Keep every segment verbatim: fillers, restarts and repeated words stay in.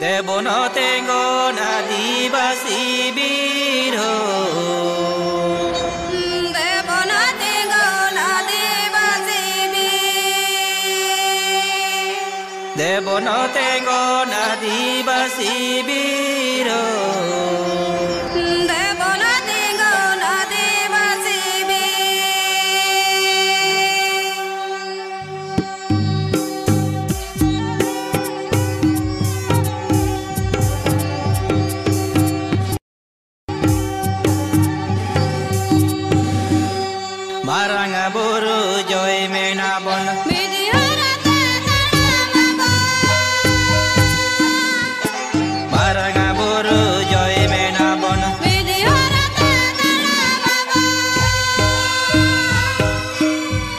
ᱫᱮᱵᱚᱱ ᱛᱮᱸᱜᱚᱱ ᱟᱹᱫᱤᱵᱟᱹᱥᱤ ᱵᱤᱨ ᱦᱳ᱾ ᱫᱮᱵᱚᱱ ᱛᱮᱸᱜᱚᱱ ᱟᱹᱫᱤᱵᱟᱹᱥᱤ ᱵᱤᱨ᱾ ᱫᱮᱵᱚᱱ ᱛᱮᱸᱜᱚᱱ ᱟᱹᱫᱤᱵᱟᱹᱥᱤ ᱵᱤᱨ ᱦᱳ᱾ ᱫᱮᱵᱚᱱ ᱛᱮᱸᱜᱚᱱ ᱟᱹᱫᱤᱵᱟᱹᱥᱤ ᱵᱤᱨ᱾ ᱢᱟᱨᱟᱝ ᱵᱩᱨᱩ ᱡᱚᱭ ᱢᱮᱱᱟᱵᱚᱱ᱾ ᱢᱤᱫ ᱦᱚᱨ ᱛᱮ ᱛᱟᱲᱟᱢ ᱟᱵᱚᱱ᱾ ᱢᱟᱨᱟᱝ ᱵᱩᱨᱩ ᱡᱚᱭ ᱢᱮᱱᱟᱵᱚᱱ᱾ ᱢᱤᱫ ᱦᱚᱨ ᱛᱮ ᱛᱟᱲᱟᱢ ᱟᱵᱚᱱ᱾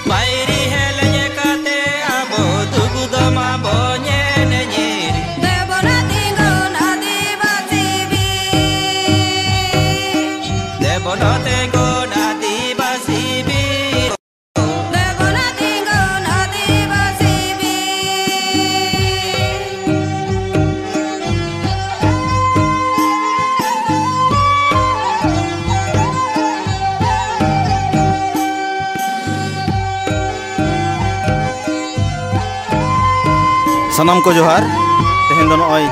ᱵᱟᱭᱨᱤ ᱦᱮᱞ ᱞᱮᱠᱟᱛᱮ ᱟᱵᱚ ᱫᱩᱜᱩ ᱫᱚ ᱢᱟᱵᱚ ᱧᱮᱞ ᱧᱤᱨ᱾ ᱫᱮᱵᱚᱱ ᱛᱤᱸᱜᱩᱱ ᱟᱹᱫᱤᱵᱟᱹᱥᱤ ᱵᱤᱨ᱾ ᱫᱮᱵᱚᱱ ᱛᱤᱸᱜᱩᱱ ᱟᱹᱫᱤᱵᱟᱹᱥᱤ ᱵᱤᱨ᱾ ᱫᱮᱵᱚᱱ ᱛᱤᱸᱜᱩᱱ ᱟᱹᱫᱤᱵᱟᱹᱥᱤ ᱵᱤᱨ᱾ ᱥᱟᱱᱟᱢ ᱠᱚ ᱡᱚᱦᱟᱨ᱾ ᱛᱮᱦᱮᱧ ᱫᱚ ᱱᱚᱜᱼᱚᱭ,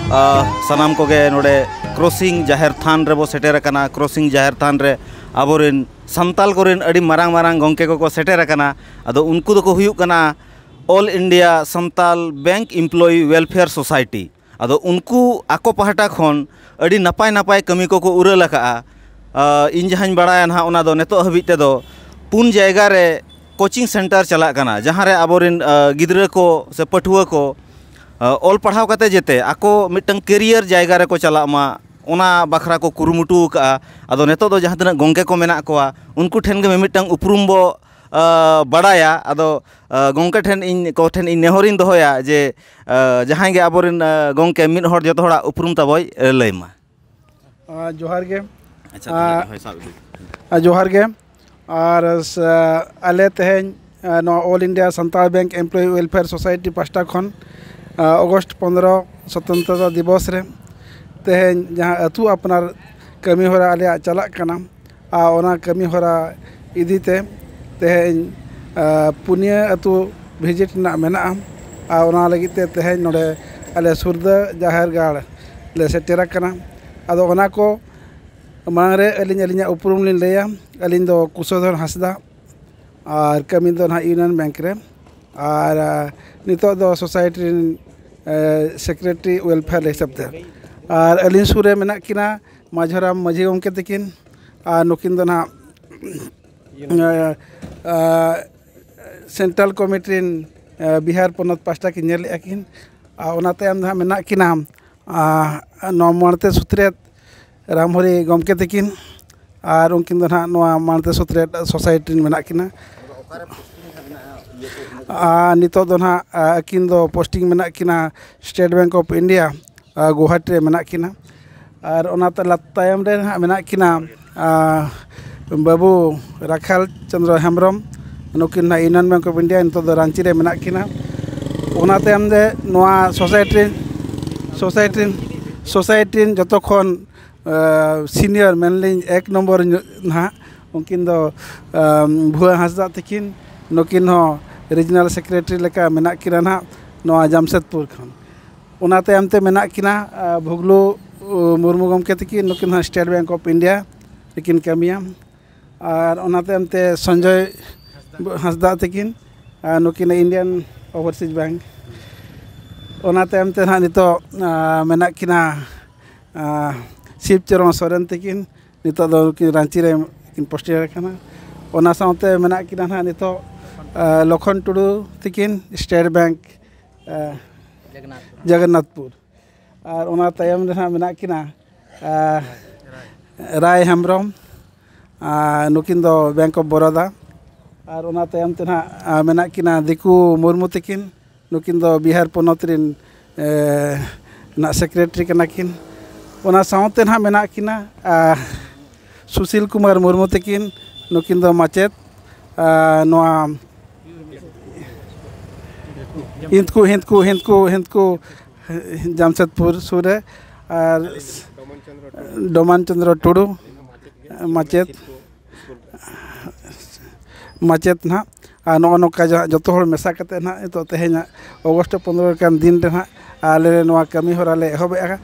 ᱟ, ᱥᱟᱱᱟᱢ ᱠᱚᱜᱮ ᱱᱚᱰᱮ ᱠᱨᱚᱥᱤᱝ ᱡᱟᱦᱮᱨ ᱛᱷᱟᱱ ᱨᱮᱵᱚ ᱥᱮᱴᱮᱨ ᱟᱠᱟᱱᱟ᱾ ᱠᱨᱚᱥᱤᱝ ᱡᱟᱦᱮᱨ ᱛᱷᱟᱱ ᱨᱮ ᱟᱵᱚᱨᱮᱱ ᱥᱟᱱᱛᱟᱞ ᱠᱚᱨᱮᱱ ᱟᱹᱰᱤ ᱢᱟᱨᱟᱝ ᱢᱟᱨᱟᱝ ᱜᱚᱢᱠᱮ ᱠᱚᱠᱚ ᱥᱮᱴᱮᱨ ᱟᱠᱟᱱᱟ᱾ ᱟᱫᱚ ᱩᱱᱠᱩ ᱫᱚᱠᱚ ᱦᱩᱭᱩᱜ ᱠᱟᱱᱟ All India Santal Bank Employee Welfare Society᱾ ᱟᱫᱚ ᱩᱱᱠᱩ ᱟᱠᱚ ᱯᱟᱦᱴᱟ ᱠᱷᱚᱱ ᱟᱹᱰᱤ ᱱᱟᱯᱟᱭ ᱱᱟᱯᱟᱭ ᱠᱟᱹᱢᱤ ᱠᱚᱠᱚ ᱩᱨᱟᱹᱞ ᱟᱠᱟᱜᱼᱟ᱾ ᱟ, ᱤᱧ ᱡᱟᱦᱟᱸᱧ ᱵᱟᱲᱟᱭᱟ ᱱᱟᱦᱟᱜ, ᱚᱱᱟ ᱫᱚ ᱱᱤᱛᱚᱜ ᱦᱟᱹᱵᱤᱡ ᱛᱮᱫᱚ ᱯᱩᱱ ᱡᱟᱭᱜᱟ ᱨᱮ ᱠᱳᱪᱤᱝ ᱥᱮᱱᱴᱟᱨ ᱪᱟᱞᱟᱜ ᱠᱟᱱᱟ, ᱡᱟᱦᱟᱸ ᱨᱮ ᱟᱵᱚᱨᱮᱱ, ᱟ, ᱜᱤᱫᱽᱨᱟᱹ ᱠᱚ ᱥᱮ ᱯᱟᱹᱴᱷᱩᱣᱟᱹ ᱠᱚ, ᱟ, ᱚᱞ ᱯᱟᱲᱦᱟᱣ ᱠᱟᱛᱮ ᱡᱮᱛᱮ ᱟᱠᱚ ᱢᱤᱫᱴᱟᱝ ᱠᱮᱨᱤᱭᱟᱨ ᱡᱟᱭᱜᱟ ᱨᱮᱠᱚ ᱪᱟᱞᱟᱜ ᱢᱟ, ᱚᱱᱟ ᱵᱟᱠᱷᱨᱟ ᱠᱚ ᱠᱩᱨᱩᱢᱩᱴᱩ ᱟᱠᱟᱜᱼᱟ᱾ ᱟᱫᱚ ᱱᱤᱛᱚᱜ ᱫᱚ ᱡᱟᱦᱟᱸ ᱛᱤᱱᱟᱹᱜ ᱜᱚᱢᱠᱮ ᱠᱚ ᱢᱮᱱᱟᱜ ᱠᱚᱣᱟ, ᱩᱱᱠᱩ ᱴᱷᱮᱱ ᱜᱮ ᱢᱤᱢᱤᱫᱴᱟᱝ ᱩᱯᱨᱩᱢ ᱵᱚ, ᱟ, ᱵᱟᱲᱟᱭᱟ᱾ ᱟᱫᱚ, ᱟ, ᱜᱚᱢᱠᱮ ᱴᱷᱮᱱ ᱤᱧ, ᱠᱚ ᱴᱷᱮᱱ ᱤᱧ ᱱᱮᱦᱚᱨᱤᱧ ᱫᱚᱦᱚᱭᱟ ᱡᱮ, ᱟ, ᱡᱟᱦᱟᱸᱭ ᱜᱮ ᱟᱵᱚᱨᱮᱱ, ᱟ, ᱜᱚᱢᱠᱮ ᱢᱤᱫ ᱦᱚᱲ ᱡᱚᱛᱚ ᱦᱚᱲᱟᱜ ᱩᱯᱨᱩᱢ ᱛᱟᱵᱚᱭ, ᱟ, ᱞᱟᱹᱭ ᱢᱟ᱾ ᱟ, ᱡᱚᱦᱟᱨ ᱜᱮ᱾ ᱟᱪᱪᱷᱟ, ᱟ, ᱛᱟᱦᱚᱞᱮ ᱦᱳᱭ, ᱥᱟᱵ ᱤᱫᱤ᱾ ᱟ, ᱡᱚᱦᱟᱨ ᱜᱮ᱾ ᱟᱨ ᱥ-, ᱟᱞᱮ ᱛᱮᱦᱮᱧ, ᱟ, ᱱᱚᱣᱟ All India Santal Bank Employee Welfare Society ᱯᱟᱦᱴᱟ ᱠᱷᱚᱱ, ᱟᱜᱚᱥᱴ ᱯᱚᱱᱨᱚ ᱥᱚᱛᱚᱱᱛᱨᱚᱛᱟ ᱫᱤᱵᱚᱥ ᱨᱮ ᱛᱮᱦᱮᱧ ᱡᱟᱦᱟᱸ ᱟᱹᱛᱩ ᱟᱯᱱᱟᱨ ᱠᱟᱹᱢᱤ ᱦᱚᱨᱟ ᱟᱞᱮᱭᱟᱜ ᱪᱟᱞᱟᱜ ᱠᱟᱱᱟ, ᱟᱨ ᱚᱱᱟ ᱠᱟᱹᱢᱤ ᱦᱚᱨᱟ ᱤᱫᱤ ᱛᱮ ᱛᱮᱦᱮᱧ ᱯᱩᱱᱭᱟᱹ ᱟᱹᱛᱩ ᱵᱷᱤᱡᱤᱴ ᱨᱮᱱᱟᱜ ᱢᱮᱱᱟᱜᱼᱟ᱾ ᱟᱨ ᱚᱱᱟ ᱞᱟᱹᱜᱤᱫ ᱛᱮ ᱛᱮᱦᱮᱧ ᱱᱚᱰᱮ ᱟᱞᱮ ᱥᱩᱨᱫᱟᱹ ᱡᱟᱦᱮᱨ ᱜᱟᱲ ᱞᱮ ᱥᱮᱴᱮᱨ ᱟᱠᱟᱱᱟ᱾ ᱟᱫᱚ ᱚᱱᱟ ᱠᱚ ᱢᱟᱲᱟᱝ ᱨᱮ ᱟᱹᱞᱤᱧ ᱟᱹᱞᱤᱧᱟᱜ ᱩᱯᱨᱩᱢ ᱞᱤᱧ ᱞᱟᱹᱭᱟ᱾ ᱟᱹᱞᱤᱧ ᱫᱚ ᱠᱩᱥᱚᱫᱷᱚᱨ ᱦᱟᱸᱥᱫᱟ, ᱟᱨ ᱠᱟᱹᱢᱤ ᱫᱚ ᱱᱟᱦᱟᱜ ᱤᱭᱩᱱᱤᱭᱚᱱ ᱵᱮᱝᱠ ᱨᱮ, ᱟᱨ ᱱᱤᱛᱚᱜ ᱫᱚ ᱥᱳᱥᱟᱭᱴᱤ ᱨᱮᱱ ᱥᱮᱠᱨᱮᱴᱟᱨᱤ ᱳᱭᱮᱞᱯᱷᱮᱭᱟᱨ ᱦᱤᱥᱟᱹᱵ ᱛᱮ᱾ ᱟᱨ ᱟᱹᱞᱤᱧ ᱥᱩᱨ ᱨᱮ ᱢᱮᱱᱟᱜ ᱠᱤᱱᱟ ᱢᱟᱹᱡᱷᱤ ᱦᱟᱲᱟᱢ ᱢᱟᱹᱡᱷᱤ ᱜᱚᱢᱠᱮ ᱛᱟᱹᱠᱤᱱ, ᱟᱨ ᱱᱩᱠᱤᱱ ᱫᱚ ᱱᱟᱦᱟᱜ ᱥᱮᱱᱴᱨᱟᱞ ᱠᱚᱢᱤᱴᱤ ᱨᱮᱱ ᱵᱤᱦᱟᱨ ᱯᱚᱱᱚᱛ ᱯᱟᱥᱴᱟ ᱠᱤᱱ ᱧᱮᱞᱮᱫᱼᱟ ᱠᱤᱱ᱾ ᱟᱨ ᱚᱱᱟ ᱛᱟᱭᱚᱢ ᱫᱚ ᱦᱟᱸᱜ ᱢᱮᱱᱟᱜ ᱠᱤᱱᱟ ᱱᱚᱣᱟ ᱢᱟᱲᱛᱮ ᱥᱩᱛᱨᱮᱛ ᱨᱟᱢᱦᱚᱨᱤ ᱜᱚᱢᱠᱮ ᱛᱟᱹᱠᱤᱱ, ᱟᱨ ᱩᱱᱠᱤᱱ ᱫᱚ ᱱᱟᱦᱟᱜ ᱱᱚᱣᱟ ᱢᱟᱲᱛᱮ ᱥᱩᱛᱨᱮᱛ ᱥᱳᱥᱟᱭᱴᱤ ᱨᱮᱱ ᱢᱮᱱᱟᱜ ᱠᱤᱱᱟ᱾ ᱟᱨ ᱱᱤᱛᱚᱜ ᱫᱚ ᱱᱟᱦᱟᱜ ᱟᱹᱠᱤᱱ ᱫᱚ ᱯᱳᱥᱴᱤᱝ ᱢᱮᱱᱟᱜ ᱠᱤᱱᱟ state bank of India, Guwahati ᱨᱮ ᱢᱮᱱᱟᱜ ᱠᱤᱱᱟ᱾ ᱟᱨ ᱚᱱᱟ ᱛᱟᱭᱚᱢ ᱨᱮ ᱱᱟᱦᱟᱜ ᱢᱮᱱᱟᱜ ᱠᱤᱱᱟ ᱵᱟᱹᱵᱩ ᱨᱟᱠᱷᱟᱞ ᱪᱚᱸᱫᱽᱨᱚ ᱦᱮᱢᱵᱨᱚᱢ, ᱱᱩᱠᱤᱱ ᱱᱟᱦᱟᱜ ᱤᱭᱩᱱᱤᱭᱚᱱ ᱵᱮᱝᱠ ᱚᱯᱷ ᱤᱱᱰᱤᱭᱟ, ᱱᱤᱛᱚᱜ ᱫᱚ ᱨᱟᱺᱪᱤ ᱨᱮ ᱢᱮᱱᱟᱜ ᱠᱤᱱᱟ᱾ ᱚᱱᱟ ᱛᱟᱭᱚᱢ ᱨᱮ ᱱᱚᱣᱟ ᱥᱳᱥᱟᱭᱴᱤ ᱨᱮᱱ ᱥᱳᱥᱟᱭᱴᱤ ᱨᱮᱱ ᱥᱳᱥᱟᱭᱴᱤ ᱨᱮᱱ ᱡᱚᱛᱚ ᱠᱷᱚᱱ ᱥᱤᱱᱤᱭᱚᱨ ᱢᱮᱱᱞᱤᱧ ᱮᱠ ᱱᱚᱢᱵᱚᱨ ᱱᱟᱦᱟᱜ ᱩᱱᱠᱤᱱ ᱫᱚ ᱵᱷᱩᱣᱟᱹ ᱦᱟᱸᱥᱫᱟ ᱛᱟᱹᱠᱤᱱ, ᱱᱩᱠᱤᱱ ᱦᱚᱸ ᱨᱤᱡᱤᱱᱟᱞ ᱥᱮᱠᱨᱮᱴᱟᱨᱤ ᱞᱮᱠᱟ ᱢᱮᱱᱟᱜ ᱠᱤᱱᱟ ᱱᱟᱦᱟᱜ ᱱᱚᱣᱟ ᱡᱟᱢᱥᱮᱫᱽᱯᱩᱨ ᱠᱷᱚᱱ᱾ ᱚᱱᱟ ᱛᱟᱭᱚᱢ ᱛᱮ ᱢᱮᱱᱟᱜ ᱠᱤᱱᱟ ᱵᱷᱩᱜᱽᱞᱩ ᱢᱩᱨᱢᱩ ᱜᱚᱢᱠᱮ ᱛᱟᱹᱠᱤᱱ, ᱱᱩᱠᱤᱱ ᱦᱚᱸ ᱥᱴᱮᱴ ᱵᱮᱝᱠ ᱚᱯᱷ ᱤᱱᱰᱤᱭᱟ ᱨᱮᱠᱤᱱ ᱠᱟᱹᱢᱤᱭᱟ᱾ ᱟᱨ ᱚᱱᱟ ᱛᱟᱭᱚᱢ ᱛᱮ ᱥᱚᱧᱡᱚᱭ ᱦᱟᱸᱥᱫᱟ ᱛᱟᱹᱠᱤᱱ, ᱟᱨ ᱱᱩᱠᱤᱱ ᱤᱱᱰᱤᱭᱟᱱ ᱳᱵᱷᱟᱨᱥᱤᱡᱽ ᱵᱮᱝᱠ᱾ ᱚᱱᱟ ᱛᱟᱭᱚᱢ ᱛᱮ ᱱᱟᱦᱟᱜ ᱱᱤᱛᱚᱜ ᱢᱮᱱᱟᱜ ᱠᱤᱱᱟ ᱥᱤᱵ ᱪᱚᱨᱚᱬ ᱥᱚᱨᱮᱱ ᱛᱟᱹᱠᱤᱱ, ᱱᱤᱛᱚᱜ ᱫᱚ ᱱᱩᱠᱤᱱ ᱨᱟᱺᱪᱤ ᱨᱮ ᱠᱤᱱ ᱯᱳᱥᱴᱤᱝ ᱟᱠᱟᱱᱟ᱾ ᱚᱱᱟ ᱥᱟᱶᱛᱮ ᱢᱮᱱᱟᱜ ᱠᱤᱱᱟ ᱱᱟᱦᱟᱜ ᱱᱤᱛᱚᱜ ᱞᱚᱠᱷᱚᱱ ᱴᱩᱰᱩ ᱛᱟᱹᱠᱤᱱ, ᱥᱴᱮᱴ ᱵᱮᱝᱠ ᱡᱚᱜᱚᱱᱱᱟᱛᱷᱯᱩᱨ᱾ ᱟᱨ ᱚᱱᱟ ᱛᱟᱭᱚᱢ ᱨᱮ ᱱᱟᱦᱟᱜ ᱢᱮᱱᱟᱜ ᱠᱤᱱᱟ ᱨᱟᱭ ᱦᱮᱢᱵᱨᱚᱢ, ᱟᱨ ᱱᱩᱠᱤᱱ ᱫᱚ ᱵᱮᱝᱠ ᱚᱯᱷ ᱵᱚᱨᱚᱫᱟ᱾ ᱟᱨ ᱚᱱᱟ ᱛᱟᱭᱚᱢ ᱛᱮ ᱱᱟᱦᱟᱜ ᱢᱮᱱᱟᱜ ᱠᱤᱱᱟ ᱫᱤᱠᱩ ᱢᱩᱨᱢᱩ ᱛᱟᱹᱠᱤᱱ, ᱱᱩᱠᱤᱱ ᱫᱚ ᱵᱤᱦᱟᱨ ᱯᱚᱱᱚᱛ ᱨᱮᱱ ᱱᱟᱜ ᱥᱮᱠᱨᱮᱴᱟᱨᱤ ᱠᱟᱱᱟ ᱠᱤᱱ᱾ ᱚᱱᱟ ᱥᱟᱶᱛᱮ ᱱᱟᱦᱟᱜ ᱢᱮᱱᱟᱜ ᱠᱤᱱᱟ ᱥᱩᱥᱤᱞ ᱠᱩᱢᱟᱨ ᱢᱩᱨᱢᱩ ᱛᱟᱹᱠᱤᱱ, ᱱᱩᱠᱤᱱ ᱫᱚ ᱢᱟᱪᱮᱫ ᱱᱚᱣᱟ ᱦᱤᱸᱫᱠᱩ ᱦᱤᱸᱫᱠᱩ ᱦᱤᱸᱫᱠᱩ ᱦᱤᱸᱫᱠᱩ ᱡᱟᱢᱥᱮᱫᱽᱯᱩᱨ ᱥᱩᱨ ᱨᱮ᱾ ᱟᱨ ᱰᱚᱢᱟᱱ ᱪᱚᱸᱫᱽᱨᱚ ᱴᱩᱰᱩ ᱢᱟᱪᱮᱫ, ᱢᱟᱪᱮᱫ ᱱᱟᱦᱟᱜ᱾ ᱟᱨ ᱱᱚᱜᱼᱚ ᱱᱚᱝᱠᱟ ᱡᱟᱦᱟᱸ ᱡᱚᱛᱚ ᱦᱚᱲ ᱢᱮᱥᱟ ᱠᱟᱛᱮ ᱱᱟᱦᱟᱜ ᱱᱤᱛᱚᱜ ᱛᱮᱦᱮᱧᱟᱜ ᱚᱜᱚᱥᱴ ᱯᱚᱱᱨᱚ ᱞᱮᱠᱟᱱ ᱫᱤᱱ ᱨᱮ ᱱᱟᱦᱟᱜ ᱟᱞᱮ ᱞᱮ ᱱᱚᱣᱟ ᱠᱟᱹᱢᱤ ᱦᱚᱨᱟ ᱞᱮ ᱮᱦᱚᱵᱮᱜᱼᱟ᱾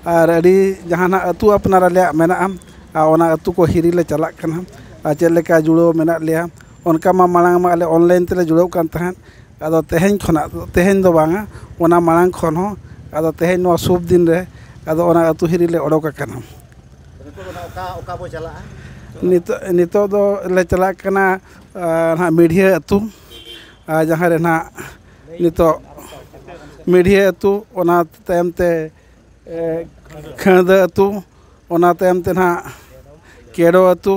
ᱟᱨ ᱟᱹᱰᱤ ᱡᱟᱦᱟᱸ ᱱᱟᱦᱟᱜ ᱟᱹᱛᱩ ᱟᱯᱱᱟᱨ ᱟᱞᱮᱭᱟᱜ ᱢᱮᱱᱟᱜᱼᱟ, ᱟᱨ ᱚᱱᱟ ᱟᱹᱛᱩ ᱠᱚ ᱦᱤᱨᱤ ᱞᱮ ᱪᱟᱞᱟᱜ ᱠᱟᱱᱟ᱾ ᱟᱨ ᱪᱮᱫ ᱞᱮᱠᱟ ᱡᱩᱲᱟᱹᱣ ᱢᱮᱱᱟᱜ ᱞᱮᱭᱟ, ᱚᱱᱠᱟ ᱢᱟ ᱢᱟᱲᱟᱝ ᱢᱟ ᱟᱞᱮ ᱚᱱᱞᱟᱭᱤᱱ ᱛᱮᱞᱮ ᱡᱩᱲᱟᱹᱣ ᱠᱟᱱ ᱛᱟᱦᱮᱸᱫ᱾ ᱟᱫᱚ ᱛᱮᱦᱮᱧ ᱠᱷᱚᱱᱟᱜ, ᱛᱮᱦᱮᱧ ᱫᱚ ᱵᱟᱝᱟ, ᱚᱱᱟ ᱢᱟᱲᱟᱝ ᱠᱷᱚᱱ ᱦᱚᱸ, ᱟᱫᱚ ᱛᱮᱦᱮᱧ ᱱᱚᱣᱟ ᱥᱩᱵ ᱫᱤᱱ ᱨᱮ ᱟᱫᱚ ᱚᱱᱟ ᱟᱹᱛᱩ ᱦᱤᱨᱤ ᱞᱮ ᱚᱰᱚᱠ ᱟᱠᱟᱱᱟ᱾ ᱱᱤᱛᱚᱜ ᱫᱚ ᱱᱟᱦᱟᱜ ᱚᱠᱟ, ᱚᱠᱟ ᱵᱚ ᱪᱟᱞᱟᱜᱼᱟ? ᱱᱤᱛᱚᱜ, ᱱᱤᱛᱚᱜ ᱫᱚ ᱞᱮ ᱪᱟᱞᱟᱜ ᱠᱟᱱᱟ, ᱟᱨ ᱱᱟᱦᱟᱜ ᱢᱤᱰᱷᱤᱭᱟᱹ ᱟᱹᱛᱩ, ᱟᱨ ᱡᱟᱦᱟᱸ ᱨᱮ ᱱᱟᱦᱟᱜ ᱱᱤᱛᱚᱜ ᱢᱤᱰᱷᱤᱭᱟᱹ ᱟᱹᱛᱩ, ᱚᱱᱟ ᱛᱟᱭᱚᱢ ᱛᱮ, ᱮ, ᱠᱷᱟᱹᱲᱫᱟᱹ ᱟᱹᱛᱩ, ᱚᱱᱟ ᱛᱟᱭᱚᱢ ᱛᱮ ᱱᱟᱦᱟᱜ ᱠᱮᱰᱳ ᱟᱹᱛᱩ,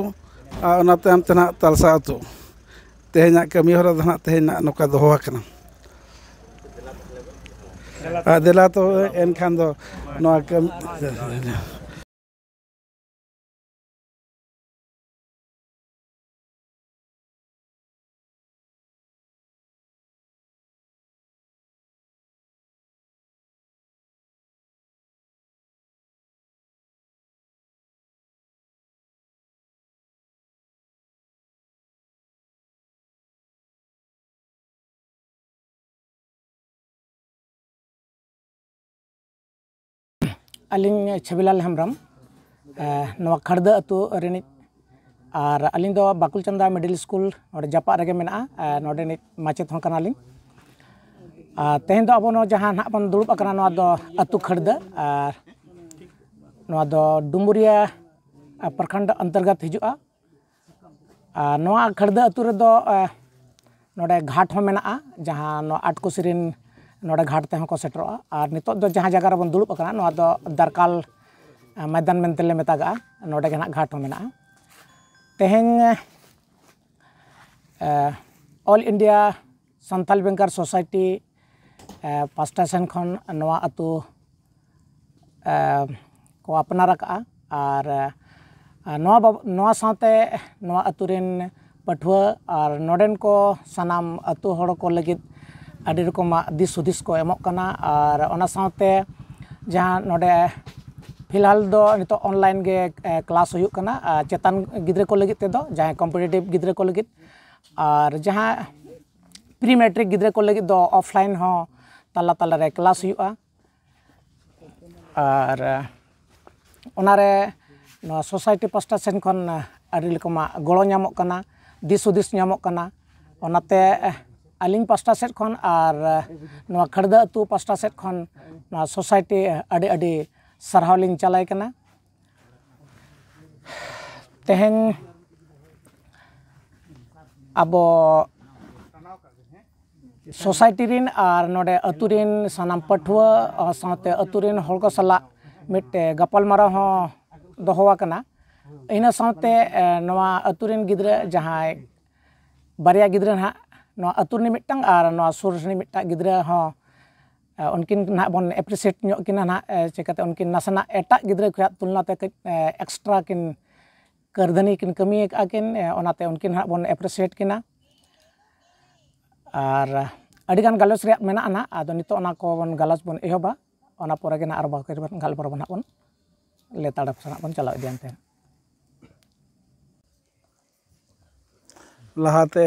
ᱟᱨ ᱚᱱᱟ ᱛᱟᱭᱚᱢ ᱛᱮ ᱱᱟᱦᱟᱜ ᱛᱟᱞᱥᱟ ᱟᱹᱛᱩ᱾ ᱛᱮᱦᱮᱧᱟᱜ ᱠᱟᱹᱢᱤ ᱦᱚᱨᱟ ᱫᱚ ᱱᱟᱦᱟᱜ ᱛᱮᱦᱮᱧ ᱱᱟᱦᱟᱜ ᱱᱚᱝᱠᱟ ᱫᱚᱦᱚ ᱟᱠᱟᱱᱟ᱾ ᱟᱨ ᱫᱮᱞᱟ ᱛᱚᱵᱮ ᱮᱱᱠᱷᱟᱱ ᱫᱚ ᱱᱚᱣᱟ ᱠᱟᱹᱢᱤ ᱟᱹᱞᱤᱧ ᱪᱷᱚᱵᱤᱞᱟᱞ ᱦᱮᱢᱵᱨᱚᱢ, ᱮ, ᱱᱚᱣᱟ ᱠᱷᱟᱲᱫᱟᱹ ᱟᱹᱛᱩ ᱨᱤᱱᱤᱡ, ᱟᱨ ᱟᱹᱞᱤᱧ ᱫᱚ ᱵᱟᱠᱩᱞ ᱪᱟᱸᱫᱟ ᱢᱤᱰᱤᱞ ᱥᱠᱩᱞ ᱱᱚᱰᱮ ᱡᱟᱯᱟᱜ ᱨᱮᱜᱮ ᱢᱮᱱᱟᱜᱼᱟ, ᱮ, ᱱᱚᱰᱮᱱᱤᱡ ᱢᱟᱪᱮᱫ ᱦᱚᱸ ᱠᱟᱱᱟᱞᱤᱧ᱾ ᱟᱨ ᱛᱮᱦᱮᱧ ᱫᱚ ᱟᱵᱚ ᱱᱚᱣᱟ ᱡᱟᱦᱟᱸ ᱱᱟᱦᱟᱜ ᱵᱚᱱ ᱫᱩᱲᱩᱵ ᱟᱠᱟᱱᱟ, ᱱᱚᱣᱟ ᱫᱚ ᱟᱹᱛᱩ ᱠᱷᱟᱲᱫᱟᱹ, ᱟᱨ ᱱᱚᱣᱟ ᱫᱚ ᱰᱩᱢᱩᱨᱤᱭᱟ, ᱮ, ᱯᱨᱚᱠᱷᱚᱸᱰ ᱚᱱᱛᱚᱨᱜᱚᱛ ᱦᱤᱡᱩᱜᱼᱟ᱾ ᱟᱨ ᱱᱚᱣᱟ ᱠᱷᱟᱲᱫᱟᱹ ᱟᱹᱛᱩ ᱨᱮᱫᱚ, ᱮ, ᱱᱚᱰᱮ ᱜᱷᱟᱴ ᱦᱚᱸ ᱢᱮᱱᱟᱜᱼᱟ, ᱡᱟᱦᱟᱸ ᱱᱚᱣᱟ ᱟᱴᱠᱩᱥᱤ ᱨᱤᱱ ᱱᱚᱰᱮ ᱜᱷᱟᱴ ᱛᱮᱦᱚᱸ ᱠᱚ ᱥᱮᱴᱮᱨᱚᱜᱼᱟ᱾ ᱟᱨ ᱱᱤᱛᱚᱜ ᱫᱚ ᱡᱟᱦᱟᱸ ᱡᱟᱭᱜᱟ ᱨᱮᱵᱚᱱ ᱫᱩᱲᱩᱵ ᱟᱠᱟᱱᱟ, ᱱᱚᱣᱟ ᱫᱚ ᱫᱟᱨᱠᱟᱞ, ᱮ, ᱢᱚᱭᱫᱟᱱ ᱢᱮᱱᱛᱮ ᱞᱮ ᱢᱮᱛᱟᱜᱟᱜᱼᱟ᱾ ᱱᱚᱰᱮ ᱜᱮ ᱱᱟᱦᱟᱜ ᱜᱷᱟᱴ ᱦᱚᱸ ᱢᱮᱱᱟᱜᱼᱟ᱾ ᱛᱮᱦᱮᱧ, ᱮ, all India Santal Bengkar society, ᱮ, ᱯᱟᱥᱴᱟ ᱥᱮᱱ ᱠᱷᱚᱱ ᱱᱚᱣᱟ ᱟᱹᱛᱩ, ᱮ, ᱠᱚ ᱟᱯᱱᱟᱨ ᱟᱠᱟᱫᱼᱟ᱾ ᱟᱨ, ᱮ, ᱱᱚᱣᱟ ᱵᱟᱵ-, ᱱᱚᱣᱟ ᱥᱟᱶᱛᱮ ᱱᱚᱣᱟ ᱟᱹᱛᱩ ᱨᱮᱱ ᱯᱟᱹᱴᱷᱩᱣᱟᱹ ᱟᱨ ᱱᱚᱰᱮᱱ ᱠᱚ ᱥᱟᱱᱟᱢ ᱟᱹᱛᱩ ᱦᱚᱲ ᱠᱚ ᱞᱟᱹᱜᱤᱫ ᱟᱹᱰᱤ ᱨᱚᱠᱚᱢᱟᱜ ᱫᱤᱥ ᱦᱩᱫᱤᱥ ᱠᱚ ᱮᱢᱚᱜ ᱠᱟᱱᱟ᱾ ᱟᱨ ᱚᱱᱟ ᱥᱟᱶᱛᱮ ᱡᱟᱦᱟᱸ ᱱᱚᱰᱮ ᱯᱷᱤᱞᱦᱟᱞ ᱫᱚ ᱱᱤᱛᱚᱜ online ᱜᱮ ᱠᱞᱟᱥ ᱦᱩᱭᱩᱜ ᱠᱟᱱᱟ, ᱟᱨ ᱪᱮᱛᱟᱱ ᱜᱤᱫᱽᱨᱟᱹ ᱠᱚ ᱞᱟᱹᱜᱤᱫ ᱛᱮᱫᱚ, ᱡᱟᱦᱟᱸᱭ competitive ᱜᱤᱫᱽᱨᱟᱹ ᱠᱚ ᱞᱟᱹᱜᱤᱫ, ᱟᱨ ᱡᱟᱦᱟᱸ pre matric ᱜᱤᱫᱽᱨᱟᱹ ᱠᱚ ᱞᱟᱹᱜᱤᱫ ᱫᱚ offline ᱦᱚᱸ ᱛᱟᱞᱟ ᱛᱟᱞᱟᱨᱮ ᱠᱞᱟᱥ ᱦᱩᱭᱩᱜᱼᱟ᱾ ᱟᱨ ᱚᱱᱟᱨᱮ ᱱᱚᱣᱟ society ᱯᱟᱥᱴᱟ ᱥᱮᱱ ᱠᱷᱚᱱ ᱟᱹᱰᱤ ᱨᱚᱠᱚᱢᱟᱜ ᱜᱚᱲᱚ ᱧᱟᱢᱚᱜ ᱠᱟᱱᱟ, ᱫᱤᱥ ᱦᱩᱫᱤᱥ ᱧᱟᱢᱚᱜ ᱠᱟᱱᱟ᱾ ᱚᱱᱟᱛᱮ ᱟᱹᱞᱤᱧ ᱯᱟᱥᱴᱟ ᱥᱮᱫ ᱠᱷᱚᱱ ᱟᱨ ᱱᱚᱣᱟ ᱠᱷᱟᱹᱲᱫᱟᱹ ᱟᱹᱛᱩ ᱯᱟᱥᱴᱟ ᱥᱮᱫ ᱠᱷᱚᱱ ᱱᱚᱣᱟ society ᱟᱹᱰᱤ ᱟᱹᱰᱤ ᱥᱟᱨᱦᱟᱣ ᱞᱤᱧ ᱪᱟᱞᱟᱭ ᱠᱟᱱᱟ᱾ ᱛᱮᱦᱮᱧ ᱟᱵᱚ society ᱨᱤᱱ ᱟᱨ ᱱᱚᱰᱮ ᱟᱹᱛᱩ ᱨᱤᱱ ᱥᱟᱱᱟᱢ ᱯᱟᱹᱴᱷᱩᱣᱟᱹ, ᱥᱟᱶᱛᱮ ᱟᱹᱛᱩ ᱨᱤᱱ ᱦᱚᱲ ᱠᱚ ᱥᱟᱞᱟᱜ ᱢᱤᱫᱴᱮᱡ ᱜᱟᱯᱟᱞᱢᱟᱨᱟᱣ ᱦᱚᱸ ᱫᱚᱦᱚ ᱟᱠᱟᱱᱟ᱾ ᱤᱱᱟᱹ ᱥᱟᱶᱛᱮ, ᱮ, ᱱᱚᱣᱟ ᱟᱹᱛᱩ ᱨᱤᱱ ᱜᱤᱫᱽᱨᱟᱹ ᱡᱟᱦᱟᱸᱭ ᱵᱟᱨᱭᱟ ᱜᱤᱫᱽᱨᱟᱹ ᱱᱟᱦᱟᱜ, ᱱᱚᱣᱟ ᱟᱹᱛᱩ ᱨᱤᱱᱤᱡ ᱢᱤᱫᱴᱟᱝ ᱟᱨ ᱱᱚᱣᱟ ᱥᱩᱨ ᱨᱤᱱᱤᱡ ᱢᱤᱫᱴᱟᱝ ᱜᱤᱫᱽᱨᱟᱹ ᱦᱚᱸ, ᱮ, ᱩᱱᱠᱤᱱ ᱱᱟᱦᱟᱜ ᱵᱚᱱ appreciate ᱧᱚᱜ ᱠᱤᱱᱟ ᱱᱟᱦᱟᱜ, ᱮ, ᱪᱤᱠᱟᱹᱛᱮ ᱩᱱᱠᱤᱱ ᱱᱟᱥᱮᱱᱟᱜ ᱮᱴᱟᱜ ᱜᱤᱫᱽᱨᱟᱹ ᱠᱷᱚᱱᱟᱜ ᱛᱩᱞᱱᱟ ᱛᱮ ᱠᱟᱹᱡ, ᱮ, extra ᱠᱤᱱ ᱠᱟᱹᱨᱫᱷᱟᱹᱱᱤ ᱠᱤᱱ ᱠᱟᱹᱢᱤ ᱟᱠᱟᱫᱼᱟ ᱠᱤᱱ, ᱮ, ᱚᱱᱟᱛᱮ ᱩᱱᱠᱤᱱ ᱦᱟᱸᱜ ᱵᱚᱱ appreciate ᱠᱤᱱᱟ᱾ ᱟᱨ ᱟᱹᱰᱤᱜᱟᱱ ᱜᱟᱞᱚᱪ ᱨᱮᱭᱟᱜ ᱢᱮᱱᱟᱜᱼᱟ ᱱᱟᱦᱟᱜ, ᱟᱫᱚ ᱱᱤᱛᱚᱜ ᱚᱱᱟ ᱠᱚᱵᱚᱱ ᱜᱟᱞᱚᱪ ᱵᱚᱱ ᱮᱦᱚᱵᱟ, ᱚᱱᱟ ᱯᱚᱨᱮ ᱜᱮ ᱱᱟᱦᱟᱜ ᱟᱨ ᱵᱟᱠᱤ ᱵᱚᱱ ᱜᱟᱞᱢᱟᱨᱟᱣ ᱵᱚᱱ ᱦᱟᱸᱜ ᱵᱚᱱ ᱞᱮᱛᱟᱲ ᱥᱮᱱᱟᱜ ᱵᱚᱱ ᱪᱟᱞᱟᱣ ᱤᱫᱤᱭᱟ ᱮᱱᱛᱮ᱾ ᱞᱟᱦᱟᱛᱮ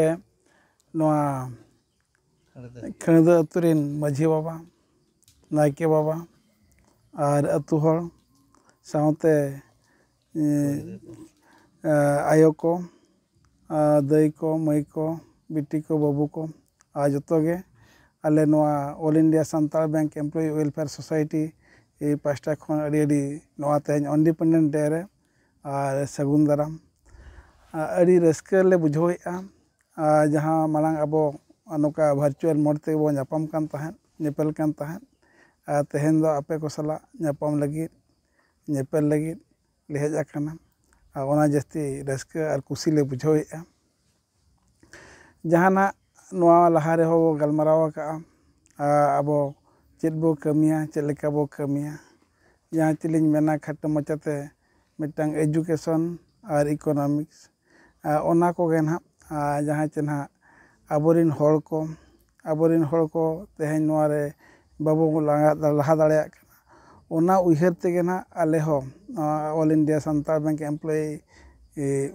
ᱱᱚᱣᱟ ᱠᱷᱟᱹᱲᱫᱟᱹ ᱟᱹᱛᱩ ᱨᱮᱱ ᱢᱟᱹᱡᱷᱤ ᱵᱟᱵᱟ, ᱱᱟᱭᱠᱮ ᱵᱟᱵᱟ ᱟᱨ ᱟᱹᱛᱩ ᱦᱚᱲ ᱥᱟᱶᱛᱮ, ᱮᱸ, ᱟᱭᱳ ᱠᱚ, ᱟᱨ ᱫᱟᱹᱭ ᱠᱚ, ᱢᱟᱹᱭ ᱠᱚ, ᱵᱤᱴᱤ ᱠᱚ, ᱵᱟᱹᱵᱩ ᱠᱚ, ᱟᱨ ᱡᱚᱛᱚ ᱜᱮ ᱟᱞᱮ ᱱᱚᱣᱟ All India Santal Bank Employee Welfare Society ᱯᱟᱥᱴᱟ ᱠᱷᱚᱱ ᱟᱹᱰᱤ ᱟᱹᱰᱤ ᱱᱚᱣᱟ ᱛᱮᱦᱮᱧ Independence Day ᱨᱮ ᱟᱨ ᱥᱟᱹᱜᱩᱱ ᱫᱟᱨᱟᱢ᱾ ᱟᱨ ᱟᱹᱰᱤ ᱨᱟᱹᱥᱠᱟᱹ ᱞᱮ ᱵᱩᱡᱷᱟᱹᱣᱮᱫᱼᱟ᱾ ᱟᱨ ᱡᱟᱦᱟᱸ ᱢᱟᱲᱟᱝ ᱟᱵᱚ ᱱᱚᱝᱠᱟ virtual mode ᱛᱮᱜᱮ ᱵᱚᱱ ᱧᱟᱯᱟᱢ ᱠᱟᱱ ᱛᱟᱦᱮᱸᱫ, ᱧᱮᱯᱮᱞ ᱠᱟᱱ ᱛᱟᱦᱮᱸᱫ, ᱟᱨ ᱛᱮᱦᱮᱧ ᱫᱚ ᱟᱯᱮ ᱠᱚ ᱥᱟᱞᱟᱜ ᱧᱟᱯᱟᱢ ᱞᱟᱹᱜᱤᱫ, ᱧᱮᱯᱮᱞ ᱞᱟᱹᱜᱤᱫ ᱞᱮ ᱦᱮᱡ ᱟᱠᱟᱱᱟ᱾ ᱟᱨ ᱚᱱᱟ ᱡᱟᱹᱥᱛᱤ ᱨᱟᱹᱥᱠᱟᱹ ᱟᱨ ᱠᱩᱥᱤ ᱞᱮ ᱵᱩᱡᱷᱟᱹᱣᱮᱫᱼᱟ᱾ ᱡᱟᱦᱟᱱᱟᱜ ᱱᱚᱣᱟ ᱞᱟᱦᱟ ᱨᱮᱦᱚᱸ ᱵᱚ ᱜᱟᱞᱢᱟᱨᱟᱣ ᱟᱠᱟᱫᱼᱟ, ᱟᱨ ᱟᱵᱚ ᱪᱮᱫ ᱵᱚ ᱠᱟᱹᱢᱤᱭᱟ, ᱪᱮᱫ ᱞᱮᱠᱟ ᱵᱚ ᱠᱟᱹᱢᱤᱭᱟ, ᱡᱟᱦᱟᱸ ᱪᱮᱫ ᱞᱤᱧ ᱢᱮᱱᱟ ᱠᱷᱟᱴᱚ ᱢᱟᱪᱷᱟᱛᱮ ᱢᱤᱫᱴᱟᱝ education ᱟᱨ economics, ᱟᱨ ᱚᱱᱟ ᱠᱚᱜᱮ ᱱᱟᱦᱟᱜ, ᱟᱨ ᱡᱟᱦᱟᱸ ᱪᱮ ᱱᱟᱦᱟᱜ ᱟᱵᱚᱨᱮᱱ ᱦᱚᱲ ᱠᱚ, ᱟᱵᱚᱨᱮᱱ ᱦᱚᱲ ᱠᱚ ᱛᱮᱦᱮᱧ ᱱᱚᱣᱟ ᱨᱮ ᱵᱟᱵᱚ ᱞᱟᱦᱟ ᱞᱟᱦᱟ ᱫᱟᱲᱮᱭᱟᱜ ᱠᱟᱱᱟ᱾ ᱚᱱᱟ ᱩᱭᱦᱟᱹᱨ ᱛᱮᱜᱮ ᱱᱟᱦᱟᱜ ᱟᱞᱮ ᱦᱚᱸ ᱱᱚᱣᱟ All India Santal Bank Employee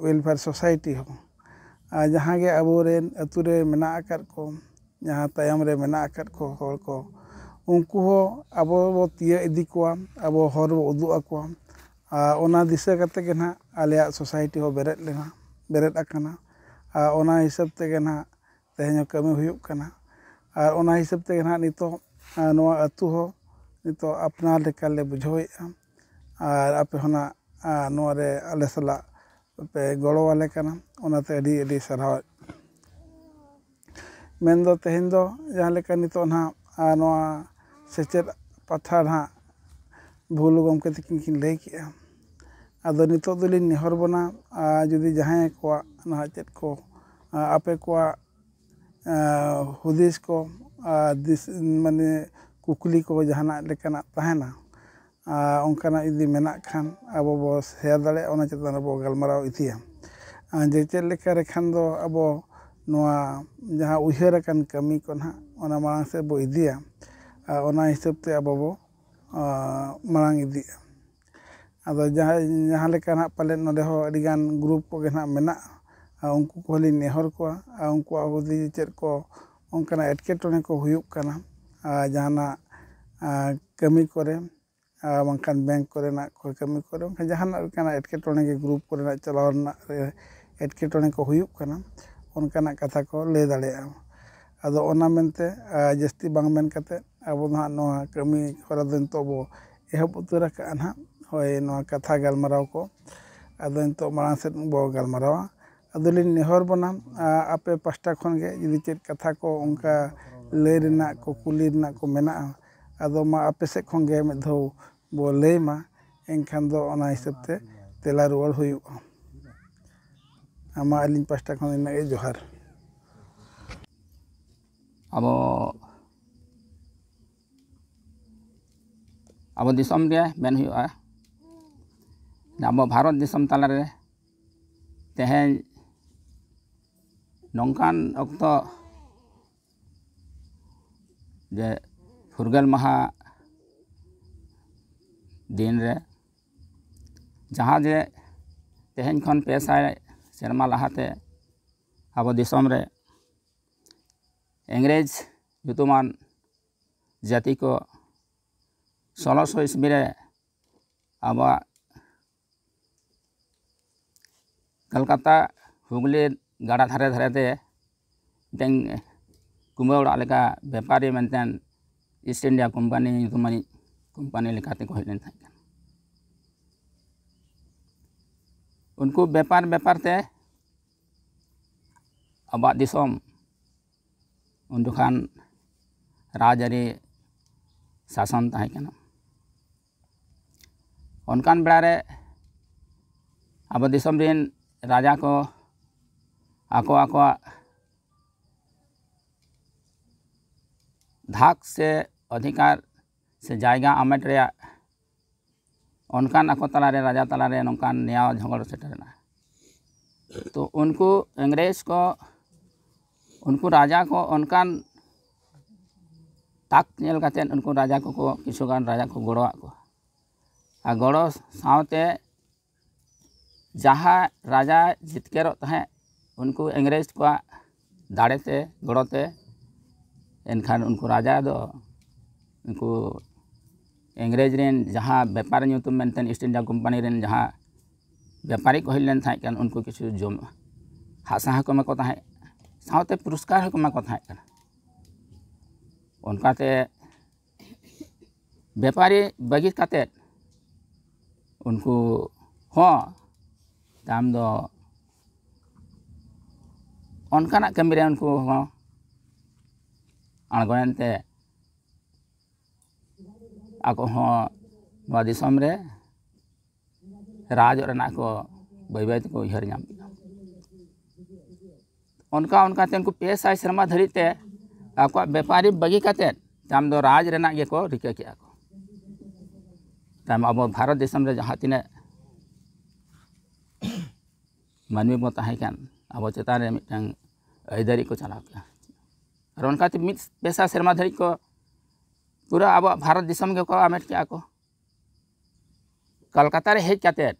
Welfare Society ᱦᱚᱸ, ᱟᱨ ᱡᱟᱦᱟᱸ ᱜᱮ ᱟᱵᱚᱨᱮᱱ ᱟᱹᱛᱩ ᱨᱮ ᱢᱮᱱᱟᱜ ᱟᱠᱟᱫ ᱠᱚ, ᱡᱟᱦᱟᱸ ᱛᱟᱭᱚᱢ ᱨᱮ ᱢᱮᱱᱟᱜ ᱟᱠᱟᱫ ᱠᱚ ᱦᱚᱲ ᱠᱚ, ᱩᱱᱠᱩ ᱦᱚᱸ ᱟᱵᱚ ᱵᱚ ᱛᱤᱭᱟᱹᱜ ᱤᱫᱤ ᱠᱚᱣᱟ, ᱟᱵᱚ ᱦᱚᱨ ᱵᱚ ᱩᱫᱩᱜ ᱟᱠᱚᱣᱟ᱾ ᱟᱨ ᱚᱱᱟ ᱫᱤᱥᱟᱹ ᱠᱟᱛᱮ ᱜᱮ ᱱᱟᱦᱟᱜ ᱟᱞᱮᱭᱟᱜ society ᱦᱚᱸ ᱵᱮᱨᱮᱫ ᱞᱮᱱᱟ, ᱵᱮᱨᱮᱫ ᱟᱠᱟᱱᱟ᱾ ᱟᱨ ᱚᱱᱟ ᱦᱤᱥᱟᱹᱵ ᱛᱮᱜᱮ ᱱᱟᱦᱟᱜ ᱛᱮᱦᱮᱧ ᱦᱚᱸ ᱠᱟᱹᱢᱤ ᱦᱩᱭᱩᱜ ᱠᱟᱱᱟ᱾ ᱟᱨ ᱚᱱᱟ ᱦᱤᱥᱟᱹᱵ ᱛᱮᱜᱮ ᱱᱟᱦᱟᱜ ᱱᱤᱛᱚᱜ, ᱟᱨ ᱱᱚᱣᱟ ᱟᱹᱛᱩ ᱦᱚᱸ ᱱᱤᱛᱚᱜ ᱟᱯᱱᱟᱨ ᱞᱮᱠᱟᱞᱮ ᱵᱩᱡᱷᱟᱹᱣᱮᱫᱼᱟ᱾ ᱟᱨ ᱟᱯᱮ ᱦᱚᱸ ᱱᱟᱜ, ᱟᱨ ᱱᱚᱣᱟ ᱨᱮ ᱟᱞᱮ ᱥᱟᱞᱟᱜ ᱯᱮ ᱜᱚᱲᱚ ᱟᱞᱮ ᱠᱟᱱᱟ, ᱚᱱᱟᱛᱮ ᱟᱹᱰᱤ ᱟᱹᱰᱤ ᱥᱟᱨᱦᱟᱣ᱾ ᱢᱮᱱᱫᱚ ᱛᱮᱦᱮᱧ ᱫᱚ ᱡᱟᱦᱟᱸ ᱞᱮᱠᱟ ᱱᱤᱛᱚᱜ ᱱᱟᱦᱟᱜ, ᱟᱨ ᱱᱚᱣᱟ ᱥᱮᱪᱮᱫ ᱯᱟᱛᱷᱟ ᱱᱟᱦᱟᱜ ᱵᱷᱩᱞ ᱜᱚᱢᱠᱮ ᱛᱟᱹᱠᱤᱱ ᱠᱤᱱ ᱞᱟᱹᱭ ᱠᱮᱜᱼᱟ᱾ ᱟᱫᱚ ᱱᱤᱛᱚᱜ ᱫᱚᱞᱤᱧ ᱱᱮᱦᱚᱨ ᱵᱚᱱᱟ, ᱟᱨ ᱡᱩᱫᱤ ᱡᱟᱦᱟᱸᱭ ᱠᱚᱣᱟᱜ ᱱᱟᱦᱟᱜ ᱪᱮᱫ ᱠᱚ, ᱟᱨ ᱟᱯᱮ ᱠᱚᱣᱟᱜ, ᱟᱨ ᱦᱩᱫᱤᱥ ᱠᱚ, ᱟᱨ ᱫᱤᱥ-, ᱢᱟᱱᱮ ᱠᱩᱠᱞᱤ ᱠᱚ ᱡᱟᱦᱟᱱᱟᱜ ᱞᱮᱠᱟᱱᱟᱜ ᱛᱟᱦᱮᱱᱟ, ᱟᱨ ᱚᱱᱠᱟᱱᱟᱜ ᱡᱩᱫᱤ ᱢᱮᱱᱟᱜ ᱠᱷᱟᱱ ᱟᱵᱚ ᱵᱚ share ᱫᱟᱲᱮᱭᱟᱜᱼᱟ, ᱚᱱᱟ ᱪᱮᱛᱟᱱ ᱨᱮᱵᱚ ᱜᱟᱞᱢᱟᱨᱟᱣ ᱤᱫᱤᱭᱟ᱾ ᱟᱨ ᱡᱮ ᱪᱮᱫ ᱞᱮᱠᱟ ᱨᱮᱠᱷᱟᱱ ᱫᱚ ᱟᱵᱚ ᱱᱚᱣᱟ ᱡᱟᱦᱟᱸ ᱩᱭᱦᱟᱹᱨ ᱟᱠᱟᱱ ᱠᱟᱹᱢᱤ ᱠᱚ ᱱᱟᱦᱟᱜ ᱚᱱᱟ ᱢᱟᱲᱟᱝ ᱥᱮᱫ ᱵᱚ ᱤᱫᱤᱭᱟ, ᱟᱨ ᱚᱱᱟ ᱦᱤᱥᱟᱹᱵ ᱛᱮ ᱟᱵᱚ ᱵᱚ, ᱟᱨ ᱢᱟᱲᱟᱝ ᱤᱫᱤᱜᱼᱟ᱾ ᱟᱫᱚ ᱡᱟᱦᱟᱸ, ᱡᱟᱦᱟᱸ ᱞᱮᱠᱟ ᱱᱟᱦᱟᱜ ᱯᱟᱞᱮᱫ ᱱᱚᱰᱮ ᱦᱚᱸ ᱟᱹᱰᱤᱜᱟᱱ group ᱠᱚᱜᱮ ᱱᱟᱦᱟᱜ ᱢᱮᱱᱟᱜᱼᱟ, ᱟᱨ ᱩᱱᱠᱩ ᱠᱚᱦᱚᱸ ᱞᱤᱧ ᱱᱮᱦᱚᱨ ᱠᱚᱣᱟ, ᱟᱨ ᱩᱱᱠᱩᱣᱟᱜ ᱦᱩᱫᱤᱥ ᱪᱮᱫ ᱠᱚ ᱚᱱᱠᱟᱱᱟᱜ ᱮᱴᱠᱮᱴᱚᱬᱮ ᱠᱚ ᱦᱩᱭᱩᱜ ᱠᱟᱱᱟ, ᱟᱨ ᱡᱟᱦᱟᱱᱟᱜ, ᱟᱨ ᱠᱟᱹᱢᱤ ᱠᱚᱨᱮ, ᱟᱨ ᱵᱟᱝᱠᱷᱟᱱ bank ᱠᱚᱨᱮᱱᱟᱜ ᱠᱚ ᱠᱟᱹᱢᱤ ᱠᱚᱨᱮ, ᱵᱟᱝᱠᱷᱟᱱ ᱡᱟᱦᱟᱱᱟᱜ ᱞᱮᱠᱟᱱᱟᱜ ᱮᱴᱠᱮᱴᱚᱬᱮ ᱜᱮ group ᱠᱚᱨᱮᱱᱟᱜ ᱪᱟᱞᱟᱣ ᱨᱮᱱᱟᱜ ᱨᱮ ᱮᱴᱠᱮᱴᱚᱬᱮ ᱠᱚ ᱦᱩᱭᱩᱜ ᱠᱟᱱᱟ, ᱚᱱᱠᱟᱱᱟᱜ ᱠᱟᱛᱷᱟ ᱠᱚ ᱞᱟᱹᱭ ᱫᱟᱲᱮᱭᱟᱜᱼᱟ᱾ ᱟᱫᱚ ᱚᱱᱟ ᱢᱮᱱᱛᱮ, ᱟᱨ ᱡᱟᱹᱥᱛᱤ ᱵᱟᱝ ᱢᱮᱱ ᱠᱟᱛᱮ ᱟᱵᱚ ᱫᱚ ᱦᱟᱸᱜ ᱱᱚᱣᱟ ᱠᱟᱹᱢᱤ ᱦᱚᱨᱟ ᱫᱚ ᱱᱤᱛᱚᱜ ᱵᱚ ᱮᱦᱚᱵ ᱩᱛᱟᱹᱨ ᱟᱠᱟᱫᱼᱟ ᱱᱟᱦᱟᱜ᱾ ᱦᱳᱭ, ᱱᱚᱣᱟ ᱠᱟᱛᱷᱟ ᱜᱟᱞᱢᱟᱨᱟᱣ ᱠᱚ ᱟᱫᱚ ᱱᱤᱛᱚᱜ ᱢᱟᱲᱟᱝ ᱥᱮᱫ ᱵᱚ ᱜᱟᱞᱢᱟᱨᱟᱣᱟ᱾ ᱟᱫᱚᱞᱤᱧ ᱱᱮᱦᱚᱨ ᱵᱚᱱᱟ, ᱟ, ᱟᱯᱮ ᱯᱟᱥᱴᱟ ᱠᱷᱚᱱ ᱜᱮ ᱡᱩᱫᱤ ᱪᱮᱫ ᱠᱟᱛᱷᱟ ᱠᱚ ᱚᱱᱠᱟ ᱞᱟᱹᱭ ᱨᱮᱱᱟᱜ ᱠᱚ, ᱠᱩᱞᱤ ᱨᱮᱱᱟᱜ ᱠᱚ ᱢᱮᱱᱟᱜᱼᱟ, ᱟᱫᱚ ᱢᱟ ᱟᱯᱮ ᱥᱮᱫ ᱠᱷᱚᱱ ᱜᱮ ᱢᱤᱫ ᱫᱷᱟᱣ ᱵᱚ ᱞᱟᱹᱭ ᱢᱟ, ᱮᱱᱠᱷᱟᱱ ᱫᱚ ᱚᱱᱟ ᱦᱤᱥᱟᱹᱵ ᱛᱮ ᱛᱮᱞᱟ ᱨᱩᱣᱟᱹᱲ ᱦᱩᱭᱩᱜᱼᱟ᱾ ᱟᱢᱟ ᱟᱹᱞᱤᱧ ᱯᱟᱥᱴᱟ ᱠᱷᱚᱱ ᱤᱱᱟᱹᱜ ᱜᱮ, ᱡᱚᱦᱟᱨ᱾ ᱟᱵᱚ, ᱟᱵᱚ ᱫᱤᱥᱚᱢ ᱨᱮ ᱢᱮᱱ ᱦᱩᱭᱩᱜᱼᱟ, ᱟᱵᱚ ᱵᱷᱟᱨᱚᱛ ᱫᱤᱥᱚᱢ ᱛᱟᱞᱟᱨᱮ ᱛᱮᱦᱮᱧ ᱱᱚᱝᱠᱟᱱ ᱚᱠᱛᱚ ᱡᱮ ᱯᱷᱩᱨᱜᱟᱹᱞ ᱢᱟᱦᱟ ᱫᱤᱱ ᱨᱮ, ᱡᱟᱦᱟᱸ ᱡᱮ ᱛᱮᱦᱮᱧ ᱠᱷᱚᱱ ᱯᱮ ᱥᱟᱭ ᱥᱮᱨᱢᱟ ᱞᱟᱦᱟᱛᱮ ᱟᱵᱚ ᱫᱤᱥᱚᱢ ᱨᱮ ᱤᱝᱨᱮᱡᱽ ᱧᱩᱛᱩᱢᱟᱱ ᱡᱟᱹᱛᱤ ᱠᱚ ᱥᱳᱞᱳᱥᱚ ᱤᱥᱵᱤ ᱨᱮ ᱟᱵᱚᱣᱟᱜ ᱠᱚᱞᱠᱟᱛᱟ ᱦᱩᱜᱽᱞᱤ ᱜᱟᱰᱟ ᱫᱷᱟᱨᱮ ᱫᱷᱟᱨᱮ ᱛᱮ ᱢᱤᱫᱴᱮᱱ ᱠᱩᱢᱵᱟᱹ ᱚᱲᱟᱜ ᱞᱮᱠᱟ ᱵᱮᱯᱟᱨᱤ ᱢᱮᱱᱛᱮ ᱤᱥᱴ ᱤᱱᱰᱤᱭᱟ ᱠᱳᱢᱯᱟᱱᱤ ᱧᱩᱛᱩᱢᱟᱱᱤᱡ ᱠᱳᱢᱯᱟᱱᱤ ᱞᱮᱠᱟᱛᱮ ᱠᱚ ᱦᱮᱡ ᱞᱮᱱ ᱛᱟᱦᱮᱸ ᱠᱟᱱᱟ᱾ ᱩᱱᱠᱩ ᱵᱮᱯᱟᱨ ᱵᱮᱯᱟᱨ ᱛᱮ ᱟᱵᱚᱣᱟᱜ ᱫᱤᱥᱚᱢ ᱩᱱ ᱡᱚᱠᱷᱟᱱ ᱨᱟᱡᱽᱟᱹᱨᱤ ᱥᱟᱥᱚᱱ ᱛᱟᱦᱮᱸ ᱠᱟᱱᱟ᱾ ᱚᱱᱠᱟᱱ ᱵᱮᱲᱟ ᱨᱮ ᱟᱵᱚ ᱫᱤᱥᱚᱢ ᱨᱮᱱ ᱨᱟᱡᱟ ᱠᱚ ᱟᱠᱚ ᱟᱠᱚᱣᱟᱜ ᱫᱷᱟᱠ ᱥᱮ ᱚᱫᱷᱤᱠᱟᱨ ᱥᱮ ᱡᱟᱭᱜᱟ ᱟᱢᱮᱴ ᱨᱮᱭᱟᱜ ᱚᱱᱠᱟᱱ ᱟᱠᱚ ᱛᱟᱞᱟᱨᱮ, ᱨᱟᱡᱟ ᱛᱟᱞᱟᱨᱮ ᱱᱚᱝᱠᱟᱱ ᱱᱮᱭᱟᱣ ᱡᱷᱚᱜᱚᱲ ᱥᱮᱴᱮᱨᱮᱱᱟ᱾ ᱛᱚ ᱩᱱᱠᱩ ᱤᱝᱨᱮᱡᱽ ᱠᱚ, ᱩᱱᱠᱩ ᱨᱟᱡᱟ ᱠᱚ ᱚᱱᱠᱟᱱ ᱛᱟᱠ ᱧᱮᱞ ᱠᱟᱛᱮᱫ ᱩᱱᱠᱩ ᱨᱟᱡᱟ ᱠᱚᱠᱚ, ᱠᱤᱪᱷᱩᱜᱟᱱ ᱨᱟᱡᱟ ᱠᱚ ᱜᱚᱲᱚᱣᱟᱜ ᱠᱚᱣᱟ᱾ ᱟᱨ ᱜᱚᱲᱚ ᱥᱟᱶᱛᱮ ᱡᱟᱦᱟᱸ ᱨᱟᱡᱟ ᱡᱤᱛᱠᱟᱹᱨᱚᱜ ᱛᱟᱦᱮᱸᱫ, ᱩᱱᱠᱩ ᱤᱝᱨᱮᱡᱽ ᱠᱚᱣᱟᱜ ᱫᱟᱲᱮᱛᱮ, ᱜᱚᱲᱚᱛᱮ, ᱮᱱᱠᱷᱟᱱ ᱩᱱᱠᱩ ᱨᱟᱡᱟ ᱫᱚ ᱩᱱᱠᱩ ᱤᱝᱨᱮᱡᱽ ᱨᱮᱱ ᱡᱟᱦᱟᱸ ᱵᱮᱯᱟᱨ ᱧᱩᱛᱩᱢ ᱢᱮᱱᱛᱮ ᱤᱥᱴ ᱤᱱᱰᱤᱭᱟ ᱠᱳᱢᱯᱟᱱᱤ ᱨᱮᱱ ᱡᱟᱦᱟᱸ ᱵᱮᱯᱟᱨᱤ ᱠᱚ ᱦᱮᱡ ᱞᱮᱱ ᱛᱟᱦᱮᱸ ᱠᱟᱱ, ᱩᱱᱠᱩ ᱠᱤᱪᱷᱩ ᱡᱚᱢ ᱦᱟᱥᱟ ᱦᱚᱸᱠᱚ ᱮᱢᱟ ᱠᱚ ᱛᱟᱦᱮᱸᱫ, ᱥᱟᱶᱛᱮ ᱯᱩᱨᱚᱥᱠᱟᱨ ᱦᱚᱸᱠᱚ ᱮᱢᱟ ᱠᱚ ᱛᱟᱦᱮᱸ ᱠᱟᱱᱟ᱾ ᱚᱱᱠᱟᱛᱮ ᱵᱮᱯᱟᱨᱤ ᱵᱟᱹᱜᱤ ᱠᱟᱛᱮᱫ ᱩᱱᱠᱩ ᱦᱚᱸ ᱛᱟᱭᱚᱢ ᱫᱚ ᱚᱱᱠᱟᱱᱟᱜ ᱠᱟᱹᱢᱤ ᱨᱮ ᱩᱱᱠᱩ ᱦᱚᱸ ᱟᱬᱜᱚᱭᱮᱱ ᱛᱮ ᱟᱠᱚ ᱦᱚᱸ ᱱᱚᱣᱟ ᱫᱤᱥᱚᱢ ᱨᱮ ᱨᱟᱡᱽ ᱨᱮᱱᱟᱜ ᱠᱚ ᱵᱟᱹᱭ ᱵᱟᱹᱭ ᱛᱮᱠᱚ ᱩᱭᱦᱟᱹᱨ ᱧᱟᱢ ᱠᱮᱫᱟ᱾ ᱚᱱᱠᱟ ᱚᱱᱠᱟᱛᱮ ᱩᱱᱠᱩ ᱯᱮ ᱥᱟᱭ ᱥᱮᱨᱢᱟ ᱫᱷᱟᱹᱨᱤᱡ ᱛᱮ ᱟᱠᱚᱣᱟᱜ ᱵᱮᱯᱟᱨᱤ ᱵᱟᱹᱜᱤ ᱠᱟᱛᱮᱫ ᱛᱟᱭᱚᱢ ᱫᱚ ᱨᱟᱡᱽ ᱨᱮᱱᱟᱜ ᱜᱮᱠᱚ ᱨᱤᱠᱟᱹ ᱠᱮᱜᱼᱟ ᱠᱚ᱾ ᱛᱟᱭᱚᱢ ᱟᱵᱚ ᱵᱷᱟᱨᱚᱛ ᱫᱤᱥᱚᱢ ᱨᱮ ᱡᱟᱦᱟᱸ ᱛᱤᱱᱟᱹᱜ ᱢᱟᱹᱱᱢᱤ ᱵᱚᱱ ᱛᱟᱦᱮᱸ ᱠᱟᱱ, ᱟᱵᱚ ᱪᱮᱛᱟᱱ ᱨᱮ ᱢᱤᱫᱴᱟᱝ ᱟᱹᱭᱫᱟᱹᱨᱤ ᱠᱚ ᱪᱟᱞᱟᱣ ᱠᱮᱜᱼᱟ᱾ ᱟᱨ ᱚᱱᱠᱟᱛᱮ ᱢᱤᱫ ᱯᱮᱥᱟ ᱥᱮᱨᱢᱟ ᱫᱷᱟᱹᱨᱤᱡ ᱠᱚ ᱯᱩᱨᱟᱹ ᱟᱵᱚᱣᱟᱜ ᱵᱷᱟᱨᱚᱛ ᱫᱤᱥᱚᱢ ᱜᱮᱠᱚ ᱟᱢᱮᱴ ᱠᱮᱜᱼᱟ ᱠᱚ᱾ ᱠᱟᱞᱠᱟᱛᱟ ᱨᱮ ᱦᱮᱡ ᱠᱟᱛᱮᱫ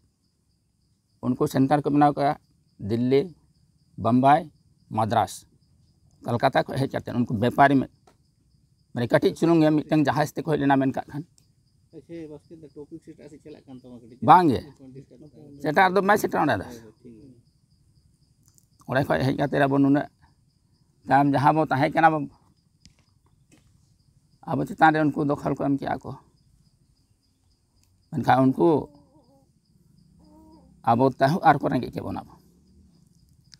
ᱩᱱᱠᱩ ᱥᱮᱱᱴᱟᱨ ᱠᱚ ᱵᱮᱱᱟᱣ ᱠᱮᱜᱼᱟ ᱫᱤᱞᱞᱤ, ᱵᱳᱢᱵᱟᱭ, ᱢᱟᱫᱽᱨᱟᱥ᱾ ᱠᱟᱞᱠᱟᱛᱟ ᱠᱷᱚᱱ ᱦᱮᱡ ᱠᱟᱛᱮᱫ ᱩᱱᱠᱩ ᱵᱮᱯᱟᱨᱤ ᱢᱮ-, ᱢᱟᱱᱮ ᱠᱟᱹᱴᱤᱡ ᱪᱩᱞᱩᱝ ᱜᱮ ᱢᱤᱫᱴᱟᱝ ᱡᱟᱦᱟᱡᱽ ᱛᱮᱠᱚ ᱦᱮᱡ ᱞᱮᱱᱟ ᱢᱮᱱ ᱠᱟᱜ ᱠᱷᱟᱱ᱾ ᱟᱪᱪᱷᱟ, ᱵᱟᱥᱠᱮ ᱫᱟ, ᱴᱚᱯᱤᱠ ᱥᱮ ᱮᱴᱟᱜ ᱥᱮᱫ ᱪᱟᱞᱟᱜ ᱠᱟᱱ ᱛᱟᱢᱟ ᱠᱟᱹᱴᱤᱡ᱾ ᱵᱟᱝ ᱜᱮ᱾ ᱰᱤᱥᱠᱟᱥ ᱠᱟᱱ ᱛᱟᱢᱟ᱾ ᱥᱮᱴᱟᱜ ᱫᱚ ᱵᱟᱭ ᱥᱮᱴᱮᱨᱟ ᱚᱸᱰᱮ ᱫᱚ᱾ ᱦᱳᱭ, ᱦᱳᱭ, ᱴᱷᱤᱠ ᱜᱮᱭᱟ᱾ ᱚᱸᱰᱮ ᱠᱷᱚᱱ ᱦᱮᱡ ᱠᱟᱛᱮᱫ ᱟᱵᱚ ᱱᱩᱱᱟᱹᱜ ᱛᱟᱭᱚᱢ ᱡᱟᱦᱟᱸ ᱵᱚ ᱛᱟᱦᱮᱸ ᱠᱟᱱᱟ, ᱟᱵᱚ, ᱟᱵᱚ ᱪᱮᱛᱟᱱ ᱨᱮ ᱩᱱᱠᱩ ᱫᱚᱠᱷᱚᱞ ᱠᱚ ᱮᱢ ᱠᱮᱜᱼᱟ ᱠᱚ᱾ ᱢᱮᱱᱠᱷᱟᱱ ᱩᱱᱠᱩ ᱟᱵᱚ ᱛᱟᱹᱦᱩ ᱟᱨ ᱠᱚ ᱨᱮᱸᱜᱮᱡ ᱠᱮᱫ ᱵᱚᱱᱟ᱾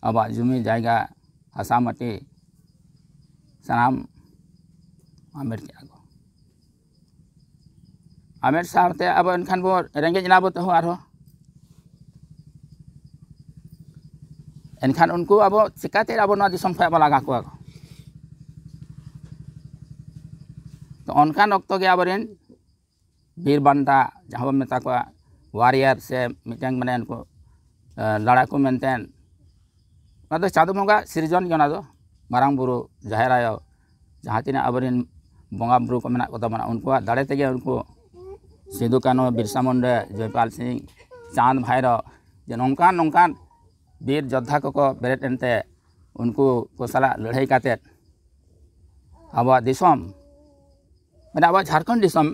ᱟᱵᱚᱣᱟᱜ ᱡᱩᱢᱤ ᱡᱟᱭᱜᱟ, ᱦᱟᱥᱟ ᱢᱟᱹᱴᱤ ᱥᱟᱱᱟᱢ ᱟᱢᱮᱴ ᱠᱮᱜᱼᱟ ᱠᱚ᱾ ᱟᱢᱮᱴ ᱥᱟᱶᱛᱮ ᱟᱵᱚ ᱮᱱᱠᱷᱟᱱ ᱵᱚ ᱨᱮᱸᱜᱮᱡ ᱮᱱᱟ ᱵᱚ ᱛᱟᱹᱦᱩ ᱟᱨᱦᱚᱸ᱾ ᱮᱱᱠᱷᱟᱱ ᱩᱱᱠᱩ ᱟᱵᱚ ᱪᱤᱠᱟᱹᱛᱮ ᱟᱵᱚ ᱱᱚᱣᱟ ᱫᱤᱥᱚᱢ ᱠᱷᱚᱱ ᱵᱚ ᱞᱟᱜᱟ ᱠᱚᱣᱟ ᱠᱚ? ᱛᱚ ᱚᱱᱠᱟᱱ ᱚᱠᱛᱚ ᱜᱮ ᱟᱵᱚᱨᱮᱱ ᱵᱤᱨ ᱵᱟᱱᱴᱟ, ᱡᱟᱦᱟᱸ ᱵᱚᱱ ᱢᱮᱛᱟ ᱠᱚᱣᱟ ᱣᱟᱨᱤᱭᱟᱨ, ᱥᱮ ᱢᱤᱫᱴᱟᱝ ᱢᱟᱱᱮ ᱩᱱᱠᱩ, ᱮ, ᱞᱟᱲᱟᱠᱩ ᱢᱮᱱᱛᱮ, ᱚᱱᱟ ᱫᱚ ᱪᱟᱸᱫᱚ ᱵᱚᱸᱜᱟ ᱥᱤᱨᱡᱚᱱ ᱜᱮ᱾ ᱚᱱᱟ ᱫᱚ ᱢᱟᱨᱟᱝ ᱵᱩᱨᱩ, ᱡᱟᱦᱮᱨ ᱟᱭᱳ, ᱡᱟᱦᱟᱸ ᱛᱤᱱᱟᱹᱜ ᱟᱵᱚᱨᱮᱱ ᱵᱚᱸᱜᱟ ᱵᱩᱨᱩ ᱠᱚ ᱢᱮᱱᱟᱜ ᱠᱚᱛᱟ ᱵᱚᱱᱟ, ᱩᱱᱠᱩᱣᱟᱜ ᱫᱟᱲᱮ ᱛᱮᱜᱮ ᱩᱱᱠᱩ ᱥᱤᱫᱩ ᱠᱟᱹᱱᱦᱩ, ᱵᱤᱨᱥᱟ ᱢᱩᱱᱰᱟ, ᱡᱚᱭᱯᱟᱞ ᱥᱤᱝ, ᱪᱟᱸᱫᱽ ᱵᱷᱟᱭᱨᱚ, ᱡᱮ ᱱᱚᱝᱠᱟᱱ ᱱᱚᱝᱠᱟᱱ ᱵᱤᱨ ᱡᱳᱫᱽᱫᱷᱟ ᱠᱚᱠᱚ ᱵᱮᱨᱮᱫ ᱮᱱᱛᱮ ᱩᱱᱠᱩ ᱠᱚ ᱥᱟᱞᱟᱜ ᱞᱟᱹᱲᱦᱟᱹᱭ ᱠᱟᱛᱮᱫ ᱟᱵᱚᱣᱟᱜ ᱫᱤᱥᱚᱢ, ᱢᱟᱱᱮ ᱟᱵᱚᱣᱟᱜ ᱡᱷᱟᱲᱠᱷᱚᱸᱰ ᱫᱤᱥᱚᱢ,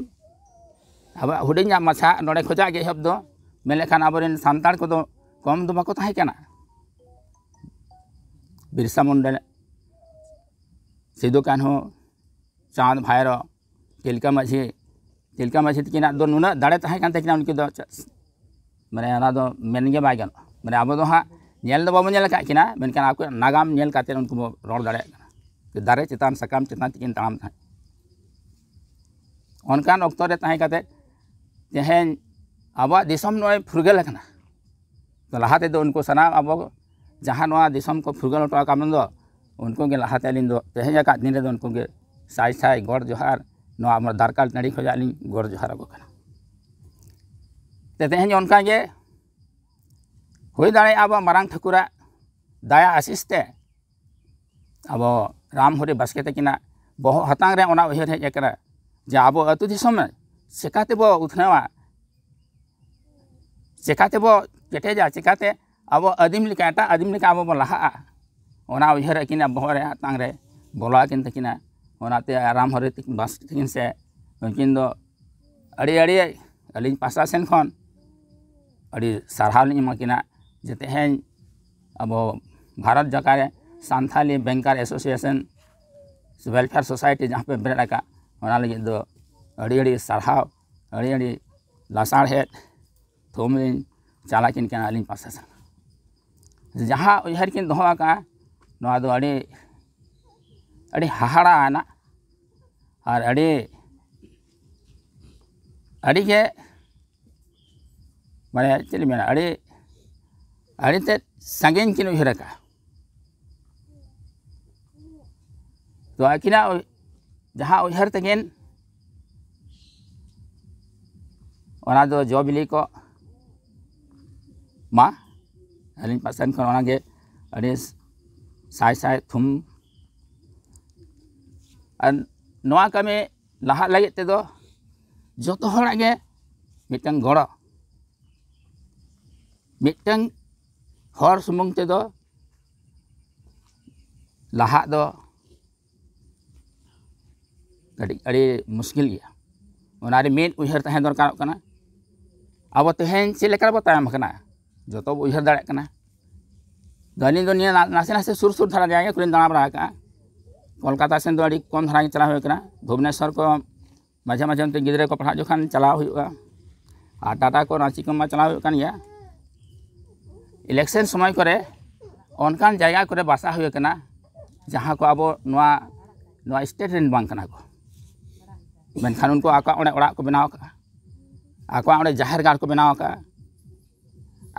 ᱟᱵᱚᱣᱟᱜ ᱦᱩᱰᱤᱧᱟᱜ ᱢᱟᱪᱷᱟ ᱱᱚᱰᱮ ᱠᱷᱚᱱᱟᱜ ᱜᱮ ᱮᱦᱚᱵ ᱫᱚ, ᱢᱮᱱ ᱞᱮᱠᱷᱟᱱ ᱟᱵᱚᱨᱮᱱ ᱥᱟᱱᱛᱟᱲ ᱠᱚᱫᱚ ᱠᱚᱢ ᱫᱚ ᱵᱟᱠᱚ ᱛᱟᱦᱮᱸ ᱠᱟᱱᱟ᱾ ᱵᱤᱨᱥᱟ ᱢᱩᱱᱰᱟ, ᱥᱤᱫᱩ ᱠᱟᱹᱱᱦᱩ, ᱪᱟᱸᱫᱽ ᱵᱷᱟᱭᱨᱚ, ᱛᱤᱞᱠᱟᱹ ᱢᱟᱹᱡᱷᱤ, ᱛᱤᱞᱠᱟᱹ ᱢᱟᱹᱡᱷᱤ ᱛᱟᱹᱠᱤᱱᱟᱜ ᱫᱚ ᱱᱩᱱᱟᱹᱜ ᱫᱟᱲᱮ ᱛᱟᱦᱮᱸ ᱠᱟᱱ ᱛᱟᱹᱠᱤᱱᱟ, ᱩᱱᱠᱤᱱ ᱫᱚ ᱪᱮᱫ, ᱢᱟᱱᱮ ᱚᱱᱟ ᱫᱚ ᱢᱮᱱ ᱜᱮ ᱵᱟᱭ ᱜᱟᱱᱚᱜᱼᱟ᱾ ᱢᱟᱱᱮ ᱟᱵᱚ ᱫᱚ ᱦᱟᱸᱜ ᱧᱮᱞ ᱫᱚ ᱵᱟᱵᱚᱱ ᱧᱮᱞ ᱟᱠᱟᱫ ᱠᱤᱱᱟ, ᱢᱮᱱᱠᱷᱟᱱ ᱟᱠᱚᱣᱟᱜ ᱱᱟᱜᱟᱢ ᱧᱮᱞ ᱠᱟᱛᱮᱫ ᱩᱱᱠᱩ ᱵᱚ ᱨᱚᱲ ᱫᱟᱲᱮᱭᱟᱜ ᱠᱟᱱᱟ ᱡᱮ ᱫᱟᱨᱮ ᱪᱮᱛᱟᱱ ᱥᱟᱠᱟᱢ ᱪᱮᱛᱟᱱ ᱛᱮᱠᱤᱱ ᱛᱟᱲᱟᱢ ᱛᱟᱦᱮᱸᱫ᱾ ᱚᱱᱠᱟᱱ ᱚᱠᱛᱚ ᱨᱮ ᱛᱟᱦᱮᱸ ᱠᱟᱛᱮᱫ ᱛᱮᱦᱮᱧ ᱟᱵᱚᱣᱟᱜ ᱫᱤᱥᱚᱢ ᱱᱚᱜᱼᱚᱭ ᱯᱷᱩᱨᱜᱟᱹᱞ ᱟᱠᱟᱱᱟ᱾ ᱛᱚ ᱞᱟᱦᱟ ᱛᱮᱫᱚ ᱩᱱᱠᱩ ᱥᱟᱱᱟᱢ ᱟᱵᱚ ᱡᱟᱦᱟᱸ ᱱᱚᱣᱟ ᱫᱤᱥᱚᱢ ᱠᱚ ᱯᱷᱩᱨᱜᱟᱹᱞ ᱦᱚᱴᱚ ᱟᱠᱟᱫ ᱵᱚᱱ ᱫᱚ, ᱩᱱᱠᱩ ᱜᱮ ᱞᱟᱦᱟᱛᱮ ᱟᱹᱞᱤᱧ ᱫᱚ ᱛᱮᱦᱮᱧ ᱟᱠᱟᱫ ᱫᱤᱱ ᱨᱮᱫᱚ ᱩᱱᱠᱩ ᱜᱮ ᱥᱟᱭ ᱥᱟᱭ ᱜᱚᱰ ᱡᱚᱦᱟᱨ, ᱱᱚᱣᱟ ᱟᱵᱚ ᱫᱟᱨᱠᱟᱞ ᱴᱟᱺᱰᱤ ᱠᱷᱚᱱᱟᱜ ᱞᱤᱧ ᱜᱚᱰ ᱡᱚᱦᱟᱨ ᱟᱠᱚ ᱠᱟᱱᱟ᱾ ᱛᱮ ᱛᱮᱦᱮᱧ ᱚᱱᱠᱟ ᱜᱮ ᱦᱩᱭ ᱫᱟᱲᱮᱭᱟᱜᱼᱟ ᱟᱵᱚ ᱢᱟᱨᱟᱝ ᱴᱷᱟᱹᱠᱩᱨᱟᱜ ᱫᱟᱭᱟ ᱟᱥᱤᱥ ᱛᱮ ᱟᱵᱚ ᱨᱟᱢ ᱦᱚᱨᱤ ᱵᱟᱥᱠᱮ ᱛᱟᱹᱠᱤᱱᱟᱜ ᱵᱚᱦᱚᱜ ᱦᱟᱛᱟᱝ ᱨᱮ ᱚᱱᱟ ᱩᱭᱦᱟᱹᱨ ᱦᱮᱡ ᱟᱠᱟᱱᱟ ᱡᱮ ᱟᱵᱚ ᱟᱹᱛᱩ ᱫᱤᱥᱚᱢ ᱨᱮ ᱪᱮᱠᱟ ᱛᱮᱵᱚ ᱩᱛᱱᱟᱹᱣᱟ, ᱪᱮᱠᱟ ᱛᱮᱵᱚ ᱠᱮᱴᱮᱡᱟ, ᱪᱮᱠᱟᱛᱮ ᱟᱵᱚ ᱟᱹᱫᱤᱢ ᱞᱮᱠᱟ, ᱮᱴᱟᱜ ᱟᱹᱫᱤᱢ ᱞᱮᱠᱟ ᱟᱵᱚ ᱵᱚᱱ ᱞᱟᱦᱟᱜᱼᱟ᱾ ᱚᱱᱟ ᱩᱭᱦᱟᱹᱨ ᱟᱹᱠᱤᱱᱟᱜ ᱵᱚᱦᱚᱜ ᱨᱮ, ᱦᱟᱛᱟᱝ ᱨᱮ ᱵᱚᱞᱚ ᱟᱹᱠᱤᱱ ᱛᱟᱹᱠᱤᱱᱟ᱾ ᱚᱱᱟᱛᱮ ᱨᱟᱢ ᱦᱚᱨᱤ ᱛᱟᱹᱠᱤᱱ, ᱵᱟᱥᱠᱮ ᱛᱟᱹᱠᱤᱱ ᱥᱮ ᱩᱱᱠᱤᱱ ᱫᱚ ᱟᱹᱰᱤ ᱟᱹᱰᱤ ᱟᱹᱞᱤᱧ ᱯᱟᱥᱴᱟ ᱥᱮᱱ ᱠᱷᱚᱱ ᱟᱹᱰᱤ ᱥᱟᱨᱦᱟᱣ ᱞᱤᱧ ᱮᱢᱟ ᱠᱤᱱᱟ ᱡᱮ ᱛᱮᱦᱮᱧ ᱟᱵᱚ ᱵᱷᱟᱨᱚᱛ ᱡᱟᱠᱟᱛ ᱨᱮ ᱥᱟᱱᱛᱷᱟᱞᱤ ᱵᱮᱝᱠᱟᱨ ᱮᱥᱳᱥᱤᱭᱮᱥᱚᱱ ᱥᱮ ᱣᱮᱞᱯᱷᱮᱭᱟᱨ ᱥᱳᱥᱟᱭᱴᱤ ᱡᱟᱦᱟᱸ ᱯᱮ ᱵᱮᱨᱮᱫ ᱟᱠᱟᱫ, ᱚᱱᱟ ᱞᱟᱹᱜᱤᱫ ᱫᱚ ᱟᱹᱰᱤ ᱟᱹᱰᱤ ᱥᱟᱨᱦᱟᱣ, ᱟᱹᱰᱤ ᱟᱹᱰᱤ ᱞᱟᱥᱟᱲᱦᱮᱫ ᱛᱷᱩᱢ ᱞᱤᱧ ᱪᱟᱞ ᱟᱹᱠᱤᱱ ᱠᱟᱱᱟ ᱟᱹᱞᱤᱧ ᱯᱟᱥᱴᱟ ᱥᱮᱱ᱾ ᱡᱟᱦᱟᱸ ᱩᱭᱦᱟᱹᱨ ᱠᱤᱱ ᱫᱚᱦᱚ ᱟᱠᱟᱫᱼᱟ, ᱱᱚᱣᱟ ᱫᱚ ᱟᱹᱰᱤ ᱟᱹᱰᱤ ᱦᱟᱦᱟᱲᱟ ᱟᱱᱟᱜ ᱟᱨ ᱟᱹᱰᱤ ᱟᱹᱰᱤ ᱜᱮ, ᱢᱟᱱᱮ ᱪᱮᱫ ᱞᱤᱧ ᱢᱮᱱᱟ, ᱟᱹᱰᱤ ᱟᱹᱰᱤ ᱛᱮᱫ ᱥᱟᱺᱜᱤᱧ ᱠᱤᱱ ᱩᱭᱦᱟᱹᱨ ᱟᱠᱟᱫᱼᱟ᱾ ᱛᱚ ᱟᱹᱠᱤᱱᱟᱜ ᱩᱭ- ᱡᱟᱦᱟᱸ ᱩᱭᱦᱟᱹᱨ ᱛᱟᱹᱠᱤᱱ, ᱚᱱᱟ ᱫᱚ ᱡᱚ ᱵᱤᱞᱤ ᱠᱚ ᱢᱟ᱾ ᱟᱹᱞᱤᱧ ᱯᱟᱥᱮᱱ ᱠᱷᱚᱱ ᱚᱱᱟᱜᱮ ᱟᱹᱰᱤ ᱥᱟᱭ ᱥᱟᱭ ᱛᱷᱩᱢ᱾ ᱟᱨ ᱱᱚᱣᱟ ᱠᱟᱹᱢᱤ ᱞᱟᱦᱟᱜ ᱞᱟᱹᱜᱤᱫ ᱛᱮᱫᱚ ᱡᱚᱛᱚ ᱦᱚᱲᱟᱜ ᱜᱮ ᱢᱤᱫᱴᱟᱝ ᱜᱚᱲᱚ, ᱢᱤᱫᱴᱟᱝ ᱦᱚᱲ ᱥᱩᱢᱩᱝ ᱛᱮᱫᱚ ᱞᱟᱦᱟᱜ ᱫᱚ ᱠᱟᱹᱴᱤᱡ ᱟᱹᱰᱤ ᱢᱩᱥᱠᱤᱞ ᱜᱮᱭᱟ᱾ ᱚᱱᱟᱨᱮ ᱢᱤᱫ ᱩᱭᱦᱟᱹᱨ ᱛᱟᱦᱮᱸ ᱫᱚᱨᱠᱟᱨᱚᱜ ᱠᱟᱱᱟ᱾ ᱟᱵᱚ ᱛᱮᱦᱮᱧ ᱪᱮᱫ ᱞᱮᱠᱟ ᱨᱮᱵᱚ ᱛᱟᱭᱚᱢ ᱟᱠᱟᱱᱟ, ᱡᱚᱛᱚ ᱵᱚ ᱩᱭᱦᱟᱹᱨ ᱫᱟᱲᱮᱭᱟᱜ ᱠᱟᱱᱟ᱾ ᱟᱫᱚ ᱟᱹᱞᱤᱧ ᱫᱚ ᱱᱤᱭᱟᱹ ᱱᱟ- ᱱᱟᱥᱮ ᱱᱟᱥᱮ ᱥᱩᱨ ᱥᱩᱨ ᱫᱷᱟᱨᱟ ᱡᱟᱭᱜᱟ ᱠᱚᱨᱮᱧ ᱫᱟᱬᱟ ᱵᱟᱲᱟ ᱟᱠᱟᱫᱼᱟ᱾ ᱠᱳᱞᱠᱟᱛᱟ ᱥᱮᱱ ᱫᱚ ᱟᱹᱰᱤ ᱠᱚᱢ ᱫᱷᱟᱨᱟ ᱜᱮ ᱪᱟᱞᱟᱣ ᱦᱩᱭ ᱟᱠᱟᱱᱟ᱾ ᱵᱷᱩᱵᱽᱱᱮᱥᱚᱨ ᱠᱚ ᱢᱟᱡᱷᱮ ᱢᱟᱡᱷᱮ ᱚᱱᱛᱮ ᱜᱤᱫᱽᱨᱟᱹ ᱠᱚ ᱯᱟᱲᱦᱟᱜ ᱡᱚᱠᱷᱚᱱ ᱪᱟᱞᱟᱣ ᱦᱩᱭᱩᱜᱼᱟ᱾ ᱟᱨ ᱴᱟᱴᱟ ᱠᱚ, ᱨᱟᱸᱪᱤ ᱠᱚ ᱢᱟ ᱪᱟᱞᱟᱣ ᱦᱩᱭᱩᱜ ᱠᱟᱱ ᱜᱮᱭᱟ᱾ ᱤᱞᱮᱠᱥᱚᱱ ᱥᱚᱢᱚᱭ ᱠᱚᱨᱮ ᱚᱱᱠᱟᱱ ᱡᱟᱭᱜᱟ ᱠᱚᱨᱮ ᱵᱟᱥᱟ ᱦᱩᱭ ᱟᱠᱟᱱᱟ, ᱡᱟᱦᱟᱸ ᱠᱚ ᱟᱵᱚ ᱱᱚᱣᱟ ᱱᱚᱣᱟ ᱥᱴᱮᱴ ᱨᱮᱱ ᱵᱟᱝ ᱠᱟᱱᱟ ᱠᱚ, ᱢᱮᱱᱠᱷᱟᱱ ᱩᱱᱠᱩ ᱟᱠᱚᱣᱟᱜ ᱚᱸᱰᱮ ᱚᱲᱟᱜ ᱠᱚ ᱵᱮᱱᱟᱣ ᱟᱠᱟᱫᱼᱟ, ᱟᱠᱚᱣᱟᱜ ᱚᱸᱰᱮ ᱡᱟᱦᱮᱨ ᱜᱟᱲ ᱠᱚ ᱵᱮᱱᱟᱣ ᱟᱠᱟᱫᱼᱟ,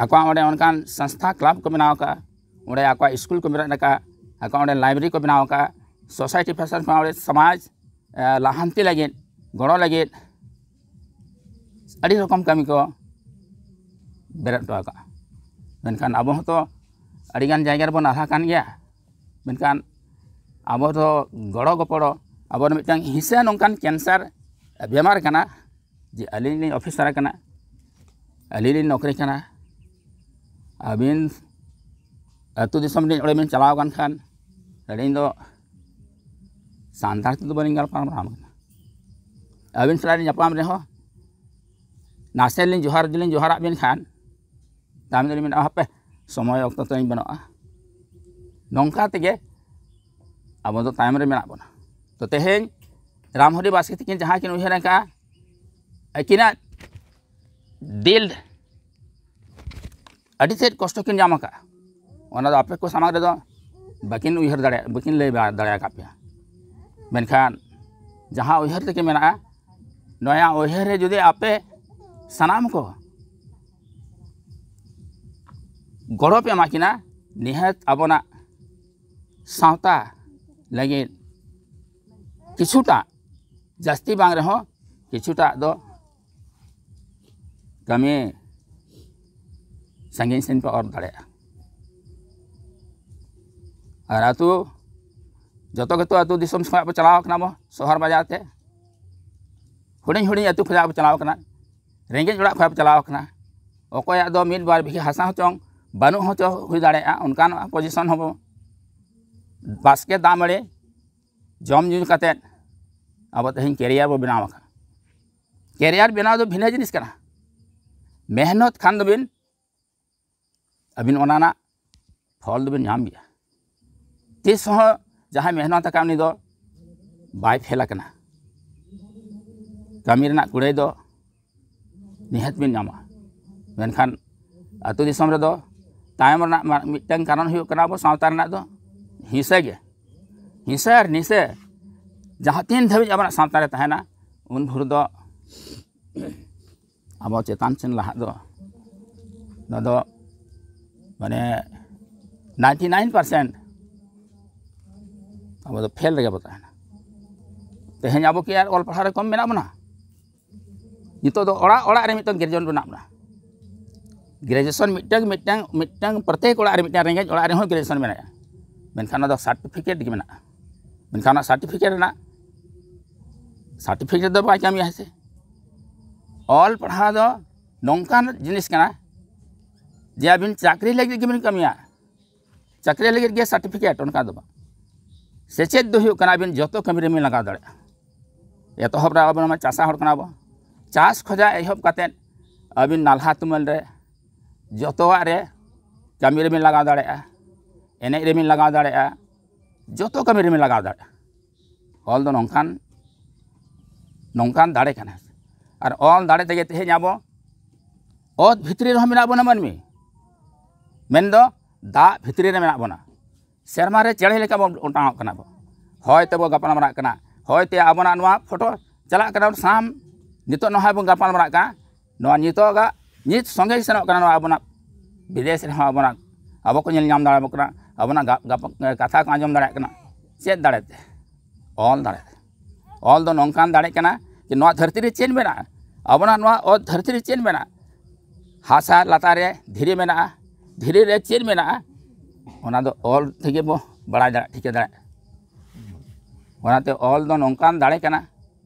ᱟᱠᱚᱣᱟᱜ ᱚᱸᱰᱮ ᱚᱱᱠᱟᱱ ᱥᱚᱝᱥᱛᱷᱟ, ᱠᱞᱟᱵᱽ ᱠᱚ ᱵᱮᱱᱟᱣ ᱟᱠᱟᱫᱼᱟ, ᱚᱸᱰᱮ ᱟᱠᱚᱣᱟᱜ ᱥᱠᱩᱞ ᱠᱚ ᱵᱮᱨᱮᱫ ᱟᱠᱟᱫᱼᱟ, ᱟᱠᱚᱣᱟᱜ ᱚᱸᱰᱮ ᱞᱟᱭᱵᱨᱮᱨᱤ ᱠᱚ ᱵᱮᱱᱟᱣ ᱟᱠᱟᱫᱼᱟ᱾ ᱥᱳᱥᱟᱭᱴᱤ ᱯᱷᱮᱥᱟᱱ ᱠᱷᱚᱱ ᱚᱸᱰᱮ ᱥᱚᱢᱟᱡᱽ ᱮ, ᱞᱟᱦᱟᱱᱛᱤ ᱞᱟᱹᱜᱤᱫ, ᱜᱚᱲᱚ ᱞᱟᱹᱜᱤᱫ ᱟᱹᱰᱤ ᱨᱚᱠᱚᱢ ᱠᱟᱹᱢᱤ ᱠᱚ ᱵᱮᱨᱮᱫ ᱦᱚᱴᱚ ᱟᱠᱟᱫᱼᱟ᱾ ᱢᱮᱱᱠᱷᱟᱱ ᱟᱵᱚ ᱦᱚᱸᱛᱚ ᱟᱹᱰᱤᱜᱟᱱ ᱡᱟᱭᱜᱟ ᱨᱮᱵᱚᱱ ᱱᱟᱞᱦᱟ ᱠᱟᱱ ᱜᱮᱭᱟ, ᱢᱮᱱᱠᱷᱟᱱ ᱟᱵᱚ ᱫᱚ ᱜᱚᱲᱚ ᱜᱚᱯᱚᱲᱚ, ᱟᱵᱚ ᱫᱚ ᱢᱤᱫᱴᱟᱝ ᱦᱤᱸᱥᱟᱹ ᱱᱚᱝᱠᱟᱱ ᱠᱮᱱᱥᱟᱨ ᱵᱤᱢᱟᱨ ᱠᱟᱱᱟ ᱡᱮ ᱟᱹᱞᱤᱧ ᱞᱤᱧ ᱚᱯᱷᱤᱥᱟᱨ ᱠᱟᱱᱟ, ᱟᱹᱞᱤᱧ ᱞᱤᱧ ᱱᱚᱠᱨᱤ ᱠᱟᱱᱟ, ᱟᱹᱵᱤᱱ ᱟᱹᱛᱩ ᱫᱤᱥᱚᱢ ᱨᱤᱱ ᱚᱸᱰᱮ ᱵᱤᱱ ᱪᱟᱞᱟᱣ ᱟᱠᱟᱱ ᱠᱷᱟᱱ ᱟᱹᱞᱤᱧ ᱫᱚ ᱥᱟᱱᱛᱟᱲ ᱛᱮᱫᱚ ᱵᱟᱹᱞᱤᱧ ᱜᱟᱞᱢᱟᱨᱟᱣ ᱠᱟᱱᱟ᱾ ᱟᱹᱵᱤᱱ ᱥᱟᱞᱟᱜ ᱞᱤᱧ ᱧᱟᱯᱟᱢ ᱨᱮᱦᱚᱸ ᱱᱟᱥᱮ ᱞᱤᱧ ᱡᱚᱦᱟᱨ ᱡᱩᱫᱤ ᱞᱤᱧ ᱡᱚᱦᱟᱨᱟᱜ ᱵᱤᱱ ᱠᱷᱟᱱ ᱛᱟᱭᱚᱢ ᱫᱚᱞᱤᱧ ᱢᱮᱱᱟ, ᱦᱟᱯᱮ, ᱥᱚᱢᱚᱭ ᱚᱠᱛᱚ ᱛᱟᱹᱞᱤᱧ ᱵᱟᱹᱱᱩᱜᱼᱟ᱾ ᱱᱚᱝᱠᱟ ᱛᱮᱜᱮ ᱟᱵᱚ ᱫᱚ ᱛᱟᱭᱚᱢ ᱨᱮ ᱢᱮᱱᱟᱜ ᱵᱚᱱᱟ᱾ ᱛᱚ ᱛᱮᱦᱮᱧ ᱨᱟᱢᱦᱚᱨᱤ ᱵᱟᱥᱠᱮ ᱛᱤᱠᱤᱱ ᱡᱟᱦᱟᱸ ᱠᱤᱱ ᱩᱭᱦᱟᱹᱨ ᱟᱠᱟᱫᱼᱟ, ᱟᱹᱠᱤᱱᱟᱜ ᱫᱤᱞ ᱟᱹᱰᱤ ᱛᱮᱫ ᱠᱚᱥᱴᱚ ᱠᱤᱱ ᱧᱟᱢ ᱟᱠᱟᱫᱼᱟ, ᱚᱱᱟ ᱫᱚ ᱟᱯᱮ ᱠᱚ ᱥᱟᱢᱟᱝ ᱨᱮᱫᱚ ᱵᱟᱹᱠᱤᱱ ᱩᱭᱦᱟᱹᱨ ᱫᱟᱲᱮᱭᱟᱜ, ᱵᱟᱹᱠᱤᱱ ᱞᱟᱹᱭ ᱵᱟᱲᱟ ᱫᱟᱲᱮ ᱟᱠᱟᱫ ᱯᱮᱭᱟ᱾ ᱢᱮᱱᱠᱷᱟᱱ ᱡᱟᱦᱟᱸ ᱩᱭᱦᱟᱹᱨ ᱛᱟᱹᱠᱤᱱ ᱢᱮᱱᱟᱜᱼᱟ, ᱱᱚᱣᱟ ᱩᱭᱦᱟᱹᱨ ᱨᱮ ᱡᱩᱫᱤ ᱟᱯᱮ ᱥᱟᱱᱟᱢ ᱠᱚ ᱜᱚᱲᱚ ᱯᱮ ᱮᱢᱟ ᱠᱤᱱᱟ, ᱱᱤᱦᱟᱹᱛ ᱟᱵᱚᱱᱟᱜ ᱥᱟᱶᱛᱟ ᱞᱟᱹᱜᱤᱫ ᱠᱤᱪᱷᱩᱴᱟ, ᱡᱟᱹᱥᱛᱤ ᱵᱟᱝ ᱨᱮᱦᱚᱸ ᱠᱤᱪᱷᱩᱴᱟ ᱫᱚ ᱠᱟᱹᱢᱤ ᱥᱟᱺᱜᱤᱧ ᱥᱮᱱ ᱯᱮ ᱚᱨ ᱫᱟᱲᱮᱭᱟᱜᱼᱟ᱾ ᱟᱨ ᱟᱹᱛᱩ, ᱡᱚᱛᱚ ᱜᱮᱛᱚ ᱟᱹᱛᱩ ᱫᱤᱥᱚᱢ ᱠᱷᱚᱱᱟᱜ ᱵᱚ ᱪᱟᱞᱟᱣ ᱠᱟᱱᱟ ᱵᱚ ᱥᱚᱦᱚᱨ ᱵᱟᱡᱟᱨ ᱛᱮ, ᱦᱩᱰᱤᱧ ᱦᱩᱰᱤᱧ ᱟᱹᱛᱩ ᱠᱷᱚᱱᱟᱜ ᱵᱚ ᱪᱟᱞᱟᱣ ᱠᱟᱱᱟ, ᱨᱮᱸᱜᱮᱡ ᱚᱲᱟᱜ ᱠᱷᱚᱱᱟᱜ ᱵᱚ ᱪᱟᱞᱟᱣ ᱠᱟᱱᱟ᱾ ᱚᱠᱚᱭᱟᱜ ᱫᱚ ᱢᱤᱫ ᱵᱟᱨ ᱵᱤᱜᱷᱟᱹ ᱦᱟᱥᱟ ᱦᱚᱸ ᱪᱚᱝ ᱵᱟᱹᱱᱩᱜ ᱦᱚᱸ ᱪᱚ ᱦᱩᱭ ᱫᱟᱲᱮᱭᱟᱜᱼᱟ, ᱚᱱᱠᱟᱱ ᱯᱚᱡᱤᱥᱚᱱ ᱦᱚᱸ ᱵᱚ ᱵᱟᱥᱠᱮ ᱫᱟᱜ ᱢᱟᱹᱲᱤ ᱡᱚᱢ ᱧᱩ ᱠᱟᱛᱮᱫ ᱟᱵᱚ ᱛᱮᱦᱮᱧ ᱠᱮᱨᱤᱭᱟᱨ ᱵᱚ ᱵᱮᱱᱟᱣ ᱟᱠᱟᱫᱟ᱾ ᱠᱮᱨᱤᱭᱟᱨ ᱵᱮᱱᱟᱣ ᱫᱚ ᱵᱷᱤᱱᱟᱹ ᱡᱤᱱᱤᱥ ᱠᱟᱱᱟ᱾ ᱢᱮᱦᱱᱚᱛ ᱠᱷᱟᱱ ᱫᱚᱵᱤᱱ ᱟᱹᱵᱤᱱ ᱚᱱᱟ ᱨᱮᱱᱟᱜ ᱯᱷᱚᱞ ᱫᱚᱵᱤᱱ ᱧᱟᱢ ᱜᱮᱭᱟ᱾ ᱛᱤᱥ ᱦᱚᱸ ᱡᱟᱦᱟᱸᱭ ᱢᱮᱦᱱᱚᱛ ᱟᱠᱟᱫ ᱩᱱᱤ ᱫᱚ ᱵᱟᱭ ᱯᱷᱮᱞ ᱟᱠᱟᱱᱟ᱾ ᱠᱟᱹᱢᱤ ᱨᱮᱱᱟᱜ ᱠᱩᱲᱟᱹᱭ ᱫᱚ ᱱᱤᱦᱟᱹᱛ ᱵᱤᱱ ᱧᱟᱢᱟ᱾ ᱢᱮᱱᱠᱷᱟᱱ ᱟᱹᱛᱩ ᱫᱤᱥᱚᱢ ᱨᱮᱫᱚ ᱛᱟᱭᱚᱢ ᱨᱮᱱᱟᱜ ᱢᱟ-, ᱢᱤᱫᱴᱟᱝ ᱠᱟᱨᱚᱱ ᱦᱩᱭᱩᱜ ᱠᱟᱱᱟ ᱟᱵᱚ ᱥᱟᱶᱛᱟ ᱨᱮᱱᱟᱜ ᱫᱚ ᱦᱤᱸᱥᱟᱹ ᱜᱮ᱾ ᱦᱤᱸᱥᱟᱹ ᱟᱨ ᱱᱤᱥᱟᱹ ᱡᱟᱦᱟᱸ ᱛᱤᱱ ᱫᱷᱟᱹᱵᱤᱡ ᱟᱵᱚᱱᱟᱜ ᱥᱟᱶᱛᱟ ᱨᱮ ᱛᱟᱦᱮᱱᱟ, ᱩᱱ ᱵᱷᱳᱨ ᱫᱚ ᱟᱵᱚ ᱪᱮᱛᱟᱱ ᱥᱮᱱ ᱞᱟᱦᱟᱜ ᱫᱚ, ᱱᱚᱣᱟ ᱫᱚ ᱢᱟᱱᱮ ninety nine percent ᱟᱵᱚ ᱫᱚ ᱯᱷᱮᱞ ᱨᱮᱜᱮ ᱵᱚ ᱛᱟᱦᱮᱱᱟ᱾ ᱛᱮᱦᱮᱧ ᱟᱵᱚ ᱠᱤ ᱟᱨ ᱚᱞ ᱯᱟᱲᱦᱟᱣ ᱨᱮ ᱠᱚᱢ ᱢᱮᱱᱟᱜ ᱵᱚᱱᱟ? ᱱᱤᱛᱚᱜ ᱫᱚ ᱚᱲᱟᱜ ᱚᱲᱟᱜ ᱨᱮ ᱢᱤᱫᱴᱟᱝ ᱜᱨᱮᱡᱩᱭᱮᱥᱚᱱ ᱢᱮᱱᱟᱜ ᱵᱚᱱᱟ᱾ ᱜᱨᱮᱡᱩᱭᱮᱥᱚᱱ ᱢᱤᱫᱴᱟᱝ, ᱢᱤᱫᱴᱟᱝ, ᱢᱤᱫᱴᱟᱝ ᱯᱨᱚᱛᱮᱠ ᱚᱲᱟᱜ ᱨᱮ, ᱢᱤᱫᱴᱟᱝ ᱨᱮᱸᱜᱮᱡ ᱚᱲᱟᱜ ᱨᱮᱦᱚᱸ ᱜᱨᱮᱡᱩᱭᱮᱥᱚᱱ ᱢᱮᱱᱟᱜᱼᱟ, ᱢᱮᱱᱠᱷᱟᱱ ᱚᱱᱟ ᱫᱚ ᱥᱟᱨᱴᱤᱯᱷᱤᱠᱮᱴ ᱜᱮ ᱢᱮᱱᱟᱜᱼᱟ᱾ ᱢᱮᱱᱠᱷᱟᱱ ᱚᱱᱟ ᱥᱟᱨᱴᱤᱯᱷᱤᱠᱮᱴ ᱨᱮᱱᱟᱜ, ᱥᱟᱨᱴᱤᱯᱷᱤᱠᱮᱴ ᱫᱚ ᱵᱟᱭ ᱠᱟᱹᱢᱤᱭᱟ ᱦᱮᱸ ᱥᱮ᱾ ᱚᱞ ᱯᱟᱲᱦᱟᱣ ᱫᱚ ᱱᱚᱝᱠᱟᱱ ᱡᱤᱱᱤᱥ ᱠᱟᱱᱟ ᱡᱮ ᱟᱹᱵᱤᱱ ᱪᱟᱹᱠᱨᱤ ᱞᱟᱹᱜᱤᱫ ᱜᱮᱵᱤᱱ ᱠᱟᱹᱢᱤᱭᱟ, ᱪᱟᱹᱠᱨᱤ ᱞᱟᱹᱜᱤᱫ ᱜᱮ ᱥᱟᱨᱴᱤᱯᱷᱤᱠᱮᱴ, ᱚᱱᱠᱟ ᱫᱚ ᱵᱟᱝ᱾ ᱥᱮᱪᱮᱫ ᱫᱚ ᱦᱩᱭᱩᱜ ᱠᱟᱱᱟ ᱟᱹᱵᱤᱱ ᱡᱚᱛᱚ ᱠᱟᱹᱢᱤ ᱨᱮᱵᱤᱱ ᱞᱟᱜᱟᱣ ᱫᱟᱲᱮᱭᱟᱜᱼᱟ᱾ ᱮᱛᱚᱦᱚᱵ ᱨᱮ ᱟᱵᱚ ᱢᱟ ᱪᱟᱥᱟ ᱦᱚᱲ ᱠᱟᱱᱟ ᱵᱚ, ᱪᱟᱥ ᱠᱷᱚᱱᱟᱜ ᱮᱦᱚᱵ ᱠᱟᱛᱮᱫ ᱟᱹᱵᱤᱱ ᱱᱟᱞᱦᱟ ᱛᱩᱢᱟᱹᱞ ᱨᱮ, ᱡᱚᱛᱚᱣᱟᱜ ᱨᱮ ᱠᱟᱹᱢᱤ ᱨᱮᱵᱤᱱ ᱞᱟᱜᱟᱣ ᱫᱟᱲᱮᱭᱟᱜᱼᱟ, ᱮᱱᱮᱡ ᱨᱮᱵᱤᱱ ᱞᱟᱜᱟᱣ ᱫᱟᱲᱮᱭᱟᱜᱼᱟ, ᱡᱚᱛᱚ ᱠᱟᱹᱢᱤ ᱨᱮᱵᱤᱱ ᱞᱟᱜᱟᱣ ᱫᱟᱲᱮᱭᱟᱜᱼᱟ᱾ ᱚᱞ ᱫᱚ ᱱᱚᱝᱠᱟᱱ, ᱱᱚᱝᱠᱟᱱ ᱫᱟᱲᱮ ᱠᱟᱱᱟ᱾ ᱟᱨ ᱚᱞ ᱫᱟᱲᱮ ᱛᱮᱜᱮ ᱛᱮᱦᱮᱧ ᱟᱵᱚ ᱚᱛ ᱵᱷᱤᱛᱨᱤ ᱨᱮᱦᱚᱸ ᱢᱮᱱᱟᱜ ᱵᱚᱱᱟ ᱢᱟᱹᱱᱢᱤ, ᱢᱮᱱᱫᱚ ᱫᱟᱜ ᱵᱷᱤᱛᱨᱤ ᱨᱮ ᱢᱮᱱᱟᱜ ᱵᱚᱱᱟ᱾ ᱥᱮᱨᱢᱟ ᱨᱮ ᱪᱮᱬᱮ ᱞᱮᱠᱟ ᱵᱚᱱ ᱚᱴᱟᱝᱚᱜ ᱠᱟᱱᱟ ᱵᱚ᱾ ᱦᱚᱭ ᱛᱮᱵᱚ ᱜᱟᱯᱟᱞ ᱢᱟᱨᱟᱜ ᱠᱟᱱᱟ, ᱦᱚᱭ ᱛᱮ ᱟᱵᱚᱱᱟᱜ ᱱᱚᱣᱟ ᱯᱷᱳᱴᱳ ᱪᱟᱞᱟᱜ ᱠᱟᱱᱟ, ᱥᱟᱢ ᱱᱤᱛᱚᱜ ᱱᱚᱣᱟ ᱵᱚᱱ ᱜᱟᱯᱟᱞ ᱢᱟᱨᱟᱜ ᱠᱟᱱᱟ, ᱱᱚᱣᱟ ᱱᱤᱛᱚᱜᱟᱜ ᱱᱤᱛ ᱥᱚᱸᱜᱮ ᱥᱮᱱᱚᱜ ᱠᱟᱱᱟ ᱱᱚᱣᱟ ᱟᱵᱚᱱᱟᱜ ᱵᱤᱫᱮᱥ ᱨᱮᱦᱚᱸ ᱟᱵᱚᱱᱟᱜ, ᱟᱵᱚ ᱠᱚ ᱧᱮᱞ ᱧᱟᱢ ᱫᱟᱲᱮᱭᱟᱵᱚ ᱠᱟᱱᱟ, ᱟᱵᱚᱱᱟᱜ ᱜᱟ-, ᱜᱟᱯ-, ᱠᱟᱛᱷᱟ ᱠᱚ ᱟᱸᱡᱚᱢ ᱫᱟᱲᱮᱭᱟᱜ ᱠᱟᱱᱟ᱾ ᱪᱮᱫ ᱫᱟᱲᱮ ᱛᱮ? ᱚᱞ ᱫᱟᱲᱮ ᱛᱮ᱾ ᱚᱞ ᱫᱚ ᱱᱚᱝᱠᱟᱱ ᱫᱟᱲᱮ ᱠᱟᱱᱟ ᱡᱮ ᱱᱚᱣᱟ ᱫᱷᱟᱹᱨᱛᱤ ᱨᱮ ᱪᱮᱫ ᱢᱮᱱᱟᱜᱼᱟ, ᱟᱵᱚᱱᱟᱜ ᱱᱚᱣᱟ ᱚᱛ ᱫᱷᱟᱹᱨᱛᱤ ᱨᱮ ᱪᱮᱫ ᱢᱮᱱᱟᱜᱼᱟ, ᱦᱟᱥᱟ ᱞᱟᱛᱟᱨ ᱨᱮ ᱫᱷᱤᱨᱤ ᱢᱮᱱᱟᱜᱼᱟ, ᱫᱷᱤᱨᱤ ᱨᱮ ᱪᱮᱫ ᱢᱮᱱᱟᱜᱼᱟ, ᱚᱱᱟ ᱫᱚ ᱚᱞ ᱛᱮᱜᱮ ᱵᱚ ᱵᱟᱲᱟᱭ ᱫᱟᱲᱮᱭᱟᱜᱼᱟ, ᱴᱷᱤᱠᱟᱹ ᱫᱟᱲᱮᱭᱟᱜᱼᱟ᱾ ᱚᱱᱟᱛᱮ ᱚᱞ ᱫᱚ ᱱᱚᱝᱠᱟᱱ ᱫᱟᱲᱮ ᱠᱟᱱᱟ,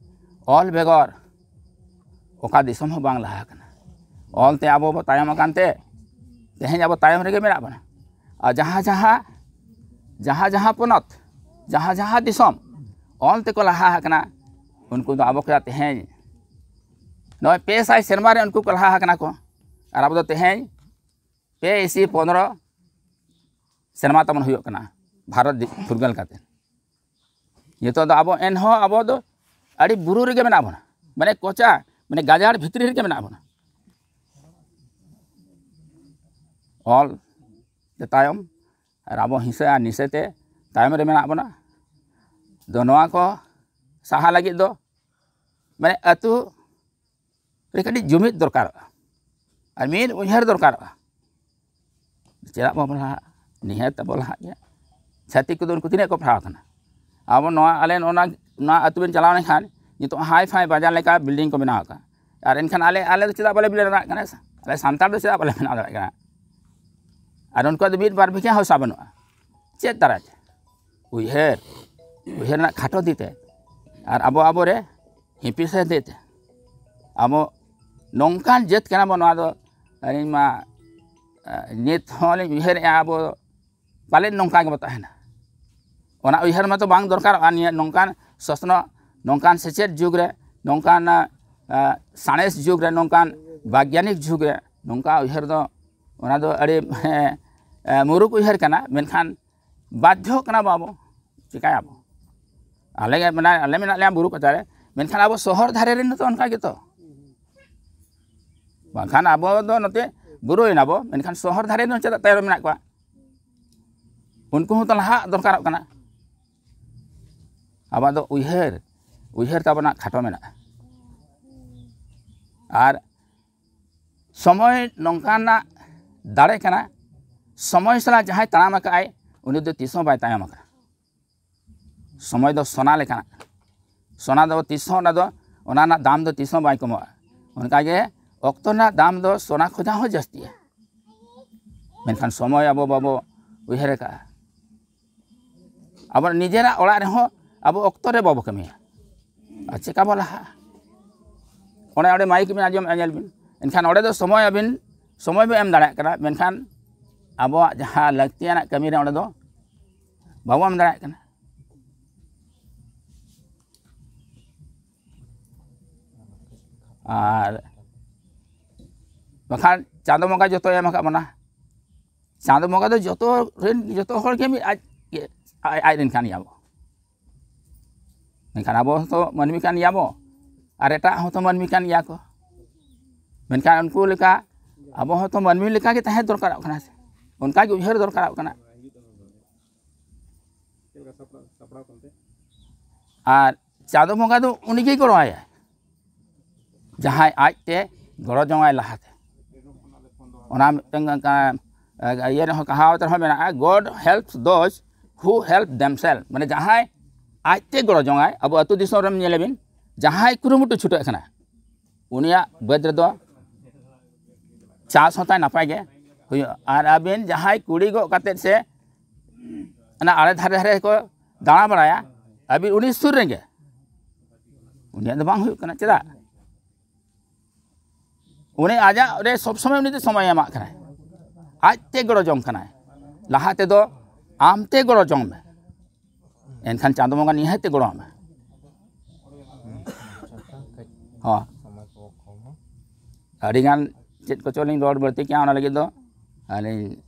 ᱚᱞ ᱵᱮᱜᱚᱨ ᱚᱠᱟ ᱫᱤᱥᱚᱢ ᱦᱚᱸ ᱵᱟᱝ ᱞᱟᱦᱟ ᱟᱠᱟᱱᱟ᱾ ᱚᱞ ᱛᱮ ᱟᱵᱚ ᱵᱚ ᱛᱟᱭᱚᱢ ᱟᱠᱟᱱ ᱛᱮ ᱛᱮᱦᱮᱧ ᱟᱵᱚ ᱛᱟᱭᱚᱢ ᱨᱮᱜᱮ ᱢᱮᱱᱟᱜ ᱵᱚᱱᱟ᱾ ᱟᱨ ᱡᱟᱦᱟᱸ ᱡᱟᱦᱟᱸ, ᱡᱟᱦᱟᱸ ᱡᱟᱦᱟᱸ ᱯᱚᱱᱚᱛ, ᱡᱟᱦᱟᱸ ᱡᱟᱦᱟᱸ ᱫᱤᱥᱚᱢ ᱚᱞ ᱛᱮᱠᱚ ᱞᱟᱦᱟ ᱟᱠᱟᱱᱟ, ᱩᱱᱠᱩ ᱫᱚ ᱟᱵᱚ ᱠᱷᱚᱱᱟᱜ ᱛᱮᱦᱮᱧ ᱱᱚᱜᱼᱚᱭ ᱯᱮ ᱥᱟᱭ ᱥᱮᱨᱢᱟ ᱨᱮ ᱩᱱᱠᱩ ᱠᱚ ᱞᱟᱦᱟ ᱟᱠᱟᱱᱟ ᱠᱚ, ᱟᱨ ᱟᱵᱚ ᱫᱚ ᱛᱮᱦᱮᱧ ᱯᱮ ᱤᱥᱤ ᱯᱚᱱᱨᱚ ᱥᱮᱨᱢᱟ ᱛᱟᱵᱚᱱ ᱦᱩᱭᱩᱜ ᱠᱟᱱᱟ ᱵᱷᱟᱨᱚᱛ ᱫᱤ-, ᱯᱷᱩᱨᱜᱟᱹᱞ ᱠᱟᱛᱮ᱾ ᱱᱤᱛᱚᱜ ᱫᱚ ᱟᱵᱚ ᱮᱱᱦᱚᱸ ᱟᱵᱚ ᱫᱚ ᱟᱹᱰᱤ ᱵᱩᱨᱩ ᱨᱮᱜᱮ ᱢᱮᱱᱟᱜ ᱵᱚᱱᱟ, ᱢᱟᱱᱮ ᱠᱚᱪᱟ, ᱢᱟᱱᱮ ᱜᱟᱡᱟᱲ ᱵᱷᱤᱛᱨᱤ ᱨᱮᱜᱮ ᱢᱮᱱᱟᱜ ᱵᱚᱱᱟ᱾ ᱚᱞ ᱛᱮ ᱛᱟᱭᱚᱢ, ᱟᱨ ᱟᱵᱚ ᱦᱤᱸᱥᱟᱹ ᱟᱨ ᱱᱤᱥᱟᱹ ᱛᱮ ᱛᱟᱭᱚᱢ ᱨᱮ ᱢᱮᱱᱟᱜ ᱵᱚᱱᱟ᱾ ᱫᱚ ᱱᱚᱣᱟ ᱠᱚ ᱥᱟᱦᱟ ᱞᱟᱹᱜᱤᱫ ᱫᱚ ᱢᱟᱱᱮ ᱟᱹᱛᱩ ᱨᱮ ᱠᱟᱹᱴᱤᱡ ᱡᱩᱢᱤᱫ ᱫᱚᱨᱠᱟᱨᱚᱜᱼᱟ ᱟᱨ ᱢᱤᱫ ᱩᱭᱦᱟᱹᱨ ᱫᱚᱨᱠᱟᱨᱚᱜᱼᱟ᱾ ᱪᱮᱫᱟᱜ ᱵᱟᱵᱚᱱ ᱞᱟᱦᱟᱜᱼᱟ? ᱱᱤᱦᱟᱹᱛ ᱟᱵᱚ ᱞᱟᱦᱟᱜ ᱜᱮᱭᱟ᱾ ᱪᱷᱟᱹᱛᱤᱠ ᱠᱚᱫᱚ ᱩᱱᱠᱩ ᱛᱤᱱᱟᱹᱜ ᱠᱚ ᱯᱟᱲᱦᱟᱣ ᱟᱠᱟᱱᱟ? ᱟᱵᱚ ᱱᱚᱣᱟ, ᱟᱞᱮ ᱱᱚᱣᱟ, ᱱᱚᱣᱟ ᱟᱹᱛᱩ ᱵᱮᱱ ᱪᱟᱞᱟᱣ ᱞᱮᱱᱠᱷᱟᱱ ᱱᱤᱛᱚᱜ ᱦᱟᱭ ᱯᱷᱟᱭ ᱵᱟᱡᱟᱨ ᱞᱮᱠᱟ ᱵᱤᱞᱰᱤᱝ ᱠᱚ ᱵᱮᱱᱟᱣ ᱟᱠᱟᱫᱼᱟ᱾ ᱟᱨ ᱮᱱᱠᱷᱟᱱ ᱟᱞᱮ, ᱟᱞᱮ ᱫᱚ ᱪᱮᱫᱟᱜ ᱵᱟᱞᱮ ᱵᱮᱱᱟᱣ ᱫᱟᱲᱮᱭᱟᱜ ᱠᱟᱱᱟ? ᱟᱞᱮ ᱥᱟᱱᱛᱟᱲ ᱫᱚ ᱪᱮᱫᱟᱜ ᱵᱟᱞᱮ ᱵᱮᱱᱟᱣ ᱫᱟᱲᱮᱭᱟᱜ ᱠᱟᱱᱟ? ᱟᱨ ᱩᱱᱠᱩᱣᱟᱜ ᱫᱚ ᱢᱤᱫ ᱵᱟᱨ ᱵᱤᱜᱷᱟᱹ ᱦᱟᱥᱟ ᱵᱟᱹᱱᱩᱜᱼᱟ᱾ ᱪᱮᱫ ᱫᱟᱨᱟᱭ ᱛᱮ? ᱩᱭᱦᱟᱹᱨ, ᱩᱭᱦᱟᱹᱨ ᱨᱮᱱᱟᱜ ᱠᱷᱟᱴᱚ ᱫᱤ ᱛᱮ ᱟᱨ ᱟᱵᱚ ᱟᱵᱚ ᱨᱮ ᱦᱤᱯᱤᱲ ᱥᱮ ᱫᱤ ᱛᱮ ᱟᱵᱚ ᱱᱚᱝᱠᱟᱱ ᱡᱟᱹᱛ ᱠᱟᱱᱟ ᱵᱚᱱ, ᱱᱚᱣᱟ ᱫᱚ ᱟᱹᱞᱤᱧ ᱢᱟ, ᱮ, ᱱᱤᱛ ᱦᱚᱸ ᱞᱤᱧ ᱩᱭᱦᱟᱹᱨᱮᱜᱼᱟ, ᱟᱵᱚ ᱯᱟᱞᱮᱫ ᱱᱚᱝᱠᱟ ᱜᱮᱵᱚ ᱛᱟᱦᱮᱱᱟ᱾ ᱚᱱᱟ ᱩᱭᱦᱟᱹᱨ ᱢᱟᱛᱚ ᱵᱟᱝ ᱫᱚᱨᱠᱟᱨᱚᱜᱼᱟ᱾ ᱱᱤᱭᱟᱹ ᱱᱚᱝᱠᱟᱱ ᱥᱚᱥᱱᱚᱜ, ᱱᱚᱝᱠᱟᱱ ᱥᱮᱪᱮᱫ ᱡᱩᱜᱽ ᱨᱮ, ᱱᱚᱝᱠᱟᱱ, ᱮ, ᱥᱟᱬᱮᱥ ᱡᱩᱜᱽ ᱨᱮ, ᱱᱚᱝᱠᱟᱱ ᱵᱟᱭᱜᱟᱱᱤᱠ ᱡᱩᱜᱽ ᱨᱮ ᱱᱚᱝᱠᱟ ᱩᱭᱦᱟᱹᱨ ᱫᱚ, ᱚᱱᱟ ᱫᱚ ᱟᱹᱰᱤ, ᱮ, ᱢᱩᱨᱩᱠ ᱩᱭᱦᱟᱹᱨ ᱠᱟᱱᱟ᱾ ᱢᱮᱱᱠᱷᱟᱱ ᱵᱟᱫᱽᱫᱷᱚ ᱠᱟᱱᱟ ᱵᱚ ᱟᱵᱚ, ᱪᱤᱠᱟᱹᱭᱟᱵᱚ? ᱟᱞᱮ ᱜᱮ ᱢᱮᱱᱟᱜ, ᱟᱞᱮ ᱢᱮᱱᱟᱜ ᱞᱮᱭᱟ ᱵᱩᱨᱩ ᱠᱚᱪᱟ ᱨᱮ, ᱢᱮᱱᱠᱷᱟᱱ ᱟᱵᱚ ᱥᱚᱦᱚᱨ ᱫᱷᱟᱨᱮ ᱨᱮᱱ ᱦᱚᱸᱛᱚ ᱚᱱᱠᱟ ᱜᱮᱛᱚ᱾ ᱵᱟᱝᱠᱷᱟᱱ ᱟᱵᱚ ᱫᱚ ᱱᱚᱛᱮ ᱵᱩᱨᱩᱭᱮᱱᱟ ᱵᱚ, ᱢᱮᱱᱠᱷᱟᱱ ᱥᱚᱦᱚᱨ ᱫᱷᱟᱨᱮ ᱨᱮᱱ ᱪᱮᱫᱟᱜ ᱛᱟᱭᱚᱢ ᱢᱮᱱᱟᱜ ᱠᱚᱣᱟ? ᱩᱱᱠᱩ ᱦᱚᱸᱛᱚ ᱞᱟᱦᱟᱜ ᱫᱚᱨᱠᱟᱨᱚᱜ ᱠᱟᱱᱟ᱾ ᱟᱵᱚᱣᱟᱜ ᱫᱚ ᱩᱭᱦᱟᱹᱨ, ᱩᱭᱦᱟᱹᱨ ᱛᱟᱵᱚᱱᱟᱜ ᱠᱷᱟᱴᱚ ᱢᱮᱱᱟᱜᱼᱟ᱾ ᱟᱨ ᱥᱚᱢᱚᱭ ᱱᱚᱝᱠᱟᱱᱟᱜ ᱫᱟᱲᱮ ᱠᱟᱱᱟ, ᱥᱚᱢᱚᱭ ᱥᱟᱞᱟᱜ ᱡᱟᱦᱟᱸᱭ ᱛᱟᱲᱟᱢ ᱟᱠᱟᱫ ᱟᱭ, ᱩᱱᱤ ᱫᱚ ᱛᱤᱥ ᱦᱚᱸ ᱵᱟᱭ ᱛᱟᱭᱚᱢ ᱟᱠᱟᱱᱟ᱾ ᱥᱚᱢᱚᱭ ᱫᱚ ᱥᱚᱱᱟ ᱞᱮᱠᱟᱱᱟᱜ᱾ ᱥᱚᱱᱟ ᱫᱚ ᱛᱤᱥ ᱦᱚᱸ, ᱚᱱᱟ ᱫᱚ, ᱚᱱᱟ ᱨᱮᱱᱟᱜ ᱫᱟᱢ ᱫᱚ ᱛᱤᱥ ᱦᱚᱸ ᱵᱟᱭ ᱠᱚᱢᱚᱜᱼᱟ᱾ ᱚᱱᱠᱟᱜᱮ ᱚᱠᱛᱚ ᱨᱮᱱᱟᱜ ᱫᱟᱢ ᱫᱚ ᱥᱚᱱᱟ ᱠᱷᱚᱱᱟᱜ ᱦᱚᱸ ᱡᱟᱹᱥᱛᱤᱭᱟ, ᱢᱮᱱᱠᱷᱟᱱ ᱥᱚᱢᱚᱭ ᱟᱵᱚ ᱵᱟᱵᱚ ᱩᱭᱦᱟᱹᱨ ᱟᱠᱟᱫᱼᱟ᱾ ᱟᱵᱚ ᱱᱤᱡᱮᱨᱟᱜ ᱚᱲᱟᱜ ᱨᱮᱦᱚᱸ ᱟᱵᱚ ᱚᱠᱛᱚ ᱨᱮ ᱵᱟᱵᱚ ᱠᱟᱹᱢᱤᱭᱟ, ᱟᱨ ᱪᱮᱠᱟ ᱵᱚ ᱞᱟᱦᱟᱜᱼᱟ? ᱚᱸᱰᱮ, ᱚᱸᱰᱮ ᱢᱟᱭᱤᱠ ᱵᱤᱱ ᱟᱸᱡᱚᱢᱮᱫᱼᱟ, ᱧᱮᱞ ᱵᱤᱱ, ᱮᱱᱠᱷᱟᱱ ᱚᱸᱰᱮ ᱫᱚ ᱥᱚᱢᱚᱭ ᱟᱹᱵᱤᱱ, ᱥᱚᱢᱚᱭ ᱵᱚ ᱮᱢ ᱫᱟᱲᱮᱭᱟᱜ ᱠᱟᱱᱟ, ᱢᱮᱱᱠᱷᱟᱱ ᱟᱵᱚᱣᱟᱜ ᱡᱟᱦᱟᱸ ᱞᱟᱹᱠᱛᱤᱭᱟᱱᱟᱜ ᱠᱟᱹᱢᱤ ᱨᱮ ᱚᱸᱰᱮ ᱫᱚ ᱵᱟᱵᱚ ᱮᱢ ᱫᱟᱲᱮᱭᱟᱜ ᱠᱟᱱᱟ᱾ ᱟᱨ ᱵᱟᱠᱷᱟᱱ ᱪᱟᱸᱫᱚ ᱵᱚᱸᱜᱟ ᱡᱚᱛᱚᱭ ᱮᱢ ᱟᱠᱟᱫ ᱵᱚᱱᱟ᱾ ᱪᱟᱸᱫᱚ ᱵᱚᱸᱜᱟ ᱫᱚ ᱡᱚᱛᱚ ᱨᱮᱱ, ᱡᱚᱛᱚ ᱦᱚᱲ ᱜᱮ ᱢᱤᱫ ᱟᱡ, ᱟᱡ, ᱟᱡ ᱨᱮᱱ ᱠᱟᱱ ᱜᱮᱭᱟ ᱵᱚ᱾ ᱢᱮᱱᱠᱷᱟᱱ ᱟᱵᱚ ᱦᱚᱸᱛᱚ ᱢᱟᱹᱱᱢᱤ ᱠᱟᱱ ᱜᱮᱭᱟ ᱵᱚ, ᱟᱨ ᱮᱴᱟᱜ ᱦᱚᱸᱛᱚ ᱢᱟᱹᱱᱢᱤ ᱠᱟᱱ ᱜᱮᱭᱟ ᱠᱚ᱾ ᱢᱮᱱᱠᱷᱟᱱ ᱩᱱᱠᱩ ᱞᱮᱠᱟ ᱟᱵᱚ ᱦᱚᱸᱛᱚ ᱢᱟᱹᱱᱢᱤ ᱞᱮᱠᱟ ᱜᱮ ᱛᱟᱦᱮᱸ ᱫᱚᱨᱠᱟᱨᱚᱜ ᱠᱟᱱᱟ ᱥᱮ, ᱚᱱᱠᱟ ᱜᱮ ᱩᱭᱦᱟᱹᱨ ᱫᱚᱨᱠᱟᱨᱚᱜ ᱠᱟᱱᱟ᱾ ᱟᱨ ᱪᱟᱸᱫᱚ ᱵᱚᱸᱜᱟ ᱫᱚ ᱩᱱᱤ ᱜᱮᱭ ᱜᱚᱲᱚ ᱟᱭᱟ, ᱡᱟᱦᱟᱸᱭ ᱟᱡᱛᱮ ᱜᱚᱲᱚ ᱡᱚᱝᱟᱭ ᱞᱟᱦᱟᱛᱮ᱾ ᱚᱱᱟ ᱢᱤᱫᱴᱟᱝ, ᱮ, ᱤᱭᱟᱹ ᱨᱮᱦᱚᱸ, ᱠᱟᱦᱟᱣᱟᱛ ᱨᱮᱦᱚᱸ ᱢᱮᱱᱟᱜᱼᱟ, "God helps those who help themselves", ᱢᱟᱱᱮ ᱡᱟᱦᱟᱸᱭ ᱟᱡᱛᱮ ᱜᱚᱲᱚ ᱡᱚᱝᱟᱭ᱾ ᱟᱵᱚ ᱟᱹᱛᱩ ᱫᱤᱥᱚᱢ ᱨᱮᱢ ᱧᱮᱞᱮ ᱵᱤᱱ, ᱡᱟᱦᱟᱸᱭ ᱠᱩᱨᱩᱢᱩᱴᱩ ᱪᱷᱩᱴᱟᱹᱜ ᱠᱟᱱᱟ, ᱩᱱᱤᱭᱟᱜ ᱵᱟᱹᱫᱽ ᱨᱮᱫᱚ ᱪᱟᱥ ᱦᱚᱸ ᱛᱟᱭ ᱱᱟᱯᱟᱭ ᱜᱮ ᱦᱩᱭᱩᱜᱼᱟ᱾ ᱟᱨ ᱟᱹᱵᱤᱱ ᱡᱟᱦᱟᱸᱭ ᱠᱩᱲᱤ ᱜᱚᱜ ᱠᱟᱛᱮᱫ ᱥᱮ ᱚᱱᱟ ᱟᱲᱮ ᱫᱷᱟᱨᱮ ᱫᱷᱟᱨᱮ ᱠᱚ ᱫᱟᱬᱟ ᱵᱟᱲᱟᱭᱟ, ᱟᱹᱵᱤᱱ ᱩᱱᱤ ᱥᱩᱨ ᱨᱮᱜᱮ, ᱩᱱᱤᱭᱟᱜ ᱫᱚ ᱵᱟᱝ ᱦᱩᱭᱩᱜ ᱠᱟᱱᱟ᱾ ᱪᱮᱫᱟᱜ? ᱩᱱᱤ ᱟᱡᱟᱜ ᱨᱮ ᱥᱚᱵ ᱥᱚᱢᱚᱭ ᱩᱱᱤ ᱫᱚ ᱥᱚᱢᱚᱭ ᱮᱢᱟᱜ ᱠᱟᱱᱟᱭ, ᱟᱡᱛᱮ ᱜᱚᱲᱚ ᱡᱚᱝ ᱠᱟᱱᱟᱭ᱾ ᱞᱟᱦᱟ ᱛᱮᱫᱚ ᱟᱢᱛᱮ ᱜᱚᱲᱚ ᱡᱚᱝ ᱢᱮ, ᱮᱱᱠᱷᱟᱱ ᱪᱟᱸᱫᱚ ᱵᱚᱸᱜᱟ ᱱᱤᱦᱟᱹᱛ ᱜᱚᱲᱚ ᱟᱢᱟ᱾ ᱦᱚᱸ᱾ ᱟᱹᱰᱤᱜᱟᱱ ᱪᱮᱫ ᱠᱚᱪᱚ ᱞᱤᱧ ᱨᱚᱲ ᱵᱟᱹᱲᱛᱤ ᱠᱮᱜᱼᱟ, ᱚᱱᱟ ᱞᱟᱹᱜᱤᱫ ᱫᱚ ᱟᱹᱞᱤᱧ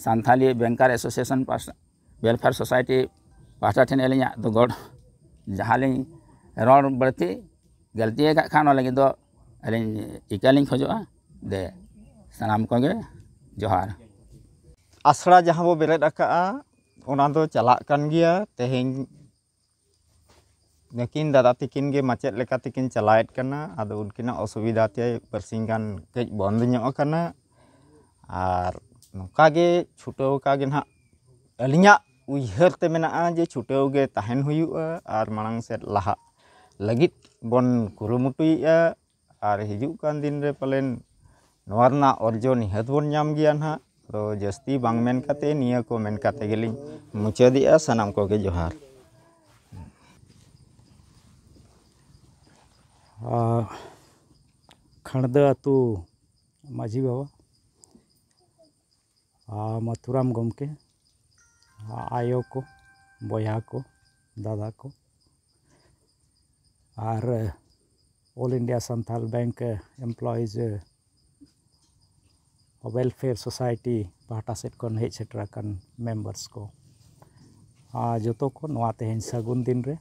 ᱥᱟᱱᱛᱷᱟᱞᱤ ᱵᱮᱝᱠᱟᱨ ᱮᱥᱳᱥᱤᱭᱮᱥᱚᱱ ᱯᱟᱥᱴᱟ, ᱣᱮᱞᱯᱷᱮᱭᱟᱨ ᱥᱳᱥᱟᱭᱴᱤ ᱯᱟᱦᱴᱟ ᱴᱷᱮᱱ ᱟᱹᱞᱤᱧᱟᱜ ᱫᱚ ᱜᱚᱰ, ᱡᱟᱦᱟᱸ ᱞᱤᱧ ᱨᱚᱲ ᱵᱟᱹᱲᱛᱤ ᱜᱟᱹᱞᱛᱤ ᱟᱠᱟᱫ ᱠᱷᱟᱱ, ᱚᱱᱟ ᱞᱟᱹᱜᱤᱫ ᱫᱚ ᱟᱹᱞᱤᱧ ᱤᱠᱟᱹ ᱞᱤᱧ ᱠᱷᱚᱡᱚᱜᱼᱟ᱾ ᱫᱮ, ᱥᱟᱱᱟᱢ ᱠᱚᱜᱮ ᱡᱚᱦᱟᱨ᱾ ᱟᱥᱲᱟ ᱡᱟᱦᱟᱸ ᱵᱚ ᱵᱮᱨᱮᱫ ᱟᱠᱟᱫᱼᱟ, ᱚᱱᱟ ᱫᱚ ᱪᱟᱞᱟᱜ ᱠᱟᱱ ᱜᱮᱭᱟ᱾ ᱛᱮᱦᱮᱧ ᱱᱩᱠᱤᱱ ᱫᱟᱫᱟ ᱛᱤᱠᱤᱱ ᱜᱮ ᱢᱟᱪᱮᱫ ᱞᱮᱠᱟ ᱛᱮᱠᱤᱱ ᱪᱟᱞᱟᱣᱮᱫ ᱠᱟᱱᱟ᱾ ᱟᱫᱚ ᱩᱱᱠᱤᱱᱟᱜ ᱚᱥᱩᱵᱤᱫᱷᱟ ᱛᱮ ᱵᱟᱨᱥᱤᱧ ᱜᱟᱱ ᱠᱟᱹᱡ ᱵᱚᱱᱫ ᱧᱚᱜ ᱟᱠᱟᱱᱟ᱾ ᱟᱨ ᱱᱚᱝᱠᱟ ᱜᱮ ᱪᱷᱩᱴᱟᱹᱣ ᱟᱠᱟ ᱜᱮ ᱱᱟᱦᱟᱜ ᱟᱹᱞᱤᱧᱟᱜ ᱩᱭᱦᱟᱹᱨ ᱛᱮ ᱢᱮᱱᱟᱜᱼᱟ ᱡᱮ ᱪᱷᱩᱴᱟᱹᱣ ᱜᱮ ᱛᱟᱦᱮᱱ ᱦᱩᱭᱩᱜᱼᱟ ᱟᱨ ᱢᱟᱲᱟᱝ ᱥᱮᱫ ᱞᱟᱦᱟᱜ ᱞᱟᱹᱜᱤᱫ ᱵᱚᱱ ᱠᱩᱨᱩᱢᱩᱴᱩᱭᱮᱫᱼᱟ᱾ ᱟᱨ ᱦᱤᱡᱩᱜ ᱠᱟᱱ ᱫᱤᱱ ᱨᱮ ᱯᱟᱞᱮᱱ ᱱᱚᱣᱟ ᱨᱮᱱᱟᱜ ᱚᱨᱡᱚ ᱱᱤᱦᱟᱹᱛ ᱵᱚᱱ ᱧᱟᱢ ᱜᱮᱭᱟ ᱱᱟᱦᱟᱜ᱾ ᱛᱚ ᱡᱟᱹᱥᱛᱤ ᱵᱟᱝ ᱢᱮᱱ ᱠᱟᱛᱮ ᱱᱤᱭᱟᱹ ᱠᱚ ᱢᱮᱱ ᱠᱟᱛᱮ ᱜᱮᱞᱤᱧ ᱢᱩᱪᱟᱹᱫᱮᱜᱼᱟ᱾ ᱥᱟᱱᱟᱢ ᱠᱚᱜᱮ ᱡᱚᱦᱟᱨ᱾ ᱟᱨ ᱠᱷᱟᱲᱫᱟ ᱟᱹᱛᱩ ᱢᱟᱹᱡᱷᱤ ᱵᱟᱵᱟ, ᱟᱨ ᱢᱟᱛᱩᱨᱟᱢ ᱜᱚᱢᱠᱮ, ᱟᱭᱳ ᱠᱚ, ᱵᱚᱭᱦᱟ ᱠᱚ, ᱫᱟᱫᱟ ᱠᱚ, ᱟᱨ All India Santhal Bank Employees Welfare Society ᱯᱟᱦᱴᱟ ᱥᱮᱫ ᱠᱷᱚᱱ ᱦᱮᱡ ᱥᱮᱴᱮᱨ ᱟᱠᱟᱱ ᱢᱮᱢᱵᱟᱨᱥ ᱠᱚ, ᱟᱨ ᱡᱚᱛᱚ ᱠᱚ ᱱᱚᱣᱟ ᱛᱮᱦᱮᱧ ᱥᱟᱹᱜᱩᱱ ᱫᱤᱱ ᱨᱮ,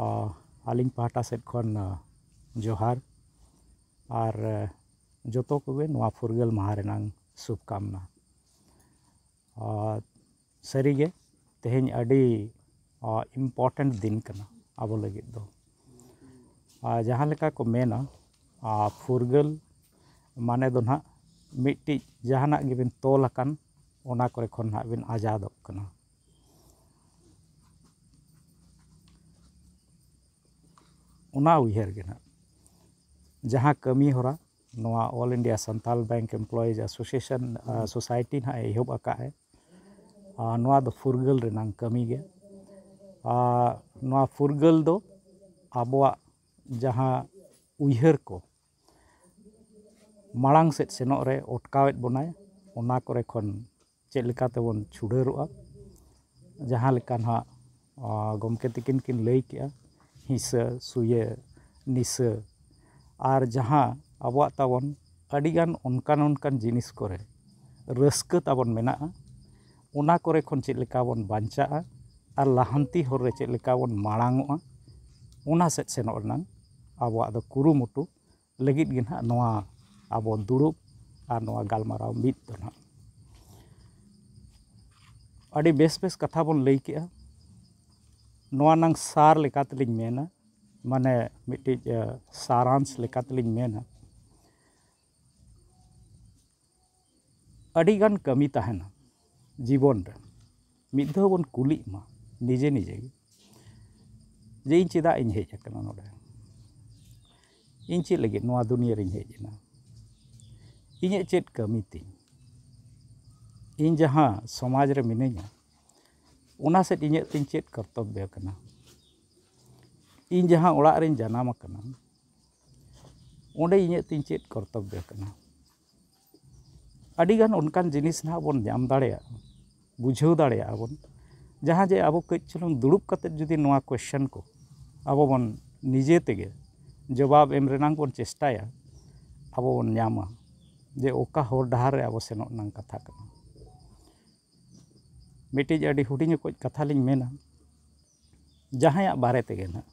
ᱟᱨ ᱟᱹᱞᱤᱧ ᱯᱟᱦᱴᱟ ᱥᱮᱫ ᱠᱷᱚᱱ, ᱟᱨ ᱡᱚᱦᱟᱨ, ᱟᱨ ᱡᱚᱛᱚ ᱠᱚᱜᱮ ᱱᱚᱣᱟ ᱯᱷᱩᱨᱜᱟᱹᱞ ᱢᱟᱦᱟ ᱨᱮᱱᱟᱝ ᱥᱩᱵᱷᱠᱟᱢᱱᱟ᱾ ᱟᱨ ᱥᱟᱹᱨᱤᱜᱮ ᱛᱮᱦᱮᱧ ᱟᱹᱰᱤ, ᱟᱨ important ᱫᱤᱱ ᱠᱟᱱᱟ ᱟᱵᱚ ᱞᱟᱹᱜᱤᱫ ᱫᱚ᱾ ᱟᱨ ᱡᱟᱦᱟᱸ ᱞᱮᱠᱟ ᱠᱚ ᱢᱮᱱᱟ, ᱟᱨ ᱯᱷᱩᱨᱜᱟᱹᱞ ᱢᱟᱱᱮ ᱫᱚ ᱱᱟᱦᱟᱜ ᱢᱤᱫᱴᱤᱡ ᱡᱟᱦᱟᱱᱟᱜ ᱜᱮᱵᱤᱱ ᱛᱚᱞ ᱟᱠᱟᱱ, ᱚᱱᱟ ᱠᱚᱨᱮ ᱠᱷᱚᱱ ᱱᱟᱦᱟᱜ ᱵᱤᱱ ᱟᱡᱟᱫᱚᱜ ᱠᱟᱱᱟ᱾ ᱚᱱᱟ ᱩᱭᱦᱟᱹᱨ ᱜᱮ ᱱᱟᱦᱟᱜ ᱡᱟᱦᱟᱸ ᱠᱟᱹᱢᱤ ᱦᱚᱨᱟ ᱱᱚᱣᱟ All India Santhal Bank Employees Association, ᱟᱨ Society ᱱᱟᱦᱟᱜ ᱮ ᱮᱦᱚᱵ ᱟᱠᱟᱫ ᱮ, ᱟᱨ ᱱᱚᱣᱟ ᱫᱚ ᱯᱷᱩᱨᱜᱟᱹᱞ ᱨᱮᱱᱟᱝ ᱠᱟᱹᱢᱤ ᱜᱮ᱾ ᱟᱨ ᱱᱚᱣᱟ ᱯᱷᱩᱨᱜᱟᱹᱞ ᱫᱚ ᱟᱵᱚᱣᱟᱜ ᱡᱟᱦᱟᱸ ᱩᱭᱦᱟᱹᱨ ᱠᱚ ᱢᱟᱲᱟᱝ ᱥᱮᱫ ᱥᱮᱱᱚᱜ ᱨᱮ ᱚᱴᱠᱟᱣᱮᱫ ᱵᱚᱱᱟᱭ, ᱚᱱᱟ ᱠᱚᱨᱮ ᱠᱷᱚᱱ ᱪᱮᱫ ᱞᱮᱠᱟ ᱛᱮᱵᱚᱱ ᱪᱷᱩᱰᱟᱹᱨᱚᱜᱼᱟ᱾ ᱡᱟᱦᱟᱸ ᱞᱮᱠᱟ ᱱᱟᱦᱟᱜ, ᱟ, ᱜᱚᱢᱠᱮ ᱛᱤᱠᱤᱱ ᱠᱤᱱ ᱞᱟᱹᱭ ᱠᱮᱜᱼᱟ, ᱦᱤᱸᱥᱟᱹ, ᱥᱩᱭᱟᱹ, ᱱᱤᱥᱟᱹ, ᱟᱨ ᱡᱟᱦᱟᱸ ᱟᱵᱚᱣᱟᱜ ᱛᱟᱵᱚᱱ ᱟᱹᱰᱤᱜᱟᱱ ᱚᱱᱠᱟᱱ ᱚᱱᱠᱟᱱ ᱡᱤᱱᱤᱥ ᱠᱚᱨᱮ ᱨᱟᱹᱥᱠᱟᱹ ᱛᱟᱵᱚᱱ ᱢᱮᱱᱟᱜᱼᱟ, ᱚᱱᱟ ᱠᱚᱨᱮ ᱠᱷᱚᱱ ᱪᱮᱫ ᱞᱮᱠᱟ ᱵᱚᱱ ᱵᱟᱧᱪᱟᱜᱼᱟ ᱟᱨ ᱞᱟᱦᱟᱱᱛᱤ ᱦᱚᱨ ᱨᱮ ᱪᱮᱫ ᱞᱮᱠᱟ ᱵᱚᱱ ᱢᱟᱲᱟᱝ ᱚᱜᱼᱟ, ᱚᱱᱟ ᱥᱮᱫ ᱥᱮᱱᱚᱜ ᱨᱮᱱᱟᱜ ᱟᱵᱚᱣᱟᱜ ᱫᱚ ᱠᱩᱨᱩᱢᱩᱴᱩ ᱞᱟᱹᱜᱤᱫ ᱜᱮ ᱱᱟᱦᱟᱜ ᱱᱚᱣᱟ ᱟᱵᱚ ᱫᱩᱲᱩᱵ ᱟᱨ ᱱᱚᱣᱟ ᱜᱟᱞᱢᱟᱨᱟᱣ ᱢᱤᱫ ᱫᱚ ᱱᱟᱦᱟᱜ᱾ ᱟᱹᱰᱤ ᱵᱮᱥ ᱵᱮᱥ ᱠᱟᱛᱷᱟ ᱵᱚᱱ ᱞᱟᱹᱭ ᱠᱮᱜᱼᱟ᱾ ᱱᱚᱣᱟ ᱱᱟᱝ ᱥᱟᱨ ᱞᱮᱠᱟ ᱛᱮᱞᱤᱧ ᱢᱮᱱᱟ, ᱢᱟᱱᱮ ᱢᱤᱫᱴᱤᱡ, ᱮ, ᱥᱟᱨᱟᱝᱥ ᱞᱮᱠᱟ ᱛᱮᱞᱤᱧ ᱢᱮᱱᱟ, ᱟᱹᱰᱤᱜᱟᱱ ᱠᱟᱹᱢᱤ ᱛᱟᱦᱮᱱᱟ ᱡᱤᱵᱚᱱ ᱨᱮ᱾ ᱢᱤᱫ ᱫᱷᱟᱣ ᱵᱚᱱ ᱠᱩᱞᱤᱜ ᱢᱟ ᱱᱤᱡᱮ ᱱᱤᱡᱮ ᱜᱮ, ᱡᱮ ᱤᱧ ᱪᱮᱫᱟᱜ ᱤᱧ ᱦᱮᱡ ᱟᱠᱟᱱᱟ ᱱᱚᱰᱮ? ᱤᱧ ᱪᱮᱫ ᱞᱟᱹᱜᱤᱫ ᱱᱚᱣᱟ ᱫᱩᱱᱤᱭᱟᱹ ᱨᱤᱧ ᱦᱮᱡ ᱮᱱᱟ? ᱤᱧᱟᱹᱜ ᱪᱮᱫ ᱠᱟᱹᱢᱤ ᱛᱤᱧ? ᱤᱧ ᱡᱟᱦᱟᱸ ᱥᱚᱢᱟᱡᱽ ᱨᱮ ᱢᱤᱱᱟᱹᱧᱟ, ᱚᱱᱟ ᱥᱮᱫ ᱤᱧᱟᱹᱜ ᱛᱤᱧ ᱪᱮᱫ ᱠᱚᱨᱛᱚᱵᱵᱚ ᱠᱟᱱᱟ? ᱤᱧ ᱡᱟᱦᱟᱸ ᱚᱲᱟᱜ ᱨᱤᱧ ᱡᱟᱱᱟᱢ ᱟᱠᱟᱱᱟ, ᱚᱸᱰᱮ ᱤᱧᱟᱹᱜ ᱛᱤᱧ ᱪᱮᱫ ᱠᱚᱨᱛᱚᱵᱵᱚ ᱠᱟᱱᱟ? ᱟᱹᱰᱤᱜᱟᱱ ᱚᱱᱠᱟᱱ ᱡᱤᱱᱤᱥ ᱱᱟᱦᱟᱜ ᱵᱚᱱ ᱧᱟᱢ ᱫᱟᱲᱮᱭᱟᱜᱼᱟ, ᱵᱩᱡᱷᱟᱹᱣ ᱫᱟᱲᱮᱭᱟᱜᱼᱟ ᱵᱚᱱ, ᱡᱟᱦᱟᱸ ᱡᱮ ᱟᱵᱚ ᱠᱟᱹᱡ ᱪᱩᱞᱩᱝ ᱫᱩᱲᱩᱵ ᱠᱟᱛᱮᱫ ᱡᱩᱫᱤ ᱱᱚᱣᱟ ᱠᱚᱥᱪᱮᱱ ᱠᱚ ᱟᱵᱚ ᱵᱚᱱ ᱱᱤᱡᱮ ᱛᱮᱜᱮ ᱡᱚᱵᱟᱵ ᱮᱢ ᱨᱮᱱᱟᱜ ᱵᱚᱱ ᱪᱮᱥᱴᱟᱭᱟ, ᱟᱵᱚ ᱵᱚᱱ ᱧᱟᱢᱟ ᱡᱮ ᱚᱠᱟ ᱦᱚᱨ ᱰᱟᱦᱟᱨ ᱨᱮ ᱟᱵᱚ ᱥᱮᱱᱚᱜ ᱨᱮᱱᱟᱜ ᱠᱟᱛᱷᱟ ᱠᱟᱱᱟ᱾ ᱢᱤᱫᱴᱤᱡ ᱟᱹᱰᱤ ᱦᱩᱰᱤᱧ ᱚᱠᱚᱡ ᱠᱟᱛᱷᱟ ᱞᱤᱧ ᱢᱮᱱᱟ, ᱡᱟᱦᱟᱸᱭᱟᱜ ᱵᱟᱨᱮ ᱛᱮᱜᱮ ᱱᱟᱦᱟᱜ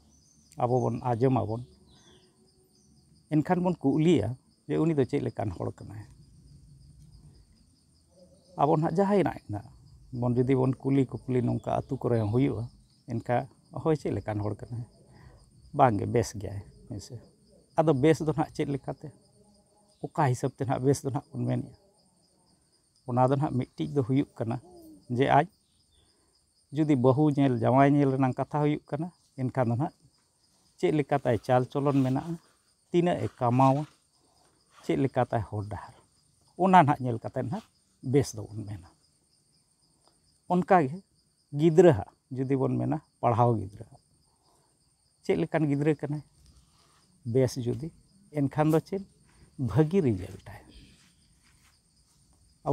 ᱟᱵᱚ ᱵᱚᱱ ᱟᱸᱡᱚᱢ ᱟᱵᱚᱱ, ᱮᱱᱠᱷᱟᱱ ᱵᱚᱱ ᱠᱩᱞᱤᱭᱟ ᱡᱮ ᱩᱱᱤ ᱫᱚ ᱪᱮᱫ ᱞᱮᱠᱟᱱ ᱦᱚᱲ ᱠᱟᱱᱟᱭ᱾ ᱟᱵᱚ ᱱᱟᱦᱟᱜ ᱡᱟᱦᱟᱸᱭ ᱱᱟᱜ ᱱᱟᱜ ᱵᱚᱱ ᱡᱩᱫᱤ ᱵᱚᱱ ᱠᱩᱞᱤ ᱠᱩᱯᱞᱤ ᱱᱚᱝᱠᱟ ᱟᱹᱛᱩ ᱠᱚᱨᱮ ᱦᱚᱸ ᱦᱩᱭᱩᱜᱼᱟ, ᱮᱱᱠᱷᱟᱱ ᱦᱳᱭ ᱪᱮᱫ ᱞᱮᱠᱟᱱ ᱦᱚᱲ ᱠᱟᱱᱟᱭ? ᱵᱟᱝᱜᱮ, ᱵᱮᱥ ᱜᱮᱭᱟᱭ, ᱦᱮᱸ ᱥᱮ᱾ ᱟᱫᱚ ᱵᱮᱥ ᱫᱚ ᱱᱟᱦᱟᱜ ᱪᱮᱫ ᱞᱮᱠᱟᱛᱮ, ᱚᱠᱟ ᱦᱤᱥᱟᱹᱵ ᱛᱮ ᱱᱟᱦᱟᱜ ᱵᱮᱥ ᱫᱚ ᱱᱟᱦᱟᱜ ᱵᱚᱱ ᱢᱮᱱᱮᱜᱼᱟ? ᱚᱱᱟ ᱫᱚ ᱱᱟᱦᱟᱜ ᱢᱤᱫᱴᱤᱡ ᱫᱚ ᱦᱩᱭᱩᱜ ᱠᱟᱱᱟ ᱡᱮ ᱟᱡ ᱡᱩᱫᱤ ᱵᱟᱹᱦᱩ ᱧᱮᱞ, ᱡᱟᱶᱟᱭ ᱧᱮᱞ ᱨᱮᱱᱟᱜ ᱠᱟᱛᱷᱟ ᱦᱩᱭᱩᱜ ᱠᱟᱱᱟ, ᱮᱱᱠᱷᱟᱱ ᱫᱚ ᱱᱟᱦᱟᱜ ᱪᱮᱫ ᱞᱮᱠᱟ ᱛᱟᱭ ᱪᱟᱞ ᱪᱚᱞᱚᱱ ᱢᱮᱱᱟᱜᱼᱟ, ᱛᱤᱱᱟᱹᱜ ᱮ ᱠᱟᱢᱟᱣᱟ, ᱪᱮᱫ ᱞᱮᱠᱟ ᱛᱟᱭ ᱦᱚᱨ ᱰᱟᱦᱟᱨ, ᱚᱱᱟ ᱱᱟᱦᱟᱜ ᱧᱮᱞ ᱠᱟᱛᱮ ᱱᱟᱦᱟᱜ ᱵᱮᱥ ᱫᱚᱵᱚᱱ ᱢᱮᱱᱟ᱾ ᱚᱱᱠᱟᱜᱮ ᱜᱤᱫᱽᱨᱟᱹ ᱦᱟᱜ ᱡᱩᱫᱤ ᱵᱚᱱ ᱢᱮᱱᱟ ᱯᱟᱲᱦᱟᱣ ᱜᱤᱫᱽᱨᱟᱹ, ᱪᱮᱫ ᱞᱮᱠᱟᱱ ᱜᱤᱫᱽᱨᱟᱹ ᱠᱟᱱᱟᱭ? ᱵᱮᱥ ᱡᱩᱫᱤ, ᱮᱱᱠᱷᱟᱱ ᱫᱚ ᱪᱮᱫ? ᱵᱷᱟᱹᱜᱤ ᱨᱤᱡᱟᱞᱴᱟᱭ᱾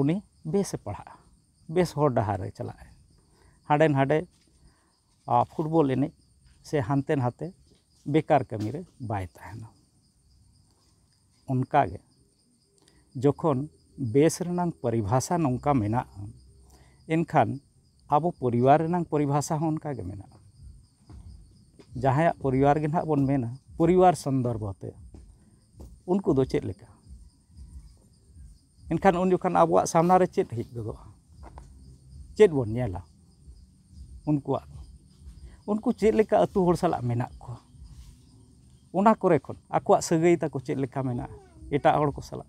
ᱩᱱᱤ ᱵᱮᱥᱮ ᱯᱟᱲᱦᱟᱜᱼᱟ, ᱵᱮᱥ ᱦᱚᱨ ᱰᱟᱦᱟᱨ ᱨᱮ ᱪᱟᱞᱟᱜᱼᱟᱭ᱾ ᱦᱟᱸᱰᱮ ᱱᱟᱰᱮ ᱯᱷᱩᱴᱵᱚᱞ ᱮᱱᱮᱡ ᱥᱮ ᱦᱟᱱᱛᱮ ᱱᱟᱛᱮ ᱵᱮᱠᱟᱨ ᱠᱟᱹᱢᱤ ᱨᱮ ᱵᱟᱭ ᱛᱟᱦᱮᱱᱟ᱾ ᱚᱱᱠᱟᱜᱮ ᱡᱚᱠᱷᱚᱱ ᱵᱮᱥ ᱨᱮᱱᱟᱝ ᱯᱚᱨᱤᱵᱷᱟᱥᱟ ᱱᱚᱝᱠᱟ ᱢᱮᱱᱟᱜᱼᱟ, ᱮᱱᱠᱷᱟᱱ ᱟᱵᱚ ᱯᱚᱨᱤᱵᱟᱨ ᱨᱮᱱᱟᱝ ᱯᱚᱨᱤᱵᱷᱟᱥᱟ ᱦᱚᱸ ᱚᱱᱠᱟᱜᱮ ᱢᱮᱱᱟᱜᱼᱟ᱾ ᱡᱟᱦᱟᱸᱭᱟᱜ ᱯᱚᱨᱤᱵᱟᱨ ᱜᱮ ᱱᱟᱦᱟᱜ ᱵᱚᱱ ᱢᱮᱱᱟ ᱯᱚᱨᱤᱵᱟᱨ ᱥᱚᱱᱫᱚᱨᱵᱷᱚ ᱛᱮ, ᱩᱱᱠᱩ ᱫᱚ ᱪᱮᱫ ᱞᱮᱠᱟ? ᱮᱱᱠᱷᱟᱱ ᱩᱱ ᱡᱚᱠᱷᱚᱱ ᱟᱵᱚᱣᱟᱜ ᱥᱟᱢᱱᱟ ᱨᱮ ᱪᱮᱫ ᱦᱮᱡ ᱜᱚᱫᱚᱜᱼᱟ? ᱪᱮᱫ ᱵᱚᱱ ᱧᱮᱞᱟ? ᱩᱱᱠᱩᱣᱟᱜ, ᱩᱱᱠᱩ ᱪᱮᱫ ᱞᱮᱠᱟ ᱟᱹᱛᱩ ᱦᱚᱲ ᱥᱟᱞᱟᱜ ᱢᱮᱱᱟᱜ ᱠᱚᱣᱟ, ᱚᱱᱟ ᱠᱚᱨᱮ ᱠᱷᱚᱱ ᱟᱠᱚᱣᱟᱜ ᱥᱟᱹᱜᱟᱹᱭ ᱛᱟᱠᱚ ᱪᱮᱫ ᱞᱮᱠᱟ ᱢᱮᱱᱟᱜᱼᱟ ᱮᱴᱟᱜ ᱦᱚᱲ ᱠᱚ ᱥᱟᱞᱟᱜ,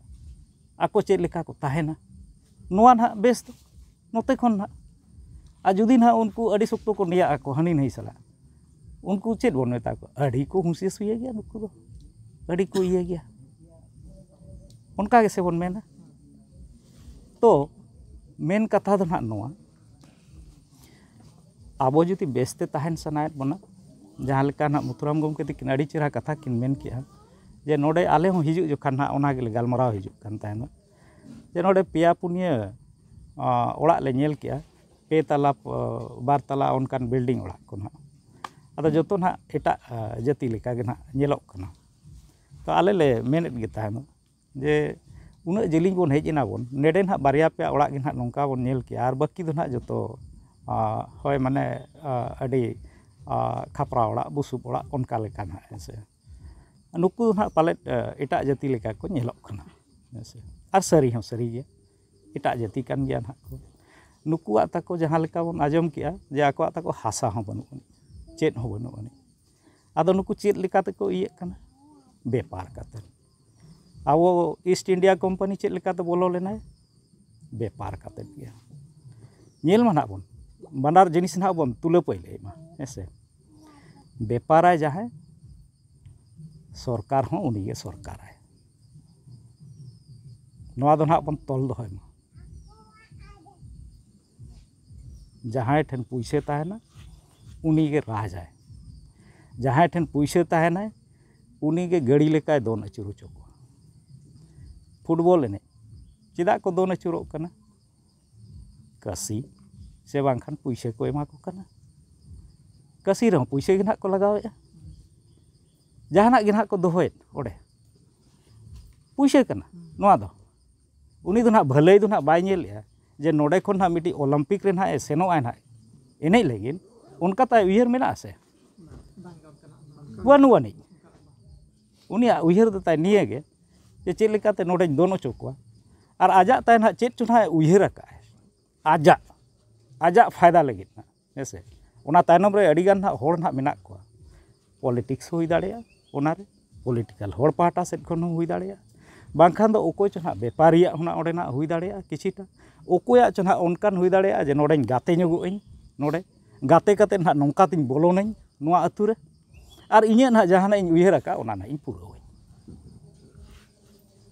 ᱟᱠᱚ ᱪᱮᱫ ᱞᱮᱠᱟ ᱠᱚ ᱛᱟᱦᱮᱱᱟ, ᱱᱚᱣᱟ ᱱᱟᱦᱟᱜ ᱵᱮᱥ ᱫᱚ ᱱᱚᱛᱮ ᱠᱷᱚᱱ ᱱᱟᱦᱟᱜ᱾ ᱟᱨ ᱡᱩᱫᱤ ᱱᱟᱦᱟᱜ ᱩᱱᱠᱩ ᱟᱹᱰᱤ ᱥᱚᱠᱛᱚ ᱠᱚ ᱱᱮᱭᱟᱜ ᱟᱠᱚ ᱦᱟᱹᱱᱤ ᱱᱟᱹᱭ ᱥᱟᱞᱟᱜ, ᱩᱱᱠᱩ ᱪᱮᱫ ᱵᱚᱱ ᱢᱮᱛᱟ ᱠᱚᱣᱟ? ᱟᱹᱰᱤ ᱠᱚ ᱦᱩᱸᱥᱤᱭᱟᱹ ᱥᱩᱭᱟᱹ ᱜᱮᱭᱟ ᱱᱩᱠᱩ ᱫᱚ, ᱟᱹᱰᱤ ᱠᱚ ᱤᱭᱟᱹ ᱜᱮᱭᱟ, ᱚᱱᱠᱟ ᱜᱮᱥᱮ ᱵᱚᱱ ᱢᱮᱱᱟ᱾ ᱛᱚ ᱢᱮᱱ ᱠᱟᱛᱷᱟ ᱫᱚ ᱱᱟᱦᱟᱜ ᱱᱚᱣᱟ, ᱟᱵᱚ ᱡᱩᱫᱤ ᱵᱮᱥᱛᱮ ᱛᱟᱦᱮᱱ ᱥᱟᱱᱟᱭᱮᱫ ᱵᱚᱱᱟ, ᱡᱟᱦᱟᱸ ᱞᱮᱠᱟ ᱱᱟᱦᱟᱜ ᱢᱩᱛᱩᱨᱟᱢ ᱜᱚᱢᱠᱮ ᱛᱟᱹᱠᱤᱱ ᱟᱹᱰᱤ ᱪᱮᱦᱨᱟ ᱠᱟᱛᱷᱟ ᱠᱤᱱ ᱢᱮᱱ ᱠᱮᱜᱼᱟ, ᱡᱮ ᱱᱚᱰᱮ ᱟᱞᱮ ᱦᱚᱸ ᱦᱤᱡᱩᱜ ᱡᱚᱠᱷᱟᱱ ᱱᱟᱦᱟᱜ ᱚᱱᱟ ᱜᱮᱞᱮ ᱜᱟᱞᱢᱟᱨᱟᱣ ᱦᱤᱡᱩᱜ ᱠᱟᱱ ᱛᱟᱦᱮᱱᱟ, ᱡᱮ ᱱᱚᱰᱮ ᱯᱮᱭᱟ ᱯᱩᱱᱭᱟᱹ ᱚᱲᱟᱜ ᱞᱮ ᱧᱮᱞ ᱠᱮᱜᱼᱟ, ᱯᱮ ᱛᱟᱞᱟ, ᱵᱟᱨ ᱛᱟᱞᱟ ᱚᱱᱠᱟᱱ ᱵᱤᱞᱰᱤᱝ ᱚᱲᱟᱜ ᱠᱚ ᱱᱟᱦᱟᱜ᱾ ᱟᱫᱚ ᱡᱚᱛᱚ ᱱᱟᱦᱟᱜ ᱮᱴᱟᱜ ᱡᱟᱹᱛᱤ ᱞᱮᱠᱟ ᱜᱮ ᱱᱟᱦᱟᱜ ᱧᱮᱞᱚᱜ ᱠᱟᱱᱟ᱾ ᱛᱚ ᱟᱞᱮ ᱞᱮ ᱢᱮᱱᱮᱫ ᱜᱮ ᱛᱟᱦᱮᱱᱟ ᱡᱮ ᱩᱱᱟᱹᱜ ᱡᱮᱞᱮᱧ ᱵᱚᱱ ᱦᱮᱡ ᱮᱱᱟ ᱵᱚᱱ, ᱱᱮᱰᱮ ᱱᱟᱦᱟᱜ ᱵᱟᱨᱭᱟ ᱯᱮᱭᱟ ᱚᱲᱟᱜ ᱜᱮ ᱱᱟᱦᱟᱜ ᱱᱚᱝᱠᱟ ᱵᱚᱱ ᱧᱮᱞ ᱠᱮᱜᱼᱟ, ᱟᱨ ᱵᱟᱹᱠᱤ ᱫᱚ ᱱᱟᱦᱟᱜ ᱡᱚᱛᱚ, ᱟ, ᱦᱳᱭ ᱢᱟᱱᱮ, ᱟ, ᱟᱹᱰᱤ, ᱟ, ᱠᱷᱟᱯᱨᱟ ᱚᱲᱟᱜ, ᱵᱩᱥᱩᱵ ᱚᱲᱟᱜ ᱚᱱᱠᱟ ᱞᱮᱠᱟ ᱱᱟᱦᱟᱜ, ᱦᱮᱸ ᱥᱮ᱾ ᱱᱩᱠᱩ ᱫᱚ ᱱᱟᱦᱟᱜ ᱯᱟᱞᱮᱫ, ᱟ, ᱮᱴᱟᱜ ᱡᱟᱹᱛᱤ ᱞᱮᱠᱟ ᱠᱚ ᱧᱮᱞᱚᱜ ᱠᱟᱱᱟ, ᱦᱮᱸ ᱥᱮ᱾ ᱟᱨ ᱥᱟᱹᱨᱤ ᱦᱚᱸ ᱥᱟᱹᱨᱤ ᱜᱮᱭᱟ, ᱮᱴᱟᱜ ᱡᱟᱹᱛᱤ ᱠᱟᱱ ᱜᱮᱭᱟ ᱱᱟᱦᱟᱜ ᱠᱚ᱾ ᱱᱩᱠᱩᱣᱟᱜ ᱛᱟᱠᱚ ᱡᱟᱦᱟᱸ ᱞᱮᱠᱟ ᱵᱚᱱ ᱟᱸᱡᱚᱢ ᱠᱮᱜᱼᱟ ᱡᱮ ᱟᱠᱚᱣᱟᱜ ᱛᱟᱠᱚ ᱦᱟᱥᱟ ᱦᱚᱸ ᱵᱟᱹᱱᱩᱜ ᱟᱹᱱᱤᱡ, ᱪᱮᱫ ᱦᱚᱸ ᱵᱟᱹᱱᱩᱜ ᱟᱹᱱᱤᱡ᱾ ᱟᱫᱚ ᱱᱩᱠᱩ ᱪᱮᱫ ᱞᱮᱠᱟ ᱛᱮᱠᱚ ᱤᱭᱟᱹᱜ ᱠᱟᱱᱟ? ᱵᱮᱯᱟᱨ ᱠᱟᱛᱮ᱾ ᱟᱵᱚ ᱤᱥᱴ ᱤᱱᱰᱤᱭᱟ ᱠᱳᱢᱯᱟᱱᱤ ᱪᱮᱫ ᱞᱮᱠᱟᱛᱮ ᱵᱚᱞᱚ ᱞᱮᱱᱟᱭ? ᱵᱮᱯᱟᱨ ᱠᱟᱛᱮ ᱜᱮ᱾ ᱧᱮᱞ ᱢᱟ ᱱᱟᱦᱟᱜ ᱵᱚᱱ, ᱵᱟᱱᱟᱨ ᱡᱤᱱᱤᱥ ᱱᱟᱦᱟᱜ ᱵᱚᱱ ᱛᱩᱞᱟᱹ ᱯᱟᱹᱭᱞᱟᱹᱭ ᱢᱟ, ᱦᱮᱸ ᱥᱮ᱾ ᱵᱮᱯᱟᱨᱟᱭ ᱡᱟᱦᱟᱸᱭ, ᱥᱚᱨᱠᱟᱨ ᱦᱚᱸ ᱩᱱᱤᱜᱮ ᱥᱚᱨᱠᱟᱨᱟᱭ᱾ ᱱᱚᱣᱟ ᱫᱚ ᱱᱟᱦᱟᱜ ᱵᱚᱱ ᱛᱚᱞ ᱫᱚᱦᱚᱭ ᱢᱟ᱾ ᱡᱟᱦᱟᱸᱭ ᱴᱷᱮᱱ ᱯᱩᱭᱥᱟᱹ ᱛᱟᱦᱮᱱᱟ, ᱩᱱᱤᱜᱮ ᱨᱟᱡᱟᱭ᱾ ᱡᱟᱦᱟᱸᱭ ᱴᱷᱮᱱ ᱯᱩᱭᱥᱟᱹ ᱛᱟᱦᱮᱱᱟᱭ, ᱩᱱᱤᱜᱮ ᱜᱟᱹᱲᱤ ᱞᱮᱠᱟᱭ ᱫᱚᱱ ᱟᱹᱪᱩᱨ ᱦᱚᱪᱚ ᱠᱚᱣᱟ᱾ ᱯᱷᱩᱴᱵᱚᱞ ᱮᱱᱮᱡ ᱪᱮᱫᱟᱜ ᱠᱚ ᱫᱚᱱ ᱟᱹᱪᱩᱨᱚᱜ ᱠᱟᱱᱟ? ᱠᱟᱹᱥᱤ ᱥᱮ ᱵᱟᱝᱠᱷᱟᱱ ᱯᱩᱭᱥᱟᱹ ᱠᱚ ᱮᱢᱟ ᱠᱚ ᱠᱟᱱᱟ᱾ ᱠᱟᱹᱥᱤ ᱨᱮᱦᱚᱸ ᱯᱩᱭᱥᱟᱹ ᱜᱮ ᱱᱟᱦᱟᱜ ᱠᱚ ᱞᱟᱜᱟᱣᱮᱫᱼᱟ, ᱡᱟᱦᱟᱱᱟᱜ ᱜᱮ ᱱᱟᱦᱟᱜ ᱠᱚ ᱫᱚᱦᱚᱭᱮᱫ ᱚᱸᱰᱮ, ᱯᱩᱭᱥᱟᱹ ᱠᱟᱱᱟ ᱱᱚᱣᱟ ᱫᱚ᱾ ᱩᱱᱤ ᱫᱚ ᱱᱟᱦᱟᱜ ᱵᱷᱟᱹᱞᱟᱹᱭ ᱫᱚ ᱱᱟᱦᱟᱜ ᱵᱟᱭ ᱧᱮᱞᱮᱫᱼᱟ ᱡᱮ ᱱᱚᱰᱮ ᱠᱷᱚᱱ ᱱᱟᱦᱟᱜ ᱢᱤᱫᱴᱤᱡ ᱚᱞᱤᱢᱯᱤᱠ ᱨᱮ ᱱᱟᱦᱟᱜ ᱮ ᱥᱮᱱᱚᱜᱼᱟᱭ ᱱᱟᱦᱟᱜ ᱮᱱᱮᱡ ᱞᱟᱹᱜᱤᱫ, ᱚᱱᱠᱟ ᱛᱟᱭ ᱩᱭᱦᱟᱹᱨ ᱢᱮᱱᱟᱜᱼᱟ ᱥᱮ? ᱵᱟᱹᱱᱩᱜ ᱟᱹᱱᱤᱡ᱾ ᱩᱱᱤᱭᱟᱜ ᱩᱭᱦᱟᱹᱨ ᱫᱚ ᱛᱟᱭ ᱱᱤᱭᱟᱹ ᱜᱮ ᱡᱮ ᱪᱮᱫ ᱞᱮᱠᱟᱛᱮ ᱱᱚᱰᱮᱧ ᱫᱚᱱ ᱦᱚᱪᱚ ᱠᱚᱣᱟ, ᱟᱨ ᱟᱡᱟᱜ ᱛᱟᱭ ᱱᱟᱦᱟᱜ ᱪᱮᱫ ᱪᱚ ᱱᱟᱦᱟᱜ ᱮ ᱩᱭᱦᱟᱹᱨ ᱟᱠᱟᱫᱼᱟᱭ ᱟᱡᱟᱜ, ᱟᱡᱟᱜ ᱯᱷᱟᱭᱫᱟ ᱞᱟᱹᱜᱤᱫ ᱱᱟᱦᱟᱜ, ᱦᱮᱸ ᱥᱮ? ᱚᱱᱟ ᱛᱟᱭᱱᱚᱢ ᱨᱮ ᱟᱹᱰᱤ ᱜᱟᱱ ᱱᱟᱦᱟᱜ ᱦᱚᱲ ᱱᱟᱦᱟᱜ ᱢᱮᱱᱟᱜ ᱠᱚᱣᱟ, ᱯᱚᱞᱤᱴᱤᱠᱥ ᱦᱚᱸ ᱦᱩᱭ ᱫᱟᱲᱮᱭᱟᱜᱼᱟ ᱚᱱᱟᱨᱮ, ᱯᱚᱞᱤᱴᱤᱠᱟᱞ ᱦᱚᱲ ᱯᱟᱦᱴᱟ ᱥᱮᱫ ᱠᱷᱚᱱ ᱦᱚᱸ ᱦᱩᱭ ᱫᱟᱲᱮᱭᱟᱜᱼᱟ, ᱵᱟᱝᱠᱷᱟᱱ ᱫᱚ ᱚᱠᱚᱭ ᱪᱚ ᱱᱟᱦᱟᱜ ᱵᱮᱯᱟᱨᱤᱭᱟᱜ ᱦᱚᱸ ᱱᱟᱦᱟᱜ ᱚᱸᱰᱮ ᱱᱟᱦᱟᱜ ᱦᱩᱭ ᱫᱟᱲᱮᱭᱟᱜᱼᱟ ᱠᱤᱪᱷᱤᱴᱟ, ᱚᱠᱚᱭᱟᱜ ᱪᱚ ᱱᱟᱦᱟᱜ ᱚᱱᱠᱟᱱ ᱦᱩᱭ ᱫᱟᱲᱮᱭᱟᱜᱼᱟ ᱡᱮ ᱱᱚᱰᱮᱧ ᱜᱟᱛᱮ ᱧᱚᱜᱚᱜ ᱟᱹᱧ, ᱱᱚᱰᱮ ᱜᱟᱛᱮ ᱠᱟᱛᱮᱫ ᱱᱟᱦᱟᱜ ᱱᱚᱝᱠᱟ ᱛᱤᱧ ᱵᱚᱞᱚᱱᱟᱹᱧ ᱱᱚᱣᱟ ᱟᱹᱛᱩ ᱨᱮ, ᱟᱨ ᱤᱧᱟᱹᱜ ᱱᱟᱦᱟᱜ ᱡᱟᱦᱟᱱᱟᱜ ᱤᱧ ᱩᱭᱦᱟᱹᱨ ᱟᱠᱟᱫ ᱚᱱᱟ ᱱᱟᱦᱟᱜ ᱤᱧ ᱯᱩᱨᱟᱹᱣᱟᱹᱧ᱾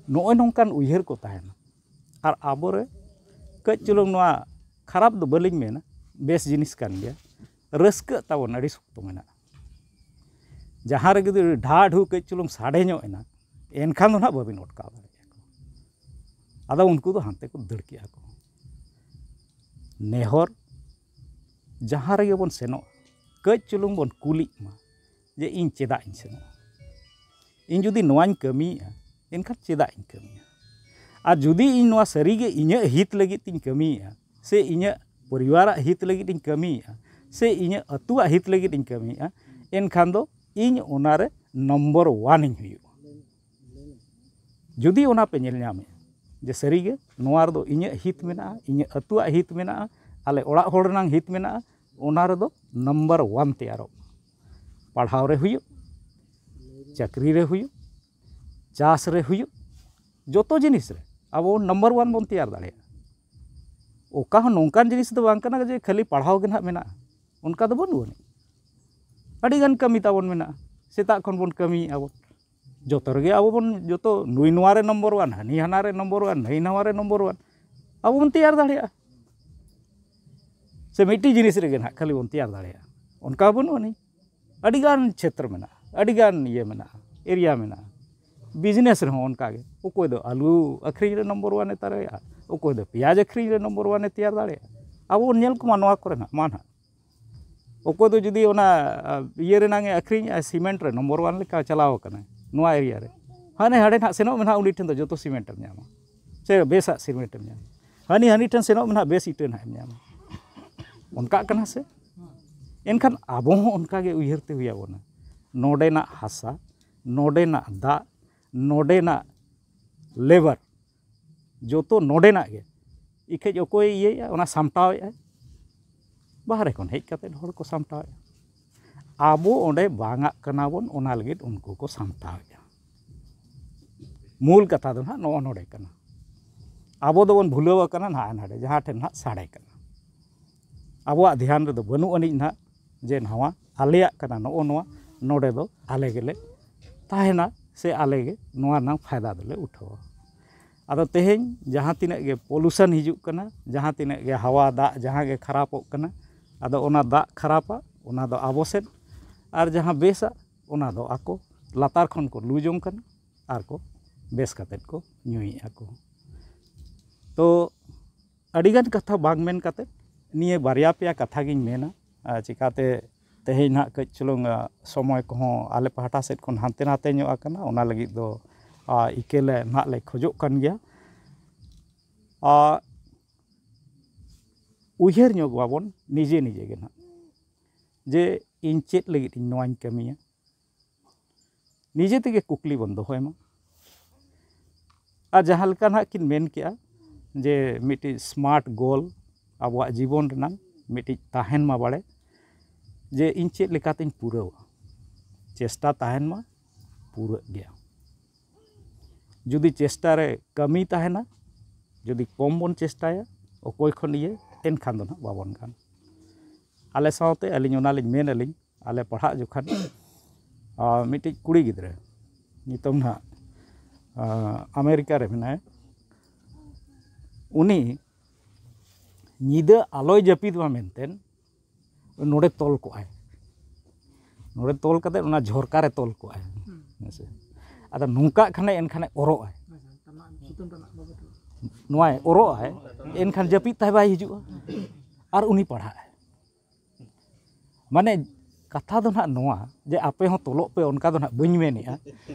ᱱᱚᱜᱼᱚᱭ ᱱᱚᱝᱠᱟᱱ ᱩᱭᱦᱟᱹᱨ ᱠᱚ ᱛᱟᱦᱮᱱᱟ᱾ ᱟᱨ ᱟᱵᱚᱨᱮ ᱠᱟᱹᱡ ᱪᱩᱞᱩᱝ ᱱᱚᱣᱟ ᱠᱷᱟᱨᱟᱯ ᱫᱚ ᱵᱟᱹᱞᱤᱧ ᱢᱮᱱᱟ, ᱵᱮᱥ ᱡᱤᱱᱤᱥ ᱠᱟᱱ ᱜᱮᱭᱟ, ᱨᱟᱹᱥᱠᱟᱹᱜ ᱛᱟᱵᱚᱱ ᱟᱹᱰᱤ ᱥᱚᱠᱛᱚ ᱢᱮᱱᱟᱜᱼᱟ᱾ ᱡᱟᱦᱟᱸ ᱨᱮ ᱡᱩᱫᱤ ᱰᱷᱟ ᱰᱷᱩ ᱠᱟᱹᱡ ᱪᱩᱞᱩᱝ ᱥᱟᱰᱮ ᱧᱚᱜ ᱮᱱᱟ, ᱮᱱᱠᱷᱟᱱ ᱫᱚ ᱱᱟᱦᱟᱜ ᱵᱟᱹᱵᱤᱱ ᱚᱴᱠᱟᱣ ᱫᱟᱲᱮᱭᱟᱜᱼᱟ᱾ ᱟᱫᱚ ᱩᱱᱠᱩ ᱫᱚ ᱦᱟᱱᱛᱮ ᱠᱚ ᱫᱟᱹᱲ ᱠᱮᱜᱼᱟ ᱠᱚ᱾ ᱱᱮᱦᱚᱨ ᱡᱟᱦᱟᱸ ᱨᱮᱜᱮ ᱵᱚᱱ ᱥᱮᱱᱚᱜ, ᱠᱟᱹᱡ ᱪᱩᱞᱩᱝ ᱵᱚᱱ ᱠᱩᱞᱤᱜ ᱢᱟ ᱡᱮ ᱤᱧ ᱪᱮᱫᱟᱜ ᱤᱧ ᱥᱮᱱᱚᱜᱼᱟ? ᱤᱧ ᱡᱩᱫᱤ ᱱᱚᱣᱟᱧ ᱠᱟᱹᱢᱤᱭᱮᱫᱼᱟ, ᱮᱱᱠᱷᱟᱱ ᱪᱮᱫᱟᱜ ᱤᱧ ᱠᱟᱹᱢᱤᱭᱟ? ᱟᱨ ᱡᱩᱫᱤ ᱤᱧ ᱱᱚᱣᱟ ᱥᱟᱹᱨᱤᱜᱮ ᱤᱧᱟᱹᱜ ᱦᱤᱛ ᱞᱟᱹᱜᱤᱫ ᱛᱤᱧ ᱠᱟᱹᱢᱤᱭᱮᱫᱼᱟ, ᱥᱮ ᱤᱧᱟᱹᱜ ᱯᱚᱨᱤᱵᱟᱨᱟᱜ ᱦᱤᱛ ᱞᱟᱹᱜᱤᱫ ᱤᱧ ᱠᱟᱹᱢᱤᱭᱮᱫᱼᱟ, ᱥᱮ ᱤᱧᱟᱹᱜ ᱟᱹᱛᱩᱣᱟᱜ ᱦᱤᱛ ᱞᱟᱹᱜᱤᱫ ᱤᱧ ᱠᱟᱹᱢᱤᱭᱮᱫᱼᱟ, ᱮᱱᱠᱷᱟᱱ ᱫᱚ ᱤᱧ ᱚᱱᱟᱨᱮ ᱱᱚᱢᱵᱚᱨ ᱚᱣᱟᱱ ᱤᱧ ᱦᱩᱭᱩᱜᱼᱟ᱾ ᱡᱩᱫᱤ ᱚᱱᱟ ᱯᱮ ᱧᱮᱞ ᱧᱟᱢᱮᱫᱼᱟ ᱡᱮ ᱥᱟᱹᱨᱤᱜᱮ ᱱᱚᱣᱟ ᱨᱮᱫᱚ ᱤᱧᱟᱹᱜ ᱦᱤᱛ ᱢᱮᱱᱟᱜᱼᱟ, ᱤᱧᱟᱹᱜ ᱟᱹᱛᱩᱣᱟᱜ ᱦᱤᱛ ᱢᱮᱱᱟᱜᱼᱟ, ᱟᱞᱮ ᱚᱲᱟᱜ ᱦᱚᱲ ᱨᱮᱱᱟᱝ ᱦᱤᱛ ᱢᱮᱱᱟᱜᱼᱟ, ᱚᱱᱟ ᱨᱮᱫᱚ ᱱᱟᱢᱵᱟᱨ ᱚᱣᱟᱱ ᱛᱮᱭᱟᱨᱚᱜ ᱢᱟ᱾ ᱯᱟᱲᱦᱟᱣ ᱨᱮ ᱦᱩᱭᱩᱜ, ᱪᱟᱹᱠᱨᱤ ᱨᱮ ᱦᱩᱭᱩᱜ, ᱪᱟᱥ ᱨᱮ ᱦᱩᱭᱩᱜ, ᱡᱚᱛᱚ ᱡᱤᱱᱤᱥ ᱨᱮ ᱟᱵᱚ ᱱᱟᱢᱵᱟᱨ ᱚᱣᱟᱱ ᱵᱚᱱ ᱛᱮᱭᱟᱨ ᱫᱟᱲᱮᱭᱟᱜᱼᱟ᱾ ᱚᱠᱟ ᱦᱚᱸ ᱱᱚᱝᱠᱟᱱ ᱡᱤᱱᱤᱥ ᱫᱚ ᱵᱟᱝ ᱠᱟᱱᱟ ᱡᱮ ᱠᱷᱟᱹᱞᱤ ᱯᱟᱲᱦᱟᱣ ᱜᱮ ᱱᱟᱦᱟᱜ ᱢᱮᱱᱟᱜᱼᱟ, ᱚᱱᱠᱟ ᱫᱚ ᱵᱟᱹᱱᱩᱜ ᱟᱹᱱᱤᱡ᱾ ᱟᱹᱰᱤᱜᱟᱱ ᱠᱟᱹᱢᱤ ᱛᱟᱵᱚᱱ ᱢᱮᱱᱟᱜᱼᱟ, ᱥᱮᱛᱟᱜ ᱠᱷᱚᱱ ᱵᱚᱱ ᱠᱟᱹᱢᱤᱭᱮᱫᱼᱟ ᱵᱚᱱ, ᱡᱚᱛᱚ ᱨᱮᱜᱮ ᱟᱵᱚ ᱵᱚᱱ, ᱡᱚᱛᱚ ᱱᱩᱭ ᱱᱚᱣᱟ ᱨᱮ ᱱᱚᱢᱵᱚᱨ ᱚᱣᱟᱱ, ᱦᱟᱹᱱᱤ ᱦᱟᱱᱟ ᱨᱮ ᱱᱚᱢᱵᱚᱨ ᱚᱣᱟᱱ, ᱱᱟᱹᱭ ᱱᱟᱣᱟ ᱨᱮ ᱱᱚᱢᱵᱚᱨ ᱚᱣᱟᱱ, ᱟᱵᱚ ᱵᱚᱱ ᱛᱮᱭᱟᱨ ᱫᱟᱲᱮᱭᱟᱜᱼᱟ᱾ ᱥᱮ ᱢᱤᱫᱴᱤᱡ ᱡᱤᱱᱤᱥ ᱨᱮᱜᱮ ᱱᱟᱦᱟᱜ ᱠᱷᱟᱹᱞᱤ ᱵᱚᱱ ᱛᱮᱭᱟᱨ ᱫᱟᱲᱮᱭᱟᱜᱼᱟ, ᱚᱱᱠᱟ ᱵᱟᱹᱱᱩᱜ ᱟᱹᱱᱤᱡ᱾ ᱟᱹᱰᱤᱜᱟᱱ ᱪᱷᱮᱛᱨᱚ ᱢᱮᱱᱟᱜᱼᱟ, ᱟᱹᱰᱤᱜᱟᱱ ᱤᱭᱟᱹ ᱢᱮᱱᱟᱜᱼᱟ, ᱮᱨᱤᱭᱟ ᱢᱮᱱᱟᱜᱼᱟ᱾ ᱵᱤᱡᱽᱱᱮᱥ ᱨᱮᱦᱚᱸ ᱚᱱᱠᱟᱜᱮ, ᱚᱠᱚᱭ ᱫᱚ ᱟᱹᱞᱩ ᱟᱹᱠᱷᱨᱤᱧ ᱨᱮ ᱱᱚᱢᱵᱚᱨ ᱚᱣᱟᱱᱮ ᱫᱟᱲᱮᱭᱟᱜᱼᱟ, ᱚᱠᱚᱭ ᱫᱚ ᱯᱮᱸᱭᱟᱡᱽ ᱟᱹᱠᱷᱨᱤᱧ ᱨᱮ ᱱᱚᱢᱵᱚᱨ ᱚᱣᱟᱱᱮ ᱛᱮᱭᱟᱨ ᱫᱟᱲᱮᱭᱟᱜᱼᱟ᱾ ᱟᱵᱚ ᱵᱚᱱ ᱧᱮᱞ ᱠᱚᱢᱟ ᱱᱚᱣᱟ ᱠᱚᱨᱮ ᱱᱟᱜ ᱢᱟ ᱱᱟᱦᱟᱜ᱾ ᱚᱠᱚᱭ ᱫᱚ ᱡᱩᱫᱤ ᱚᱱᱟ ᱤᱭᱟᱹ ᱨᱮᱱᱟᱝ ᱮ ᱟᱹᱠᱷᱨᱤᱧᱮᱜᱼᱟ, ᱥᱤᱢᱮᱱᱴ ᱨᱮ ᱱᱚᱢᱵᱚᱨ ᱚᱣᱟᱱ ᱞᱮᱠᱟ ᱪᱟᱞᱟᱣ ᱟᱠᱟᱱᱟ ᱱᱚᱣᱟ ᱮᱨᱤᱭᱟ ᱨᱮ, ᱦᱟᱱᱮ ᱦᱟᱸᱰᱮ ᱱᱟᱦᱟᱜ ᱥᱮᱱᱚᱜ ᱢᱮ ᱱᱟᱦᱟᱜ, ᱩᱱᱤ ᱴᱷᱮᱱ ᱫᱚ ᱡᱚᱛᱚ ᱥᱤᱢᱮᱱᱴ ᱮᱢ ᱧᱟᱢᱟ, ᱥᱮ ᱵᱮᱥᱟᱜ ᱥᱤᱢᱮᱱᱴ ᱮᱢ ᱧᱟᱢᱟ᱾ ᱦᱟᱹᱱᱤ ᱦᱟᱹᱱᱤ ᱴᱷᱮᱱ ᱥᱮᱱᱚᱜ ᱢᱮ ᱱᱟᱦᱟᱜ, ᱵᱮᱥ ᱤᱴᱟᱹ ᱱᱟᱦᱟᱜ ᱮᱢ ᱧᱟᱢᱟ᱾ ᱚᱱᱠᱟᱜ ᱠᱟᱱᱟ ᱥᱮ? ᱮᱱᱠᱷᱟᱱ ᱟᱵᱚ ᱦᱚᱸ ᱚᱱᱠᱟᱜᱮ ᱩᱭᱦᱟᱹᱨ ᱛᱮ ᱦᱩᱭ ᱟᱵᱚᱱᱟ᱾ ᱱᱚᱰᱮᱱᱟᱜ ᱦᱟᱥᱟ, ᱱᱚᱰᱮᱱᱟᱜ ᱫᱟᱜ, ᱱᱚᱰᱮᱱᱟᱜ ᱞᱮᱵᱟᱨ, ᱡᱚᱛᱚ ᱱᱚᱰᱮᱱᱟᱜ ᱜᱮ᱾ ᱤᱠᱷᱟᱹᱡ ᱚᱠᱚᱭᱮ ᱤᱭᱟᱹᱭᱮᱫᱼᱟ? ᱚᱱᱟ ᱥᱟᱢᱴᱟᱣᱮᱫᱼᱟᱭ᱾ ᱵᱟᱦᱨᱮ ᱠᱷᱚᱱ ᱦᱮᱡ ᱠᱟᱛᱮᱫ ᱦᱚᱲ ᱠᱚ ᱥᱟᱢᱴᱟᱣᱮᱫᱼᱟ᱾ ᱟᱵᱚ ᱚᱸᱰᱮ ᱵᱟᱝᱟᱜ ᱠᱟᱱᱟ ᱵᱚᱱ, ᱚᱱᱟ ᱞᱟᱹᱜᱤᱫ ᱩᱱᱠᱩ ᱠᱚ ᱥᱟᱢᱴᱟᱣᱮᱫᱼᱟ᱾ ᱢᱩᱞ ᱠᱟᱛᱷᱟ ᱫᱚ ᱱᱟᱦᱟᱜ ᱱᱚᱜᱼᱚ ᱱᱚᱰᱮ ᱠᱟᱱᱟ᱾ ᱟᱵᱚ ᱫᱚᱵᱚᱱ ᱵᱷᱩᱞᱟᱹᱣ ᱟᱠᱟᱱᱟ ᱱᱟᱦᱟᱜ ᱱᱟᱰᱮ, ᱡᱟᱦᱟᱸ ᱴᱷᱮᱱ ᱱᱟᱦᱟᱜ ᱥᱟᱰᱮ ᱠᱟᱱᱟ᱾ ᱟᱵᱚᱣᱟᱜ ᱫᱷᱮᱭᱟᱱ ᱨᱮᱫᱚ ᱵᱟᱹᱱᱩᱜ ᱟᱹᱱᱤᱡ ᱱᱟᱦᱟᱜ ᱡᱮ ᱱᱚᱣᱟ ᱟᱞᱮᱭᱟᱜ ᱠᱟᱱᱟ, ᱱᱚᱜᱼᱚ ᱱᱚᱣᱟ, ᱱᱚᱰᱮ ᱫᱚ ᱟᱞᱮ ᱜᱮᱞᱮ ᱛᱟᱦᱮᱱᱟ ᱥᱮ ᱟᱞᱮ ᱜᱮ ᱱᱚᱣᱟ ᱨᱮᱱᱟᱜ ᱯᱷᱟᱭᱫᱟ ᱫᱚᱞᱮ ᱩᱴᱷᱟᱹᱣᱟ᱾ ᱟᱫᱚ ᱛᱮᱦᱮᱧ ᱡᱟᱦᱟᱸ ᱛᱤᱱᱟᱹᱜ ᱜᱮ ᱯᱚᱞᱩᱥᱚᱱ ᱦᱤᱡᱩᱜ ᱠᱟᱱᱟ, ᱡᱟᱦᱟᱸ ᱛᱤᱱᱟᱹᱜ ᱜᱮ ᱦᱟᱣᱟ ᱫᱟᱜ ᱡᱟᱦᱟᱸ ᱜᱮ ᱠᱷᱟᱨᱟᱯᱚᱜ ᱠᱟᱱᱟ, ᱟᱫᱚ ᱚᱱᱟ ᱫᱟᱜ ᱠᱷᱟᱨᱟᱯᱟ, ᱚᱱᱟ ᱫᱚ ᱟᱵᱚ ᱥᱮᱫ, ᱟᱨ ᱡᱟᱦᱟᱸ ᱵᱮᱥᱟ, ᱚᱱᱟ ᱫᱚ ᱟᱠᱚ ᱞᱟᱛᱟᱨ ᱠᱷᱚᱱ ᱠᱚ ᱞᱩ ᱡᱚᱝ ᱠᱟᱱᱟ ᱟᱨ ᱠᱚ ᱵᱮᱥ ᱠᱟᱛᱮᱫ ᱠᱚ ᱧᱩᱭᱮᱫᱼᱟ ᱠᱚ᱾ ᱛᱚ ᱟᱹᱰᱤᱜᱟᱱ ᱠᱟᱛᱷᱟ ᱵᱟᱝ ᱢᱮᱱ ᱠᱟᱛᱮᱫ ᱱᱤᱭᱟᱹ ᱵᱟᱨᱭᱟ ᱯᱮᱭᱟ ᱠᱟᱛᱷᱟ ᱜᱤᱧ ᱢᱮᱱᱟ᱾ ᱟᱨ ᱪᱤᱠᱟᱹᱛᱮ ᱛᱮᱦᱮᱧ ᱱᱟᱦᱟᱜ ᱠᱟᱹᱡ ᱪᱩᱞᱩᱝ, ᱟ, ᱥᱚᱢᱚᱭ ᱠᱚᱦᱚᱸ ᱟᱞᱮ ᱯᱟᱦᱴᱟ ᱥᱮᱫ ᱠᱷᱚᱱ ᱦᱟᱱᱛᱮ ᱱᱟᱛᱮ ᱧᱚᱜ ᱟᱠᱟᱱᱟ, ᱚᱱᱟ ᱞᱟᱹᱜᱤᱫ ᱫᱚ, ᱟ, ᱤᱠᱟᱹ ᱞᱮ ᱱᱟᱦᱟᱜ ᱞᱮ ᱠᱷᱚᱡᱚᱜ ᱠᱟᱱ ᱜᱮᱭᱟ᱾ ᱟ, ᱩᱭᱦᱟᱹᱨ ᱧᱚᱜ ᱵᱟᱵᱚᱱ ᱱᱤᱡᱮ ᱱᱤᱡᱮ ᱜᱮ ᱱᱟᱦᱟᱜ, ᱡᱮ ᱤᱧ ᱪᱮᱫ ᱞᱟᱹᱜᱤᱫ ᱤᱧ ᱱᱚᱣᱟᱧ ᱠᱟᱹᱢᱤᱭᱟ? ᱱᱤᱡᱮ ᱛᱮᱜᱮ ᱠᱩᱠᱞᱤ ᱵᱚᱱ ᱫᱚᱦᱚᱭ ᱢᱟ᱾ ᱟᱨ ᱡᱟᱦᱟᱸ ᱞᱮᱠᱟ ᱱᱟᱦᱟᱜ ᱠᱤᱱ ᱢᱮᱱ ᱠᱮᱜᱼᱟ ᱡᱮ ᱢᱤᱫᱴᱤᱡ ᱥᱢᱟᱨᱴ ᱜᱳᱞ ᱟᱵᱚᱣᱟᱜ ᱡᱤᱵᱚᱱ ᱨᱮᱱᱟᱝ ᱢᱤᱫᱴᱤᱡ ᱛᱟᱦᱮᱱ ᱢᱟ ᱵᱟᱲᱮ, ᱡᱮ ᱤᱧ ᱪᱮᱫ ᱞᱮᱠᱟᱛᱤᱧ ᱯᱩᱨᱟᱹᱣᱟ, ᱪᱮᱥᱴᱟ ᱛᱟᱦᱮᱱ ᱢᱟ, ᱯᱩᱨᱟᱹᱜ ᱜᱮᱭᱟ᱾ ᱡᱩᱫᱤ ᱪᱮᱥᱴᱟ ᱨᱮ ᱠᱟᱹᱢᱤ ᱛᱟᱦᱮᱱᱟ, ᱡᱩᱫᱤ ᱠᱚᱢ ᱵᱚᱱ ᱪᱮᱥᱴᱟᱭᱟ ᱚᱠᱚᱭ ᱠᱷᱚᱱ ᱤᱭᱟᱹ, ᱮᱱᱠᱷᱟᱱ ᱫᱚ ᱱᱟᱦᱟᱜ ᱵᱟᱵᱚᱱ ᱜᱟᱱ᱾ ᱟᱞᱮ ᱥᱟᱶᱛᱮ ᱟᱹᱞᱤᱧ ᱚᱱᱟᱞᱤᱧ ᱢᱮᱱ ᱟᱹᱞᱤᱧ, ᱟᱞᱮ ᱯᱟᱲᱦᱟᱜ ᱡᱚᱠᱷᱟᱱ, ᱟ, ᱢᱤᱫᱴᱤᱡ ᱠᱩᱲᱤ ᱜᱤᱫᱽᱨᱟᱹ, ᱱᱤᱛᱚᱝ ᱱᱟᱦᱟᱜ, ᱟ, ᱟᱢᱮᱨᱤᱠᱟ ᱨᱮ ᱢᱮᱱᱟᱭᱟ, ᱩᱱᱤ ᱧᱤᱫᱟᱹ ᱟᱞᱚᱭ ᱡᱟᱹᱯᱤᱫ ᱢᱟ ᱢᱮᱱᱛᱮ ᱱᱚᱰᱮ ᱛᱚᱞ ᱠᱚᱜᱼᱟᱭ, ᱱᱚᱰᱮ ᱛᱚᱞ ᱠᱟᱛᱮ ᱚᱱᱟ ᱡᱷᱚᱨᱠᱟ ᱨᱮ ᱛᱚᱞ ᱠᱚᱜᱼᱟᱭ᱾ ᱦᱮᱸ ᱥᱮ? ᱟᱫᱚ ᱱᱚᱝᱠᱟᱜ ᱠᱷᱟᱱᱮ ᱮᱱᱠᱷᱟᱱᱮ ᱚᱨᱚᱜᱼᱟᱭ᱾ ᱱᱚᱣᱟᱭ ᱚᱨᱚᱜᱼᱟᱭ, ᱮᱱᱠᱷᱟᱱ ᱡᱟᱹᱯᱤᱫ ᱛᱟᱭ ᱵᱟᱭ ᱦᱤᱡᱩᱜᱼᱟ ᱟᱨ ᱩᱱᱤ ᱯᱟᱲᱦᱟᱜᱼᱟᱭ᱾ ᱢᱟᱱᱮ ᱠᱟᱛᱷᱟ ᱫᱚ ᱱᱟᱦᱟᱜ ᱱᱚᱣᱟ ᱡᱮ ᱟᱯᱮ ᱦᱚᱸ ᱛᱚᱞᱚᱜ ᱯᱮ, ᱚᱱᱠᱟ ᱫᱚ ᱱᱟᱦᱟᱜ ᱵᱟᱹᱧ ᱢᱮᱱᱮᱜᱼᱟ᱾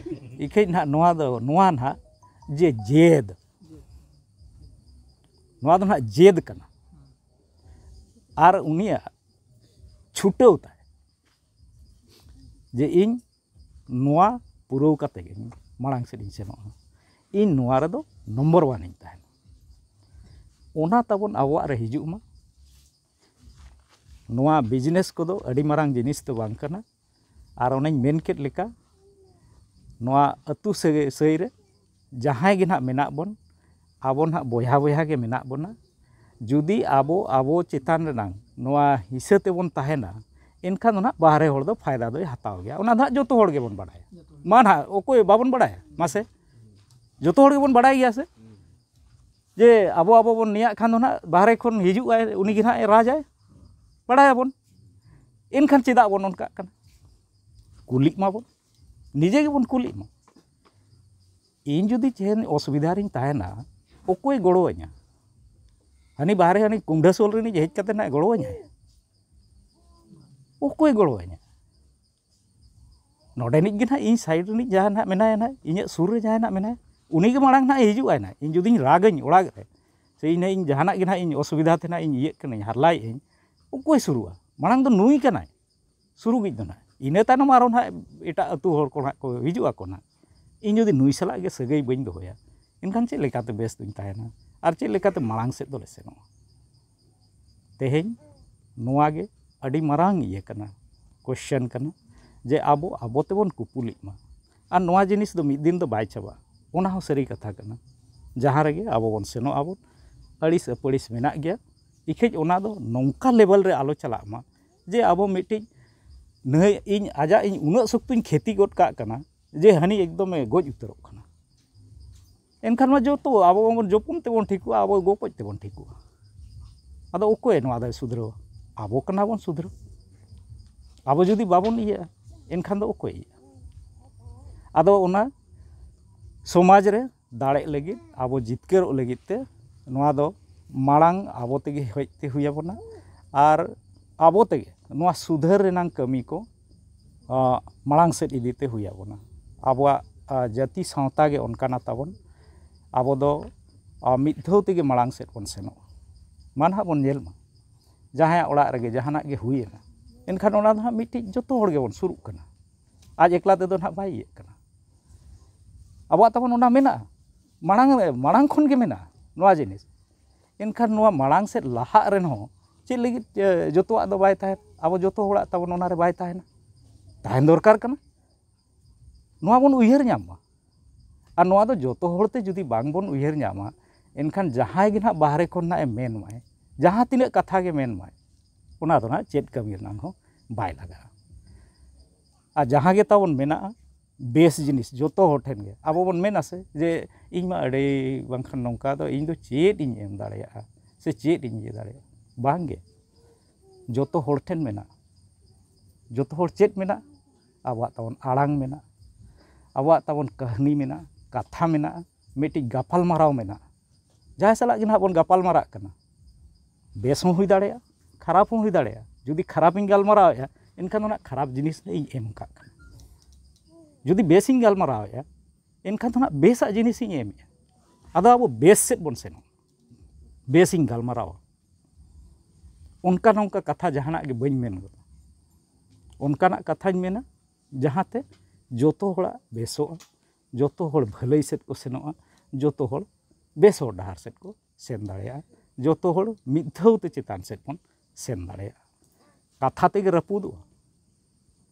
ᱤᱠᱷᱟᱹᱡ ᱱᱟᱦᱟᱜ ᱱᱚᱣᱟ ᱫᱚ, ᱱᱚᱣᱟ ᱱᱟᱦᱟᱜ ᱡᱮ ᱡᱮᱫ, ᱱᱚᱣᱟ ᱫᱚ ᱱᱟᱦᱟᱜ ᱡᱮᱫ ᱠᱟᱱᱟ᱾ ᱟᱨ ᱩᱱᱤᱭᱟᱜ ᱪᱷᱩᱴᱟᱹᱣ ᱛᱟᱭ ᱡᱮ ᱤᱧ ᱱᱚᱣᱟ ᱯᱩᱨᱟᱹᱣ ᱠᱟᱛᱮ ᱜᱮ ᱢᱟᱲᱟᱝ ᱥᱮᱫ ᱤᱧ ᱥᱮᱱᱚᱜᱼᱟ, ᱤᱧ ᱱᱚᱣᱟ ᱨᱮᱫᱚ ᱱᱚᱢᱵᱚᱨ ᱚᱣᱟᱱ ᱤᱧ ᱛᱟᱦᱮᱱᱟ᱾ ᱚᱱᱟ ᱛᱟᱵᱚᱱ ᱟᱵᱚᱣᱟᱜ ᱨᱮ ᱦᱤᱡᱩᱜ ᱢᱟ᱾ ᱱᱚᱣᱟ ᱵᱤᱡᱽᱱᱮᱥ ᱠᱚᱫᱚ ᱟᱹᱰᱤ ᱢᱟᱨᱟᱝ ᱡᱤᱱᱤᱥ ᱫᱚ ᱵᱟᱝ ᱠᱟᱱᱟ᱾ ᱟᱨ ᱚᱱᱮᱧ ᱢᱮᱱ ᱠᱮᱫ ᱞᱮᱠᱟ, ᱱᱚᱣᱟ ᱟᱹᱛᱩ ᱥᱟᱹᱜᱟᱹᱭ, ᱥᱟᱹᱭ ᱨᱮ ᱡᱟᱦᱟᱸᱭ ᱜᱮ ᱱᱟᱦᱟᱜ ᱢᱮᱱᱟᱜ ᱵᱚᱱ, ᱟᱵᱚ ᱱᱟᱦᱟᱜ ᱵᱚᱭᱦᱟ ᱵᱚᱭᱦᱟ ᱜᱮ ᱢᱮᱱᱟᱜ ᱵᱚᱱᱟ᱾ ᱡᱩᱫᱤ ᱟᱵᱚ, ᱟᱵᱚ ᱪᱮᱛᱟᱱ ᱨᱮᱱᱟᱝ ᱱᱚᱣᱟ ᱦᱤᱥᱟᱹ ᱛᱮᱵᱚᱱ ᱛᱟᱦᱮᱱᱟ, ᱮᱱᱠᱷᱟᱱ ᱫᱚ ᱱᱟᱦᱟᱜ ᱵᱟᱦᱨᱮ ᱦᱚᱲ ᱫᱚ ᱯᱷᱟᱭᱫᱟ ᱫᱚᱭ ᱦᱟᱛᱟᱣ ᱜᱮᱭᱟ᱾ ᱚᱱᱟ ᱫᱚ ᱱᱟᱦᱟᱜ ᱡᱚᱛᱚ ᱦᱚᱲ ᱜᱮᱵᱚᱱ ᱵᱟᱲᱟᱭᱟ᱾ ᱢᱟ ᱱᱟᱦᱟᱜ ᱚᱠᱚᱭ ᱵᱟᱵᱚᱱ ᱵᱟᱲᱟᱭᱟ? ᱢᱟᱥᱮ, ᱡᱚᱛᱚ ᱦᱚᱲ ᱜᱮᱵᱚᱱ ᱵᱟᱲᱟᱭ ᱜᱮᱭᱟ ᱥᱮ? ᱡᱮ ᱟᱵᱚ, ᱟᱵᱚ ᱵᱚᱱ ᱱᱮᱭᱟᱜ ᱠᱷᱟᱱ ᱫᱚ ᱱᱟᱦᱟᱜ ᱵᱟᱦᱨᱮ ᱠᱷᱚᱱ ᱦᱤᱡᱩᱜ ᱟᱭ, ᱩᱱᱤ ᱜᱮ ᱱᱟᱦᱟᱜ ᱮ ᱨᱟᱡᱟᱭ, ᱵᱟᱲᱟᱭᱟᱵᱚᱱ᱾ ᱮᱱᱠᱷᱟᱱ ᱪᱮᱫᱟᱜ ᱵᱚᱱ ᱚᱱᱠᱟᱜ ᱠᱟᱱᱟ? ᱠᱩᱞᱤᱜ ᱢᱟᱵᱚᱱ, ᱱᱤᱡᱮ ᱜᱮᱵᱚᱱ ᱠᱩᱞᱤᱜ ᱢᱟ᱾ ᱤᱧ ᱡᱩᱫᱤ ᱪᱮᱫ ᱚᱥᱩᱵᱤᱫᱷᱟ ᱨᱤᱧ ᱛᱟᱦᱮᱱᱟ, ᱚᱠᱚᱭ ᱜᱚᱲᱚᱣᱟᱹᱧᱟ? ᱦᱟᱹᱱᱤ ᱵᱟᱦᱨᱮ, ᱦᱟᱹᱱᱤ ᱠᱩᱢᱰᱷᱟᱹ ᱥᱳᱞ ᱨᱤᱱᱤᱡ ᱦᱮᱡ ᱠᱟᱛᱮ ᱱᱟᱦᱟᱜ ᱜᱚᱲᱚᱣᱟᱹᱧᱟᱭ? ᱚᱠᱚᱭ ᱜᱚᱲᱚᱣᱟᱹᱧᱟ? ᱱᱚᱰᱮᱱᱤᱡ ᱜᱮ ᱱᱟᱦᱟᱜ ᱤᱧ ᱥᱟᱭᱤᱰ ᱨᱤᱱᱤᱡ ᱡᱟᱦᱟᱸᱭ ᱱᱟᱦᱟᱜ ᱢᱮᱱᱟᱭᱟ, ᱱᱟᱦᱟᱜ ᱤᱧᱟᱹᱜ ᱥᱩᱨ ᱨᱮ ᱡᱟᱦᱟᱸᱭ ᱱᱟᱦᱟᱜ ᱢᱮᱱᱟᱭᱟ, ᱩᱱᱤ ᱜᱮ ᱢᱟᱲᱟᱝ ᱱᱟᱦᱟᱜ ᱦᱤᱡᱩᱜ ᱟᱭ ᱱᱟᱦᱟᱜ᱾ ᱤᱧ ᱡᱩᱫᱤᱧ ᱨᱟᱜᱟᱹᱧ ᱚᱲᱟᱜ ᱨᱮ, ᱥᱮ ᱤᱧ ᱱᱟᱦᱟᱜ ᱤᱧ ᱡᱟᱦᱟᱱᱟᱜ ᱜᱮ ᱱᱟᱦᱟᱜ ᱤᱧ ᱚᱥᱩᱵᱤᱫᱷᱟ ᱛᱮ ᱱᱟᱦᱟᱜ ᱤᱧ ᱤᱭᱟᱹᱜ ᱠᱟᱹᱱᱟᱹᱧ, ᱦᱟᱨᱞᱟᱭᱮᱫ ᱟᱹᱧ, ᱚᱠᱚᱭ ᱥᱩᱨᱩᱜᱼᱟ? ᱢᱟᱲᱟᱝ ᱫᱚ ᱱᱩᱭ ᱠᱟᱱᱟᱭ ᱥᱩᱨᱩᱜᱤᱡ ᱫᱚ ᱱᱟᱦᱟᱜ᱾ ᱤᱱᱟᱹ ᱛᱟᱭᱱᱚᱢ ᱟᱨᱚ ᱱᱟᱦᱟᱜ ᱮᱴᱟᱜ ᱟᱹᱛᱩ ᱦᱚᱲ ᱠᱚ ᱱᱟᱦᱟᱜ ᱠᱚ ᱦᱤᱡᱩᱜ ᱟᱠᱚ ᱱᱟᱦᱟᱜ᱾ ᱤᱧ ᱡᱩᱫᱤ ᱱᱩᱭ ᱥᱟᱞᱟᱜ ᱜᱮ ᱥᱟᱹᱜᱟᱹᱭ ᱵᱟᱹᱧ ᱫᱚᱦᱚᱭᱟ, ᱮᱱᱠᱷᱟᱱ ᱪᱮᱫ ᱞᱮᱠᱟᱛᱮ ᱵᱮᱥ ᱫᱚᱧ ᱛᱟᱦᱮᱱᱟ? ᱟᱨ ᱪᱮᱫ ᱞᱮᱠᱟᱛᱮ ᱢᱟᱲᱟᱝ ᱥᱮᱫ ᱫᱚᱞᱮ ᱥᱮᱱᱚᱜᱼᱟ? ᱛᱮᱦᱮᱧ ᱱᱚᱣᱟ ᱜᱮ ᱟᱹᱰᱤ ᱢᱟᱨᱟᱝ ᱤᱭᱟᱹ ᱠᱟᱱᱟ, ᱠᱚᱥᱪᱮᱱ ᱠᱟᱱᱟ, ᱡᱮ ᱟᱵᱚ, ᱟᱵᱚ ᱛᱮᱵᱚᱱ ᱠᱩᱯᱩᱞᱤᱜ ᱢᱟ᱾ ᱟᱨ ᱱᱚᱣᱟ ᱡᱤᱱᱤᱥ ᱫᱚ ᱢᱤᱫ ᱫᱤᱱ ᱫᱚ ᱵᱟᱭ ᱪᱟᱵᱟᱜᱼᱟ, ᱚᱱᱟ ᱦᱚᱸ ᱥᱟᱹᱨᱤ ᱠᱟᱛᱷᱟ ᱠᱟᱱᱟ᱾ ᱡᱟᱦᱟᱸ ᱨᱮᱜᱮ ᱟᱵᱚ ᱵᱚᱱ ᱥᱮᱱᱚᱜ ᱟᱵᱚᱱ, ᱟᱹᱲᱤᱥ ᱟᱹᱯᱟᱹᱲᱤᱥ ᱢᱮᱱᱟᱜ ᱜᱮᱭᱟ᱾ ᱤᱠᱷᱟᱹᱡ ᱚᱱᱟ ᱫᱚ ᱱᱚᱝᱠᱟ ᱞᱮᱵᱮᱞ ᱨᱮ ᱟᱞᱚ ᱪᱟᱞᱟᱜ ᱢᱟ, ᱡᱮ ᱟᱵᱚ ᱢᱤᱫᱴᱤᱡ ᱱᱟᱹᱭ, ᱤᱧ ᱟᱡᱟᱜ ᱤᱧ ᱩᱱᱟᱹᱜ ᱥᱚᱠᱛᱚᱧ ᱠᱷᱮᱛᱤ ᱜᱚᱫ ᱠᱟᱜ ᱠᱟᱱᱟ, ᱡᱮ ᱦᱟᱹᱱᱤ ᱮᱠᱫᱚᱢᱮ ᱜᱚᱡ ᱩᱛᱟᱹᱨᱚᱜ ᱠᱟᱱᱟ᱾ ᱮᱱᱠᱷᱟᱱ ᱢᱟ ᱡᱚᱛᱚ ᱟᱵᱚ ᱢᱟᱵᱚᱱ ᱡᱚᱯᱚᱱ ᱛᱮᱵᱚᱱ ᱴᱷᱤᱠᱚᱜᱼᱟ, ᱟᱵᱚ ᱜᱚᱯᱚᱡ ᱛᱮᱵᱚᱱ ᱴᱷᱤᱠᱚᱜᱼᱟ᱾ ᱟᱫᱚ ᱚᱠᱚᱭ ᱱᱚᱣᱟ ᱫᱚᱭ ᱥᱩᱫᱷᱨᱟᱹᱣᱟ? ᱟᱵᱚ ᱠᱟᱱᱟ ᱵᱚᱱ ᱥᱩᱫᱷᱨᱟᱹᱣ᱾ ᱟᱵᱚ ᱡᱩᱫᱤ ᱵᱟᱵᱚᱱ ᱤᱭᱟᱹᱜᱼᱟ, ᱮᱱᱠᱷᱟᱱ ᱫᱚ ᱚᱠᱚᱭ ᱤᱭᱟᱹᱜᱼᱟ? ᱟᱫᱚ ᱚᱱᱟ ᱥᱚᱢᱟᱡᱽ ᱨᱮ ᱫᱟᱲᱮᱜ ᱞᱟᱹᱜᱤᱫ, ᱟᱵᱚ ᱡᱤᱛᱠᱟᱹᱨᱚᱜ ᱞᱟᱹᱜᱤᱫ ᱛᱮ ᱱᱚᱣᱟ ᱫᱚ ᱢᱟᱲᱟᱝ ᱟᱵᱚ ᱛᱮᱜᱮ ᱦᱮᱡ ᱛᱮ ᱦᱩᱭ ᱟᱵᱚᱱᱟ᱾ ᱟᱨ ᱟᱵᱚ ᱛᱮᱜᱮ ᱱᱚᱣᱟ ᱥᱩᱫᱷᱟᱹᱨ ᱨᱮᱱᱟᱝ ᱠᱟᱹᱢᱤ ᱠᱚ, ᱟᱸ, ᱢᱟᱲᱟᱝ ᱥᱮᱫ ᱤᱫᱤ ᱛᱮ ᱦᱩᱭ ᱟᱵᱚᱱᱟ᱾ ᱟᱵᱚᱣᱟᱜ, ᱟᱸ, ᱡᱟᱹᱛᱤ ᱥᱟᱶᱛᱟ ᱜᱮ ᱚᱱᱠᱟᱱᱟ ᱛᱟᱵᱚᱱ᱾ ᱟᱵᱚ ᱫᱚ, ᱟᱸ, ᱢᱤᱫ ᱫᱷᱟᱣ ᱛᱮᱜᱮ ᱢᱟᱲᱟᱝ ᱥᱮᱫ ᱵᱚᱱ ᱥᱮᱱᱚᱜᱼᱟ᱾ ᱢᱟ ᱱᱟᱦᱟᱜ ᱵᱚᱱ ᱧᱮᱞ ᱢᱟ, ᱡᱟᱦᱟᱸᱭᱟᱜ ᱚᱲᱟᱜ ᱨᱮᱜᱮ ᱡᱟᱦᱟᱱᱟᱜ ᱜᱮ ᱦᱩᱭᱮᱱᱟ, ᱮᱱᱠᱷᱟᱱ ᱚᱱᱟ ᱫᱚ ᱦᱟᱸᱜ ᱢᱤᱫᱴᱤᱡ ᱡᱚᱛᱚ ᱦᱚᱲ ᱜᱮᱵᱚᱱ ᱥᱩᱨᱩᱜ ᱠᱟᱱᱟ᱾ ᱟᱡ ᱮᱠᱞᱟ ᱛᱮᱫᱚ ᱱᱟᱦᱟᱜ ᱵᱟᱭ ᱤᱭᱟᱹᱜ ᱠᱟᱱᱟ᱾ ᱟᱵᱚᱣᱟᱜ ᱛᱟᱵᱚᱱ ᱚᱱᱟ ᱢᱮᱱᱟᱜᱼᱟ, ᱢᱟᱲᱟᱝ, ᱢᱟᱲᱟᱝ ᱠᱷᱚᱱ ᱜᱮ ᱢᱮᱱᱟᱜᱼᱟ ᱱᱚᱣᱟ ᱡᱤᱱᱤᱥ᱾ ᱮᱱᱠᱷᱟᱱ ᱱᱚᱣᱟ ᱢᱟᱲᱟᱝ ᱥᱮᱫ ᱞᱟᱦᱟᱜ ᱨᱮᱦᱚᱸ ᱪᱮᱫ ᱞᱟᱹᱜᱤᱫ, ᱮ, ᱡᱚᱛᱚᱣᱟᱜ ᱫᱚ ᱵᱟᱭ ᱛᱟᱦᱮᱱ? ᱟᱵᱚ ᱡᱚᱛᱚ ᱦᱚᱲᱟᱜ ᱛᱟᱵᱚᱱ ᱚᱱᱟᱨᱮ ᱵᱟᱭ ᱛᱟᱦᱮᱱᱟ? ᱛᱟᱦᱮᱱ ᱫᱚᱨᱠᱟᱨ ᱠᱟᱱᱟ᱾ ᱱᱚᱣᱟ ᱵᱚᱱ ᱩᱭᱦᱟᱹᱨ ᱧᱟᱢ ᱢᱟ᱾ ᱟᱨ ᱱᱚᱣᱟ ᱫᱚ ᱡᱚᱛᱚ ᱦᱚᱲᱛᱮ ᱡᱩᱫᱤ ᱵᱟᱝ ᱵᱚᱱ ᱩᱭᱦᱟᱹᱨ ᱧᱟᱢᱟ, ᱮᱱᱠᱷᱟᱱ ᱡᱟᱦᱟᱸᱭ ᱜᱮ ᱱᱟᱦᱟᱜ ᱵᱟᱦᱨᱮ ᱠᱷᱚᱱ ᱱᱟᱦᱟᱜ ᱮ ᱢᱮᱱ ᱢᱟᱭ, ᱡᱟᱦᱟᱸ ᱛᱤᱱᱟᱹᱜ ᱠᱟᱛᱷᱟ ᱜᱮ ᱢᱮᱱ ᱢᱟᱭ, ᱚᱱᱟ ᱫᱚ ᱱᱟᱦᱟᱜ ᱪᱮᱫ ᱠᱟᱹᱢᱤ ᱨᱮᱱᱟᱜ ᱦᱚᱸ ᱵᱟᱭ ᱞᱟᱜᱟᱜᱼᱟ᱾ ᱟᱨ ᱡᱟᱦᱟᱸ ᱜᱮ ᱛᱟᱵᱚᱱ ᱢᱮᱱᱟᱜᱼᱟ, ᱵᱮᱥ ᱡᱤᱱᱤᱥ ᱡᱚᱛᱚ ᱦᱚᱲ ᱴᱷᱮᱱ ᱜᱮ ᱟᱵᱚ ᱵᱚᱱ ᱢᱮᱱᱟ ᱥᱮ ᱡᱮ, "ᱤᱧ ᱢᱟ ᱟᱹᱰᱤ ᱵᱟᱝᱠᱷᱟᱱ ᱱᱚᱝᱠᱟ ᱫᱚ, ᱤᱧ ᱫᱚ ᱪᱮᱫ ᱤᱧ ᱮᱢ ᱫᱟᱲᱮᱭᱟᱜᱼᱟ ᱥᱮ ᱪᱮᱫ ᱤᱧ ᱤᱭᱟᱹ ᱫᱟᱲᱮᱭᱟᱜᱼᱟ?" ᱵᱟᱝ ᱜᱮ, ᱡᱚᱛᱚ ᱦᱚᱲ ᱴᱷᱮᱱ ᱢᱮᱱᱟᱜᱼᱟ᱾ ᱡᱚᱛᱚ ᱦᱚᱲ ᱪᱮᱫ ᱢᱮᱱᱟᱜᱼᱟ? ᱟᱵᱚᱣᱟᱜ ᱛᱟᱵᱚᱱ ᱟᱲᱟᱝ ᱢᱮᱱᱟᱜᱼᱟ, ᱟᱵᱚᱣᱟᱜ ᱛᱟᱵᱚᱱ ᱠᱟᱹᱦᱱᱤ ᱢᱮᱱᱟᱜᱼᱟ, ᱠᱟᱛᱷᱟ ᱢᱮᱱᱟᱜᱼᱟ, ᱢᱤᱫᱴᱤᱡ ᱜᱟᱯᱟᱞ ᱢᱟᱨᱟᱣ ᱢᱮᱱᱟᱜᱼᱟ᱾ ᱡᱟᱦᱟᱸᱭ ᱥᱟᱞᱟᱜ ᱜᱮ ᱱᱟᱦᱟᱜ ᱵᱚᱱ ᱜᱟᱯᱟᱞ ᱢᱟᱨᱟᱜ ᱠᱟᱱᱟ, ᱵᱮᱥ ᱦᱚᱸ ᱦᱩᱭ ᱫᱟᱲᱮᱭᱟᱜᱼᱟ, ᱠᱷᱟᱨᱟᱯ ᱦᱚᱸ ᱦᱩᱭ ᱫᱟᱲᱮᱭᱟᱜᱼᱟ᱾ ᱡᱩᱫᱤ ᱠᱷᱟᱨᱟᱯ ᱤᱧ ᱜᱟᱞᱢᱟᱨᱟᱣᱮᱫᱼᱟ, ᱮᱱᱠᱷᱟᱱ ᱫᱚ ᱱᱟᱦᱟᱜ ᱠᱷᱟᱨᱟᱯ ᱡᱤᱱᱤᱥ ᱤᱧ ᱮᱢ ᱠᱟᱜ ᱠᱟᱱᱟ᱾ ᱡᱩᱫᱤ ᱵᱮᱥ ᱤᱧ ᱜᱟᱞᱢᱟᱨᱟᱣᱮᱫᱼᱟ, ᱮᱱᱠᱷᱟᱱ ᱫᱚ ᱱᱟᱦᱟᱜ ᱵᱮᱥᱟᱜ ᱡᱤᱱᱤᱥ ᱤᱧ ᱮᱢᱮᱫᱼᱟ᱾ ᱟᱫᱚ ᱟᱵᱚ ᱵᱮᱥ ᱥᱮᱫ ᱵᱚᱱ ᱥᱮᱱᱚᱜᱼᱟ, ᱵᱮᱥ ᱤᱧ ᱜᱟᱞᱢᱟᱨᱟᱣᱟ᱾ ᱚᱱᱠᱟ ᱱᱚᱝᱠᱟ ᱠᱟᱛᱷᱟ ᱡᱟᱦᱟᱱᱟᱜ ᱜᱮ ᱵᱟᱹᱧ ᱢᱮᱱ ᱜᱚᱫᱟ᱾ ᱚᱱᱠᱟᱱᱟᱜ ᱠᱟᱛᱷᱟᱧ ᱢᱮᱱᱟ ᱡᱟᱦᱟᱸᱛᱮ ᱡᱚᱛᱚ ᱦᱚᱲᱟᱜ ᱵᱮᱥᱚᱜᱼᱟ, ᱡᱚᱛᱚ ᱦᱚᱲ ᱵᱷᱟᱹᱞᱟᱹᱭ ᱥᱮᱫ ᱠᱚ ᱥᱮᱱᱚᱜᱼᱟ, ᱡᱚᱛᱚ ᱦᱚᱲ ᱵᱮᱥ ᱦᱚᱨ ᱰᱟᱦᱟᱨ ᱥᱮᱫ ᱠᱚ ᱥᱮᱱ ᱫᱟᱲᱮᱭᱟᱜᱼᱟ, ᱡᱚᱛᱚ ᱦᱚᱲ ᱢᱤᱫ ᱫᱷᱟᱣ ᱛᱮ ᱪᱮᱛᱟᱱ ᱥᱮᱫ ᱵᱚᱱ ᱥᱮᱱ ᱫᱟᱲᱮᱭᱟᱜᱼᱟ᱾ ᱠᱟᱛᱷᱟ ᱛᱮᱜᱮ ᱨᱟᱹᱯᱩᱫᱚᱜᱼᱟ᱾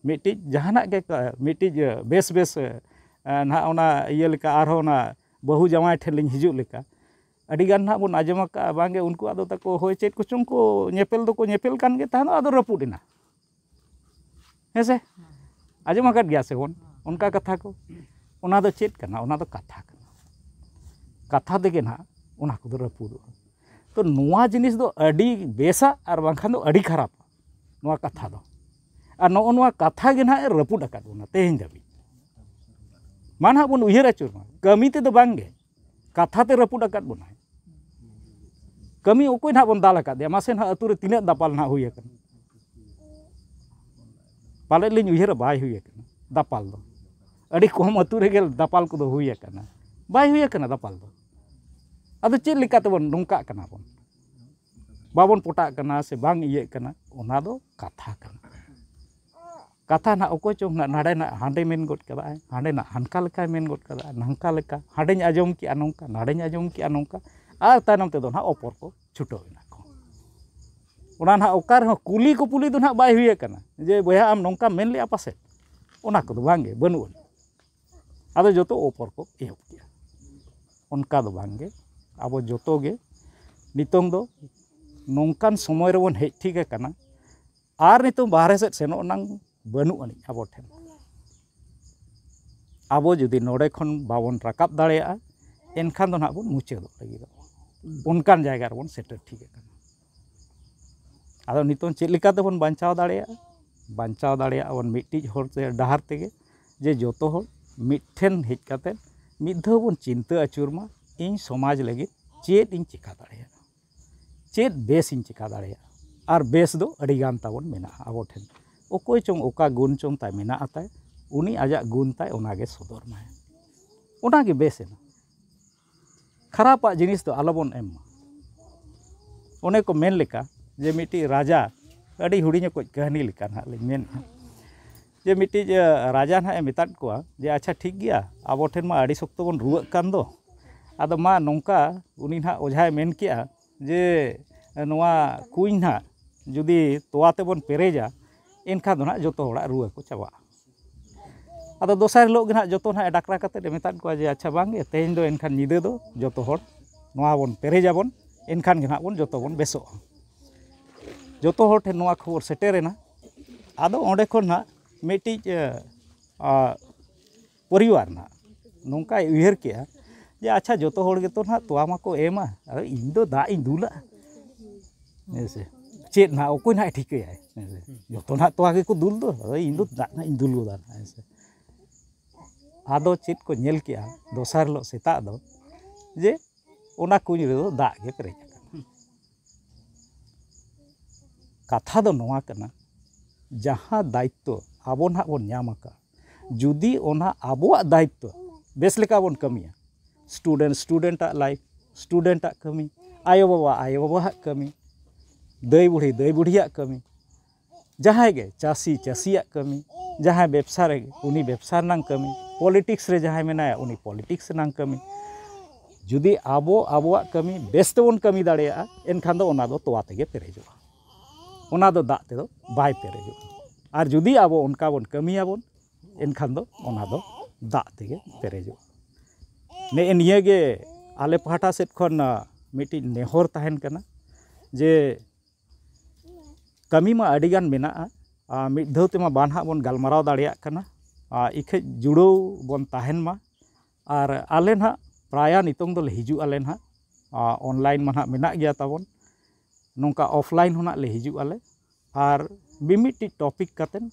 ᱢᱤᱫᱴᱤᱡ ᱡᱟᱦᱟᱱᱟᱜ ᱜᱮ ᱠᱟ-, ᱢᱤᱫᱴᱤᱡ, ᱮ, ᱵᱮᱥ ᱵᱮᱥ, ᱮ, ᱮ, ᱱᱟᱦᱟᱜ ᱚᱱᱟ ᱤᱭᱟᱹ ᱞᱮᱠᱟ, ᱟᱨᱦᱚᱸ ᱚᱱᱟ ᱵᱟᱹᱦᱩ ᱡᱟᱶᱟᱭ ᱴᱷᱮᱱ ᱞᱤᱧ ᱦᱤᱡᱩᱜ ᱞᱮᱠᱟ, ᱟᱹᱰᱤ ᱜᱟᱱ ᱱᱟᱦᱟᱜ ᱵᱚᱱ ᱟᱸᱡᱚᱢ ᱟᱠᱟᱫᱼᱟ, ᱵᱟᱝᱜᱮ ᱩᱱᱠᱩᱣᱟᱜ ᱫᱚ ᱛᱟᱠᱚ ᱦᱳᱭ ᱪᱮᱫ ᱠᱚᱪᱚᱝ ᱠᱚ ᱧᱮᱯᱮᱞ ᱫᱚᱠᱚ ᱧᱮᱯᱮᱞ ᱠᱟᱱ ᱜᱮ ᱛᱟᱦᱮᱱᱚᱜ, ᱟᱫᱚ ᱨᱟᱹᱯᱩᱫ ᱮᱱᱟ᱾ ᱦᱮᱸ ᱥᱮ? ᱟᱸᱡᱚᱢ ᱟᱠᱟᱫ ᱜᱮᱭᱟ ᱥᱮ ᱵᱚᱱ ᱚᱱᱠᱟ ᱠᱟᱛᱷᱟ ᱠᱚ? ᱚᱱᱟ ᱫᱚ ᱪᱮᱫ ᱠᱟᱱᱟ? ᱚᱱᱟ ᱫᱚ ᱠᱟᱛᱷᱟ ᱠᱟᱱᱟ᱾ ᱠᱟᱛᱷᱟ ᱛᱮᱜᱮ ᱱᱟᱦᱟᱜ ᱚᱱᱟ ᱠᱚᱫᱚ ᱨᱟᱹᱯᱩᱫᱚᱜᱼᱟ᱾ ᱛᱚ ᱱᱚᱣᱟ ᱡᱤᱱᱤᱥ ᱫᱚ ᱟᱹᱰᱤ ᱵᱮᱥᱟ ᱟᱨ ᱵᱟᱝᱠᱷᱟᱱ ᱫᱚ ᱟᱹᱰᱤ ᱠᱷᱟᱨᱟᱯᱟ ᱱᱚᱣᱟ ᱠᱟᱛᱷᱟ ᱫᱚ᱾ ᱟᱨ ᱱᱚᱜᱼᱚ ᱱᱚᱣᱟ ᱠᱟᱛᱷᱟ ᱜᱮ ᱱᱟᱦᱟᱜ ᱮ ᱨᱟᱹᱯᱩᱫ ᱟᱠᱟᱫ ᱵᱚᱱᱟ ᱛᱮᱦᱮᱧ ᱫᱷᱟᱹᱵᱤᱡ᱾ ᱢᱟ ᱱᱟᱦᱟᱜ ᱵᱚᱱ ᱩᱭᱦᱟᱹᱨ ᱟᱹᱪᱩᱨ ᱢᱟ, ᱠᱟᱹᱢᱤ ᱛᱮᱫᱚ ᱵᱟᱝ ᱜᱮ, ᱠᱟᱛᱷᱟ ᱛᱮ ᱨᱟᱹᱯᱩᱫ ᱟᱠᱟᱫ ᱵᱚᱱᱟᱭ᱾ ᱠᱟᱹᱢᱤ ᱚᱠᱚᱭ ᱱᱟᱦᱟᱜ ᱵᱚᱱ ᱫᱟᱞ ᱟᱠᱟᱫᱮᱭᱟ? ᱢᱟᱥᱮ ᱱᱟᱦᱟᱜ ᱟᱹᱛᱩ ᱨᱮ ᱛᱤᱱᱟᱹᱜ ᱫᱟᱯᱟᱞ ᱱᱟᱦᱟᱜ ᱦᱩᱭ ᱟᱠᱟᱱᱟ? ᱯᱟᱞᱮᱫ ᱞᱤᱧ ᱩᱭᱦᱟᱹᱨᱟ ᱵᱟᱭ ᱦᱩᱭ ᱟᱠᱟᱱᱟ ᱫᱟᱯᱟᱞ ᱫᱚ᱾ ᱟᱹᱰᱤ ᱠᱚᱢ ᱟᱹᱛᱩ ᱨᱮᱜᱮ ᱫᱟᱯᱟᱞ ᱠᱚᱫᱚ ᱦᱩᱭ ᱟᱠᱟᱱᱟ, ᱵᱟᱭ ᱦᱩᱭ ᱟᱠᱟᱱᱟ ᱫᱟᱯᱟᱞ ᱫᱚ᱾ ᱟᱫᱚ ᱪᱮᱫ ᱞᱮᱠᱟ ᱛᱮᱵᱚᱱ ᱱᱚᱝᱠᱟᱜ ᱠᱟᱱᱟ ᱵᱚᱱ? ᱵᱟᱵᱚᱱ ᱯᱚᱴᱟᱜ ᱠᱟᱱᱟ ᱥᱮ ᱵᱟᱝ ᱤᱭᱟᱹᱜ ᱠᱟᱱᱟ, ᱚᱱᱟ ᱫᱚ ᱠᱟᱛᱷᱟ ᱠᱟᱱᱟ᱾ ᱠᱟᱛᱷᱟ ᱱᱟᱜ ᱚᱠᱚᱭ ᱪᱚᱝ ᱱᱟᱜ ᱱᱟᱰᱮ ᱱᱟᱜ ᱦᱟᱸᱰᱮ ᱢᱮᱱ ᱜᱚᱫ ᱠᱟᱫᱟᱭ, ᱦᱟᱸᱰᱮ ᱱᱟᱜ ᱦᱟᱱᱠᱟ ᱞᱮᱠᱟᱭ ᱢᱮᱱ ᱜᱚᱫ ᱠᱟᱫᱟ, ᱱᱟᱝᱠᱟ ᱞᱮᱠᱟ, ᱦᱟᱸᱰᱮᱧ ᱟᱸᱡᱚᱢ ᱠᱮᱜᱼᱟ ᱱᱚᱝᱠᱟ, ᱱᱟᱰᱮᱧ ᱟᱸᱡᱚᱢ ᱠᱮᱜᱼᱟ ᱱᱚᱝᱠᱟ, ᱟᱨ ᱛᱟᱭᱱᱚᱢ ᱛᱮᱫᱚ ᱱᱟᱜ ᱚᱯᱚᱨ ᱠᱚ ᱪᱷᱩᱴᱟᱹᱣ ᱮᱱᱟ ᱠᱚ᱾ ᱚᱱᱟ ᱱᱟᱜ ᱚᱠᱟ ᱨᱮᱦᱚᱸ ᱠᱩᱞᱤ ᱠᱩᱯᱩᱞᱤ ᱫᱚ ᱱᱟᱜ ᱵᱟᱭ ᱦᱩᱭ ᱟᱠᱟᱱᱟ ᱡᱮ, "ᱵᱚᱭᱦᱟ, ᱟᱢ ᱱᱚᱝᱠᱟᱢ ᱢᱮᱱ ᱞᱮᱜᱼᱟ ᱯᱟᱥᱮᱡ?" ᱚᱱᱟ ᱠᱚᱫᱚ ᱵᱟᱝ ᱜᱮ, ᱵᱟᱹᱱᱩᱜ ᱟᱹᱱᱤᱡ᱾ ᱟᱫᱚ ᱡᱚᱛᱚ ᱚᱯᱚᱨ ᱠᱚ ᱮᱦᱚᱵ ᱠᱮᱜᱼᱟ᱾ ᱚᱱᱠᱟ ᱫᱚ ᱵᱟᱝ ᱜᱮ, ᱟᱵᱚ ᱡᱚᱛᱚ ᱜᱮ ᱱᱤᱛᱚᱝ ᱫᱚ ᱱᱚᱝᱠᱟᱱ ᱥᱚᱢᱚᱭ ᱨᱮᱵᱚᱱ ᱦᱮᱡ ᱴᱷᱤᱠ ᱟᱠᱟᱱᱟ, ᱟᱨ ᱱᱤᱛᱚᱝ ᱵᱟᱦᱨᱮ ᱥᱮᱫ ᱥᱮᱱᱚᱜ ᱨᱮᱱᱟᱜ ᱵᱟᱹᱱᱩᱜ ᱟᱹᱱᱤᱡ ᱟᱵᱚ ᱴᱷᱮᱱ᱾ ᱟᱵᱚ ᱡᱩᱫᱤ ᱱᱚᱰᱮ ᱠᱷᱚᱱ ᱵᱟᱵᱚᱱ ᱨᱟᱠᱟᱵ ᱫᱟᱲᱮᱭᱟᱜᱼᱟ, ᱮᱱᱠᱷᱟᱱ ᱫᱚ ᱱᱟᱦᱟᱜ ᱵᱚᱱ ᱢᱩᱪᱟᱹᱫᱚᱜ ᱞᱟᱹᱜᱤᱫᱚᱜ, ᱚᱱᱠᱟᱱ ᱡᱟᱭᱜᱟ ᱨᱮᱵᱚᱱ ᱥᱮᱴᱮᱨ ᱴᱷᱤᱠ ᱟᱠᱟᱱᱟ᱾ ᱟᱫᱚ ᱱᱤᱛᱚᱝ ᱪᱮᱫ ᱞᱮᱠᱟ ᱛᱮᱵᱚᱱ ᱵᱟᱧᱪᱟᱣ ᱫᱟᱲᱮᱭᱟᱜᱼᱟ? ᱵᱟᱧᱪᱟᱣ ᱫᱟᱲᱮᱭᱟᱜᱼᱟ ᱵᱚᱱ ᱢᱤᱫᱴᱤᱡ ᱦᱚᱨ ᱛᱮ, ᱰᱟᱦᱟᱨ ᱛᱮᱜᱮ, ᱡᱮ ᱡᱚᱛᱚ ᱦᱚᱲ ᱢᱤᱫ ᱴᱷᱮᱱ ᱦᱮᱡ ᱠᱟᱛᱮ ᱢᱤᱫ ᱫᱷᱟᱣ ᱵᱚᱱ ᱪᱤᱱᱛᱟᱹ ᱟᱹᱪᱩᱨ ᱢᱟ, ᱤᱧ ᱥᱚᱢᱟᱡᱽ ᱞᱟᱹᱜᱤᱫ ᱪᱮᱫ ᱤᱧ ᱪᱮᱠᱟ ᱫᱟᱲᱮᱭᱟᱜᱼᱟ, ᱪᱮᱫ ᱵᱮᱥ ᱤᱧ ᱪᱮᱠᱟ ᱫᱟᱲᱮᱭᱟᱜᱼᱟ᱾ ᱟᱨ ᱵᱮᱥ ᱫᱚ ᱟᱹᱰᱤ ᱜᱟᱱ ᱛᱟᱵᱚᱱ ᱢᱮᱱᱟᱜᱼᱟ ᱟᱵᱚ ᱴᱷᱮᱱ᱾ ᱚᱠᱚᱭ ᱪᱚᱝ ᱚᱠᱟ ᱜᱩᱱ ᱪᱚᱝ ᱛᱟᱭ ᱢᱮᱱᱟᱜᱼᱟ ᱛᱟᱭ, ᱩᱱᱤ ᱟᱡᱟᱜ ᱜᱩᱱ ᱛᱟᱭ ᱚᱱᱟ ᱜᱮ ᱥᱚᱫᱚᱨ ᱢᱟᱭ, ᱚᱱᱟ ᱜᱮ ᱵᱮᱥ ᱮᱱᱟ᱾ ᱠᱷᱟᱨᱟᱯᱟᱜ ᱡᱤᱱᱤᱥ ᱫᱚ ᱟᱞᱚᱵᱚᱱ ᱮᱢ ᱢᱟ᱾ ᱚᱱᱮ ᱠᱚ ᱢᱮᱱ ᱞᱮᱠᱟ ᱡᱮ ᱢᱤᱫᱴᱤᱡ ᱨᱟᱡᱟ, ᱟᱹᱰᱤ ᱦᱩᱰᱤᱧ ᱚᱠᱚᱡ ᱠᱟᱹᱦᱱᱤ ᱞᱮᱠᱟ ᱱᱟᱦᱟᱜ ᱞᱤᱧ ᱢᱮᱱᱮᱫᱼᱟ, ᱡᱮ ᱢᱤᱫᱴᱤᱡ, ᱮ, ᱨᱟᱡᱟ ᱱᱟᱦᱟᱜ ᱮ ᱢᱮᱛᱟᱫ ᱠᱚᱣᱟ ᱡᱮ, "ᱟᱪᱪᱷᱟ, ᱴᱷᱤᱠ ᱜᱮᱭᱟ, ᱟᱵᱚ ᱴᱷᱮᱱ ᱢᱟ ᱟᱹᱰᱤ ᱥᱚᱠᱛᱚ ᱵᱚᱱ ᱨᱩᱣᱟᱹᱜ ᱠᱟᱱ ᱫᱚ, ᱟᱫᱚ ᱢᱟ ᱱᱚᱝᱠᱟ", ᱩᱱᱤ ᱱᱟᱦᱟᱜ ᱚᱡᱷᱟᱭ ᱢᱮᱱ ᱠᱮᱜᱼᱟ ᱡᱮ, "ᱱᱚᱣᱟ ᱠᱩᱧ ᱱᱟᱦᱟᱜ ᱡᱩᱫᱤ ᱛᱚᱣᱟ ᱛᱮᱵᱚᱱ ᱯᱮᱨᱮᱡᱟ, ᱮᱱᱠᱷᱟᱱ ᱫᱚ ᱱᱟᱦᱟᱜ ᱡᱚᱛᱚ ᱦᱚᱲᱟᱜ ᱨᱩᱣᱟᱹ ᱠᱚ ᱪᱟᱵᱟᱜᱼᱟ᱾" ᱟᱫᱚ ᱫᱚᱥᱟᱨ ᱦᱤᱞᱳᱜ ᱜᱮ ᱱᱟᱦᱟᱜ ᱡᱚᱛᱚ ᱱᱟᱦᱟᱜ ᱮ ᱰᱟᱠᱨᱟ ᱠᱟᱛᱮᱫ ᱮ ᱢᱮᱛᱟᱫ ᱠᱚᱣᱟ ᱡᱮ, "ᱟᱪᱪᱷᱟ, ᱵᱟᱝ ᱜᱮ, ᱛᱮᱦᱮᱧ ᱫᱚ ᱮᱱᱠᱷᱟᱱ ᱧᱤᱫᱟᱹ ᱫᱚ ᱡᱚᱛᱚ ᱦᱚᱲ ᱱᱚᱣᱟ ᱵᱚᱱ ᱯᱮᱨᱮᱡᱟᱵᱚᱱ, ᱮᱱᱠᱷᱟᱱ ᱜᱮ ᱱᱟᱦᱟᱜ ᱵᱚᱱ ᱡᱚᱛᱚ ᱵᱚᱱ ᱵᱮᱥᱚᱜᱼᱟ᱾" ᱡᱚᱛᱚ ᱦᱚᱲ ᱴᱷᱮᱱ ᱱᱚᱣᱟ ᱠᱷᱚᱵᱚᱨ ᱥᱮᱴᱮᱨᱮᱱᱟ᱾ ᱟᱫᱚ ᱚᱸᱰᱮ ᱠᱷᱚᱱ ᱱᱟᱦᱟᱜ ᱢᱤᱫᱴᱤᱡ, ᱮ, ᱟ, ᱯᱚᱨᱤᱵᱟᱨ ᱱᱟᱦᱟᱜ ᱱᱚᱝᱠᱟᱭ ᱩᱭᱦᱟᱹᱨ ᱠᱮᱜᱼᱟ ᱡᱮ ᱟᱪᱪᱷᱟ, ᱡᱚᱛᱚ ᱦᱚᱲ ᱜᱮᱛᱚ ᱱᱟᱦᱟᱜ ᱛᱚᱣᱟ ᱢᱟᱠᱚ ᱮᱢᱟ, ᱟᱫᱚ ᱤᱧ ᱫᱚ ᱫᱟᱜ ᱤᱧ ᱫᱩᱞᱟ᱾ ᱦᱮᱸ ᱥᱮ? ᱪᱮᱫ ᱱᱟᱦᱟᱜ, ᱚᱠᱚᱭ ᱱᱟᱦᱟᱜ ᱮ ᱴᱷᱤᱠᱟᱹᱭᱟᱭ? ᱦᱮᱸ ᱥᱮ? ᱡᱚᱛᱚ ᱱᱟᱦᱟᱜ ᱛᱚᱣᱟ ᱜᱮᱠᱚ ᱫᱩᱞ ᱫᱚ, ᱟᱫᱚ ᱤᱧ ᱫᱚ ᱫᱟᱜ ᱱᱟᱦᱟᱜ ᱤᱧ ᱫᱩᱞ ᱜᱚᱫᱟ, ᱦᱮᱸ ᱥᱮ? ᱟᱫᱚ ᱪᱮᱫ ᱠᱚ ᱧᱮᱞ ᱠᱮᱜᱼᱟ ᱫᱚᱥᱟᱨ ᱦᱤᱞᱳᱜ ᱥᱮᱛᱟᱜ ᱫᱚ, ᱡᱮ ᱚᱱᱟ ᱠᱩᱧ ᱨᱮᱫᱚ ᱫᱟᱜ ᱜᱮ ᱯᱮᱨᱮᱡ ᱟᱠᱟᱱᱟ᱾ ᱠᱟᱛᱷᱟ ᱫᱚ ᱱᱚᱣᱟ ᱠᱟᱱᱟ, ᱡᱟᱦᱟᱸ ᱫᱟᱭᱤᱛᱛᱚ ᱟᱵᱚ ᱱᱟᱦᱟᱜ ᱵᱚᱱ ᱧᱟᱢ ᱟᱠᱟᱫ, ᱡᱩᱫᱤ ᱚᱱᱟ ᱟᱵᱚᱣᱟᱜ ᱫᱟᱭᱤᱛᱛᱚ ᱵᱮᱥ ᱞᱮᱠᱟ ᱵᱚᱱ ᱠᱟᱹᱢᱤᱭᱟ, student student ᱟᱜ life, student ᱟᱜ ᱠᱟᱹᱢᱤ, ᱟᱭᱳᱼᱵᱟᱵᱟ ᱟᱭᱳᱼᱵᱟᱵᱟᱣᱟᱜ ᱠᱟᱹᱢᱤ, ᱫᱟᱹᱭ ᱵᱩᱲᱦᱤ ᱫᱟᱹᱭ ᱵᱩᱲᱦᱤᱭᱟᱜ ᱠᱟᱹᱢᱤ, ᱡᱟᱦᱟᱸᱭ ᱜᱮ ᱪᱟᱹᱥᱤ ᱪᱟᱹᱥᱤᱭᱟᱜ ᱠᱟᱹᱢᱤ, ᱡᱟᱦᱟᱸᱭ ᱵᱮᱵᱽᱥᱟ ᱨᱮ ᱩᱱᱤ ᱵᱮᱵᱽᱥᱟ ᱨᱮᱱᱟᱜ ᱠᱟᱹᱢᱤ, politics ᱨᱮ ᱡᱟᱦᱟᱸᱭ ᱢᱮᱱᱟᱭᱟ ᱩᱱᱤ politics ᱨᱮᱱᱟᱜ ᱠᱟᱹᱢᱤ, ᱡᱩᱫᱤ ᱟᱵᱚ ᱟᱵᱚᱣᱟᱜ ᱠᱟᱹᱢᱤ ᱵᱮᱥ ᱛᱮᱵᱚᱱ ᱠᱟᱹᱢᱤ ᱫᱟᱲᱮᱭᱟᱜᱼᱟ, ᱮᱱᱠᱷᱟᱱ ᱫᱚ ᱚᱱᱟ ᱫᱚ ᱛᱚᱣᱟ ᱛᱮᱜᱮ ᱯᱮᱨᱮᱡᱚᱜᱼᱟ, ᱚᱱᱟ ᱫᱚ ᱫᱟᱜ ᱛᱮᱫᱚ ᱵᱟᱭ ᱯᱮᱨᱮᱡᱚᱜᱼᱟ᱾ ᱟᱨ ᱡᱩᱫᱤ ᱟᱵᱚ ᱚᱱᱠᱟ ᱵᱚᱱ ᱠᱟᱹᱢᱤᱭᱟᱵᱚᱱ, ᱮᱱᱠᱷᱟᱱ ᱫᱚ ᱚᱱᱟ ᱫᱚ ᱫᱟᱜ ᱛᱮᱜᱮ ᱯᱮᱨᱮᱡᱚᱜᱼᱟ᱾ ᱱᱮᱜᱼᱮ ᱱᱤᱭᱟᱹ ᱜᱮ ᱟᱞᱮ ᱯᱟᱦᱴᱟ ᱥᱮᱫ ᱠᱷᱚᱱ, ᱟ, ᱢᱤᱫᱴᱤᱡ ᱱᱮᱦᱚᱨ ᱛᱟᱦᱮᱱ ᱠᱟᱱᱟ ᱡᱮ ᱠᱟᱹᱢᱤ ᱢᱟ ᱟᱹᱰᱤ ᱜᱟᱱ ᱢᱮᱱᱟᱜᱼᱟ, ᱟ, ᱢᱤᱫ ᱫᱷᱟᱣ ᱛᱮᱢᱟ ᱵᱟᱝ ᱦᱟᱸᱜ ᱵᱚᱱ ᱜᱟᱞᱢᱟᱨᱟᱣ ᱫᱟᱲᱮᱭᱟᱜ ᱠᱟᱱᱟ, ᱟ, ᱤᱠᱷᱟᱹᱡ ᱡᱩᱲᱟᱹᱣ ᱵᱚᱱ ᱛᱟᱦᱮᱱ ᱢᱟ᱾ ᱟᱨ ᱟᱞᱮ ᱱᱟᱦᱟᱜ ᱯᱨᱟᱭᱟ ᱱᱤᱛᱚᱝ ᱫᱚᱞᱮ ᱦᱤᱡᱩᱜ ᱟᱞᱮ ᱱᱟᱦᱟᱜ, ᱟ, online ᱢᱟ ᱱᱟᱦᱟᱜ ᱢᱮᱱᱟᱜ ᱜᱮᱭᱟ ᱛᱟᱵᱚᱱ, ᱱᱚᱝᱠᱟ offline ᱦᱚᱸ ᱱᱟᱦᱟᱜ ᱞᱮ ᱦᱤᱡᱩᱜ ᱟᱞᱮ᱾ ᱟᱨ ᱢᱤᱢᱤᱫᱴᱤᱡ topic ᱠᱟᱛᱮᱫ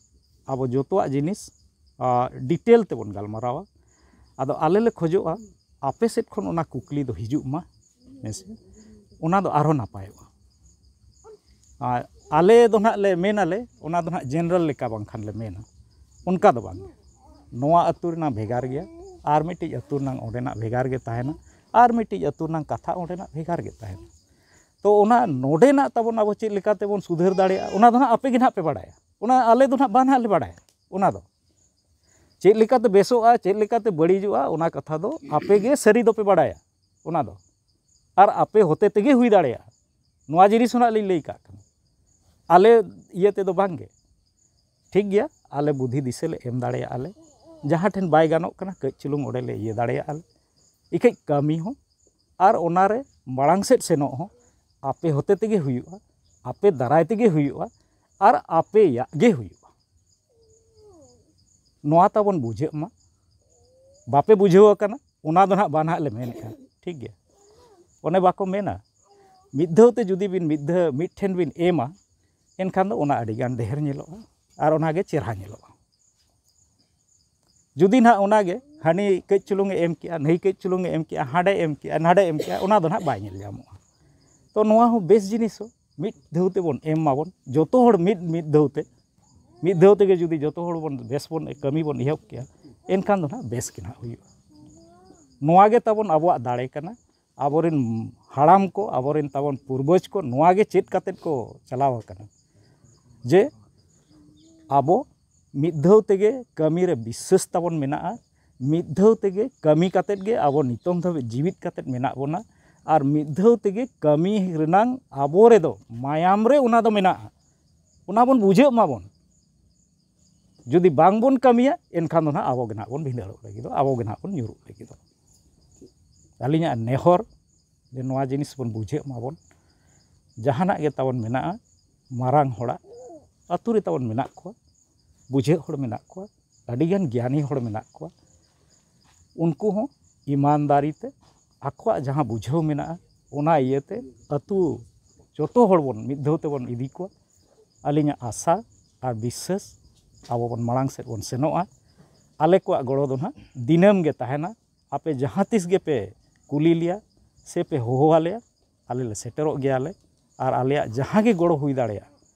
ᱟᱵᱚ ᱡᱚᱛᱚᱣᱟᱜ ᱡᱤᱱᱤᱥ, ᱟ, detail ᱛᱮᱵᱚᱱ ᱜᱟᱞᱢᱟᱨᱟᱣᱟ᱾ ᱟᱫᱚ ᱟᱞᱮ ᱞᱮ ᱠᱷᱚᱡᱚᱜᱼᱟ ᱟᱯᱮ ᱥᱮᱫ ᱠᱷᱚᱱ ᱚᱱᱟ ᱠᱩᱠᱞᱤ ᱫᱚ ᱦᱤᱡᱩᱜ ᱢᱟ, ᱦᱮᱸ ᱥᱮ? ᱚᱱᱟ ᱫᱚ ᱟᱨᱦᱚᱸ ᱱᱟᱯᱟᱭᱚᱜᱼᱟ᱾ ᱟᱨ ᱟᱞᱮ ᱫᱚ ᱱᱟᱦᱟᱜ ᱞᱮ ᱢᱮᱱᱟᱞᱮ, ᱚᱱᱟ ᱫᱚ ᱱᱟᱦᱟᱜ general ᱞᱮᱠᱟ ᱵᱟᱝᱠᱷᱟᱱ ᱞᱮ ᱢᱮᱱᱟ, ᱚᱱᱠᱟ ᱫᱚ ᱵᱟᱝ᱾ ᱱᱚᱣᱟ ᱟᱹᱛᱩ ᱨᱮᱱᱟᱜ ᱵᱷᱮᱜᱟᱨ ᱜᱮᱭᱟ, ᱟᱨ ᱢᱤᱫᱴᱤᱡ ᱟᱹᱛᱩ ᱨᱮᱱᱟᱜ ᱚᱸᱰᱮᱱᱟᱜ ᱵᱷᱮᱜᱟᱨ ᱜᱮ ᱛᱟᱦᱮᱱᱟ, ᱟᱨ ᱢᱤᱫᱴᱤᱡ ᱟᱹᱛᱩ ᱨᱮᱱᱟᱜ ᱠᱟᱛᱷᱟ ᱚᱸᱰᱮᱱᱟᱜ ᱵᱷᱮᱜᱟᱨ ᱜᱮ ᱛᱟᱦᱮᱱᱟ᱾ ᱛᱚ ᱚᱱᱟ ᱱᱚᱰᱮᱱᱟᱜ ᱛᱟᱵᱚᱱ ᱟᱵᱚ ᱪᱮᱫ ᱞᱮᱠᱟ ᱛᱮᱵᱚᱱ ᱥᱩᱫᱷᱟᱹᱨ ᱫᱟᱲᱮᱭᱟᱜᱼᱟ, ᱚᱱᱟ ᱫᱚ ᱱᱟᱦᱟᱜ ᱟᱯᱮ ᱜᱮ ᱱᱟᱦᱟᱜ ᱯᱮ ᱵᱟᱲᱟᱭᱟ᱾ ᱚᱱᱟ ᱟᱞᱮ ᱫᱚ ᱱᱟᱦᱟᱜ ᱵᱟᱝ ᱱᱟᱦᱟᱜ ᱞᱮ ᱵᱟᱲᱟᱭᱟ᱾ ᱚᱱᱟ ᱫᱚ ᱪᱮᱫ ᱞᱮᱠᱟᱛᱮ ᱵᱮᱥᱚᱜᱼᱟ, ᱪᱮᱫ ᱞᱮᱠᱟᱛᱮ ᱵᱟᱹᱲᱤᱡᱚᱜᱼᱟ, ᱚᱱᱟ ᱠᱟᱛᱷᱟ ᱫᱚ ᱟᱯᱮ ᱜᱮ ᱥᱟᱹᱨᱤ ᱫᱚᱯᱮ ᱵᱟᱲᱟᱭᱟ᱾ ᱚᱱᱟ ᱫᱚ ᱟᱨ ᱟᱯᱮ ᱦᱚᱛᱮ ᱛᱮᱜᱮ ᱦᱩᱭ ᱫᱟᱲᱮᱭᱟᱜᱼᱟ᱾ ᱱᱚᱣᱟ ᱡᱤᱱᱤᱥ ᱦᱚᱸ ᱱᱟᱦᱟᱜ ᱞᱤᱧ ᱞᱟᱹᱭ ᱠᱟᱜ ᱠᱟᱱᱟ, ᱟᱞᱮ ᱤᱭᱟᱹ ᱛᱮᱫᱚ ᱵᱟᱝ ᱜᱮ᱾ ᱴᱷᱤᱠ ᱜᱮᱭᱟ, ᱟᱞᱮ ᱵᱩᱫᱷᱤ ᱫᱤᱥᱟᱹ ᱞᱮ ᱮᱢ ᱫᱟᱲᱮᱭᱟᱜᱼᱟ ᱞᱮ, ᱡᱟᱦᱟᱸ ᱴᱷᱮᱱ ᱵᱟᱭ ᱜᱟᱱᱚᱜ ᱠᱟᱱᱟ ᱠᱟᱹᱡ ᱪᱩᱞᱩᱝ ᱚᱸᱰᱮ ᱞᱮ ᱤᱭᱟᱹ ᱫᱟᱲᱮᱭᱟᱜᱼᱟ ᱞᱮ᱾ ᱤᱠᱷᱟᱹᱡ ᱠᱟᱹᱢᱤ ᱦᱚᱸ ᱟᱨ ᱚᱱᱟᱨᱮ ᱢᱟᱲᱟᱝ ᱥᱮᱫ ᱥᱮᱱᱚᱜ ᱦᱚᱸ ᱟᱯᱮ ᱦᱚᱛᱮ ᱛᱮᱜᱮ ᱦᱩᱭᱩᱜᱼᱟ, ᱟᱯᱮ ᱫᱟᱨᱟᱭ ᱛᱮᱜᱮ ᱦᱩᱭᱩᱜᱼᱟ, ᱟᱨ ᱟᱯᱮᱭᱟᱜ ᱜᱮ ᱦᱩᱭᱩᱜᱼᱟ᱾ ᱱᱚᱣᱟ ᱛᱟᱵᱚᱱ ᱵᱩᱡᱷᱟᱹᱜ ᱢᱟ᱾ ᱵᱟᱯᱮ ᱵᱩᱡᱷᱟᱹᱣ ᱟᱠᱟᱱᱟ, ᱚᱱᱟ ᱫᱚ ᱱᱟᱦᱟᱜ ᱵᱟᱝ ᱱᱟᱦᱟᱜ ᱞᱮ ᱢᱮᱱᱮᱫᱼᱟ᱾ ᱴᱷᱤᱠ ᱜᱮᱭᱟ, ᱚᱱᱮ ᱵᱟᱠᱚ ᱢᱮᱱᱟ, ᱢᱤᱫ ᱫᱷᱟᱣ ᱛᱮ ᱡᱩᱫᱤ ᱵᱤᱱ ᱢᱤᱫ ᱫᱷᱟᱣ ᱢᱤᱫ ᱴᱷᱮᱱ ᱵᱤᱱ ᱮᱢᱟ, ᱮᱱᱠᱷᱟᱱ ᱫᱚ ᱚᱱᱟ ᱟᱹᱰᱤ ᱜᱟᱱ ᱰᱷᱮᱨ ᱧᱮᱞᱚᱜᱼᱟ ᱟᱨ ᱚᱱᱟ ᱜᱮ ᱪᱮᱦᱨᱟ ᱧᱮᱞᱚᱜᱼᱟ᱾ ᱡᱩᱫᱤ ᱱᱟᱦᱟᱜ ᱚᱱᱟ ᱜᱮ ᱦᱟᱹᱱᱤ ᱠᱟᱹᱡ ᱪᱩᱞᱩᱝ ᱮ ᱮᱢ ᱠᱮᱜᱼᱟ, ᱱᱟᱹᱭ ᱠᱟᱹᱡ ᱪᱩᱞᱩᱝ ᱮ ᱮᱢ ᱠᱮᱜᱼᱟ, ᱦᱟᱸᱰᱮ ᱮᱢ ᱠᱮᱜᱼᱟ, ᱱᱟᱰᱮ ᱮᱢ ᱠᱮᱜᱼᱟ, ᱚᱱᱟ ᱫᱚ ᱱᱟᱦᱟᱜ ᱵᱟᱭ ᱧᱮᱞ ᱧᱟᱢᱚᱜᱼᱟ᱾ ᱛᱚ ᱱᱚᱣᱟ ᱦᱚᱸ ᱵᱮᱥ ᱡᱤᱱᱤᱥ ᱦᱚᱸ, ᱢᱤᱫ ᱫᱷᱟᱣ ᱛᱮᱵᱚᱱ ᱮᱢ ᱢᱟᱵᱚᱱ ᱡᱚᱛᱚ ᱦᱚᱲ ᱢᱤᱫ ᱢᱤᱫ ᱫᱷᱟᱣ ᱛᱮ, ᱢᱤᱫ ᱫᱷᱟᱣ ᱛᱮᱜᱮ ᱡᱩᱫᱤ ᱡᱚᱛᱚ ᱦᱚᱲ ᱵᱚᱱ ᱵᱮᱥ ᱵᱚᱱ ᱠᱟᱹᱢᱤ ᱵᱚᱱ ᱮᱦᱚᱵ ᱠᱮᱜᱼᱟ, ᱮᱱᱠᱷᱟᱱ ᱫᱚ ᱱᱟᱦᱟᱜ ᱵᱮᱥ ᱜᱮ ᱱᱟᱦᱟᱜ ᱦᱩᱭᱩᱜᱼᱟ᱾ ᱱᱚᱣᱟ ᱜᱮ ᱛᱟᱵᱚᱱ ᱟᱵᱚᱣᱟᱜ ᱫᱟᱲᱮ ᱠᱟᱱᱟ᱾ ᱟᱵᱚᱨᱮᱱ ᱦᱟᱲᱟᱢ ᱠᱚ, ᱟᱵᱚᱨᱮᱱ ᱛᱟᱵᱚᱱ ᱯᱩᱨᱵᱚᱡᱽ ᱠᱚ ᱱᱚᱣᱟ ᱜᱮ ᱪᱮᱫ ᱠᱟᱛᱮᱫ ᱠᱚ ᱪᱟᱞᱟᱣ ᱟᱠᱟᱱᱟ, ᱡᱮ ᱟᱵᱚ ᱢᱤᱫ ᱫᱷᱟᱣ ᱛᱮᱜᱮ ᱠᱟᱹᱢᱤ ᱨᱮ ᱵᱤᱥᱥᱟᱹᱥ ᱛᱟᱵᱚᱱ ᱢᱮᱱᱟᱜᱼᱟ, ᱢᱤᱫ ᱫᱷᱟᱣ ᱛᱮᱜᱮ ᱠᱟᱹᱢᱤ ᱠᱟᱛᱮᱫ ᱜᱮ ᱟᱵᱚ ᱱᱤᱛᱚᱝ ᱫᱷᱟᱹᱵᱤᱡ ᱡᱤᱣᱤᱫ ᱠᱟᱛᱮᱫ ᱢᱮᱱᱟᱜ ᱵᱚᱱᱟ, ᱟᱨ ᱢᱤᱫ ᱫᱷᱟᱣ ᱛᱮᱜᱮ ᱠᱟᱹᱢᱤ ᱨᱮᱱᱟᱝ ᱟᱵᱚ ᱨᱮᱫᱚ ᱢᱟᱭᱟᱢ ᱨᱮ ᱚᱱᱟ ᱫᱚ ᱢᱮᱱᱟᱜᱼᱟ᱾ ᱚᱱᱟ ᱵᱚᱱ ᱵᱩᱡᱷᱟᱹᱜ ᱢᱟᱵᱚᱱ᱾ ᱡᱩᱫᱤ ᱵᱟᱝ ᱵᱚᱱ ᱠᱟᱹᱢᱤᱭᱟ, ᱮᱱᱠᱷᱟᱱ ᱫᱚ ᱱᱟᱦᱟᱜ ᱟᱵᱚ ᱜᱮ ᱱᱟᱦᱟᱜ ᱵᱚᱱ ᱵᱷᱤᱸᱫᱟᱹᱲᱚᱜ ᱞᱟᱹᱜᱤᱫᱚᱜ, ᱟᱵᱚ ᱜᱮ ᱱᱟᱦᱟᱜ ᱵᱚᱱ ᱧᱩᱨᱩᱜ ᱞᱟᱹᱜᱤᱫᱚᱜ᱾ ᱟᱹᱞᱤᱧᱟᱜ ᱱᱮᱦᱚᱨ ᱡᱮ ᱱᱚᱣᱟ ᱡᱤᱱᱤᱥ ᱵᱚᱱ ᱵᱩᱡᱷᱟᱹᱜ ᱢᱟᱵᱚᱱ, ᱡᱟᱦᱟᱱᱟᱜ ᱜᱮ ᱛᱟᱵᱚᱱ ᱢᱮᱱᱟᱜᱼᱟ, ᱢᱟᱨᱟᱝ ᱦᱚᱲᱟᱜ ᱟᱹᱛᱩ ᱨᱮ ᱛᱟᱵᱚᱱ ᱢᱮᱱᱟᱜ ᱠᱚᱣᱟ, ᱵᱩᱡᱷᱟᱹᱜ ᱦᱚᱲ ᱢᱮᱱᱟᱜ ᱠᱚᱣᱟ, ᱟᱹᱰᱤᱜᱟᱱ ᱜᱮᱭᱟᱱᱤ ᱦᱚᱲ ᱢᱮᱱᱟᱜ ᱠᱚᱣᱟ᱾ ᱩᱱᱠᱩ ᱦᱚᱸ ᱤᱢᱟᱱᱫᱟᱨᱤ ᱛᱮ ᱟᱠᱚᱣᱟᱜ ᱡᱟᱦᱟᱸ ᱵᱩᱡᱷᱟᱹᱣ ᱢᱮᱱᱟᱜᱼᱟ, ᱚᱱᱟ ᱤᱭᱟᱹᱛᱮ ᱟᱹᱛᱩ ᱡᱚᱛᱚ ᱦᱚᱲ ᱵᱚᱱ ᱢᱤᱫ ᱫᱷᱟᱣ ᱛᱮᱵᱚᱱ ᱤᱫᱤ ᱠᱚᱣᱟ᱾ ᱟᱹᱞᱤᱧᱟᱜ ᱟᱥᱟ ᱟᱨ ᱵᱤᱥᱥᱟᱹᱥ, ᱟᱵᱚ ᱵᱚᱱ ᱢᱟᱲᱟᱝ ᱥᱮᱫ ᱵᱚᱱ ᱥᱮᱱᱚᱜᱼᱟ᱾ ᱟᱞᱮ ᱠᱚᱣᱟᱜ ᱜᱚᱲᱚ ᱫᱚ ᱱᱟᱦᱟᱜ ᱫᱤᱱᱟᱹᱢ ᱜᱮ ᱛᱟᱦᱮᱱᱟ᱾ ᱟᱯᱮ ᱡᱟᱦᱟᱸ ᱛᱤᱥ ᱜᱮᱯᱮ ᱠᱩᱞᱤ ᱞᱮᱭᱟ ᱥᱮ ᱯᱮ ᱦᱚᱦᱚ ᱟᱞᱮᱭᱟ, ᱟᱞᱮ ᱞᱮ ᱥᱮᱴᱮᱨᱚᱜ ᱜᱮᱭᱟᱞᱮ᱾ ᱟᱨ ᱟᱞᱮᱭᱟᱜ ᱡᱟᱦᱟᱸ ᱜᱮ ᱜᱚᱲᱚ ᱦᱩᱭ ᱫᱟᱲᱮᱭᱟᱜᱼᱟ,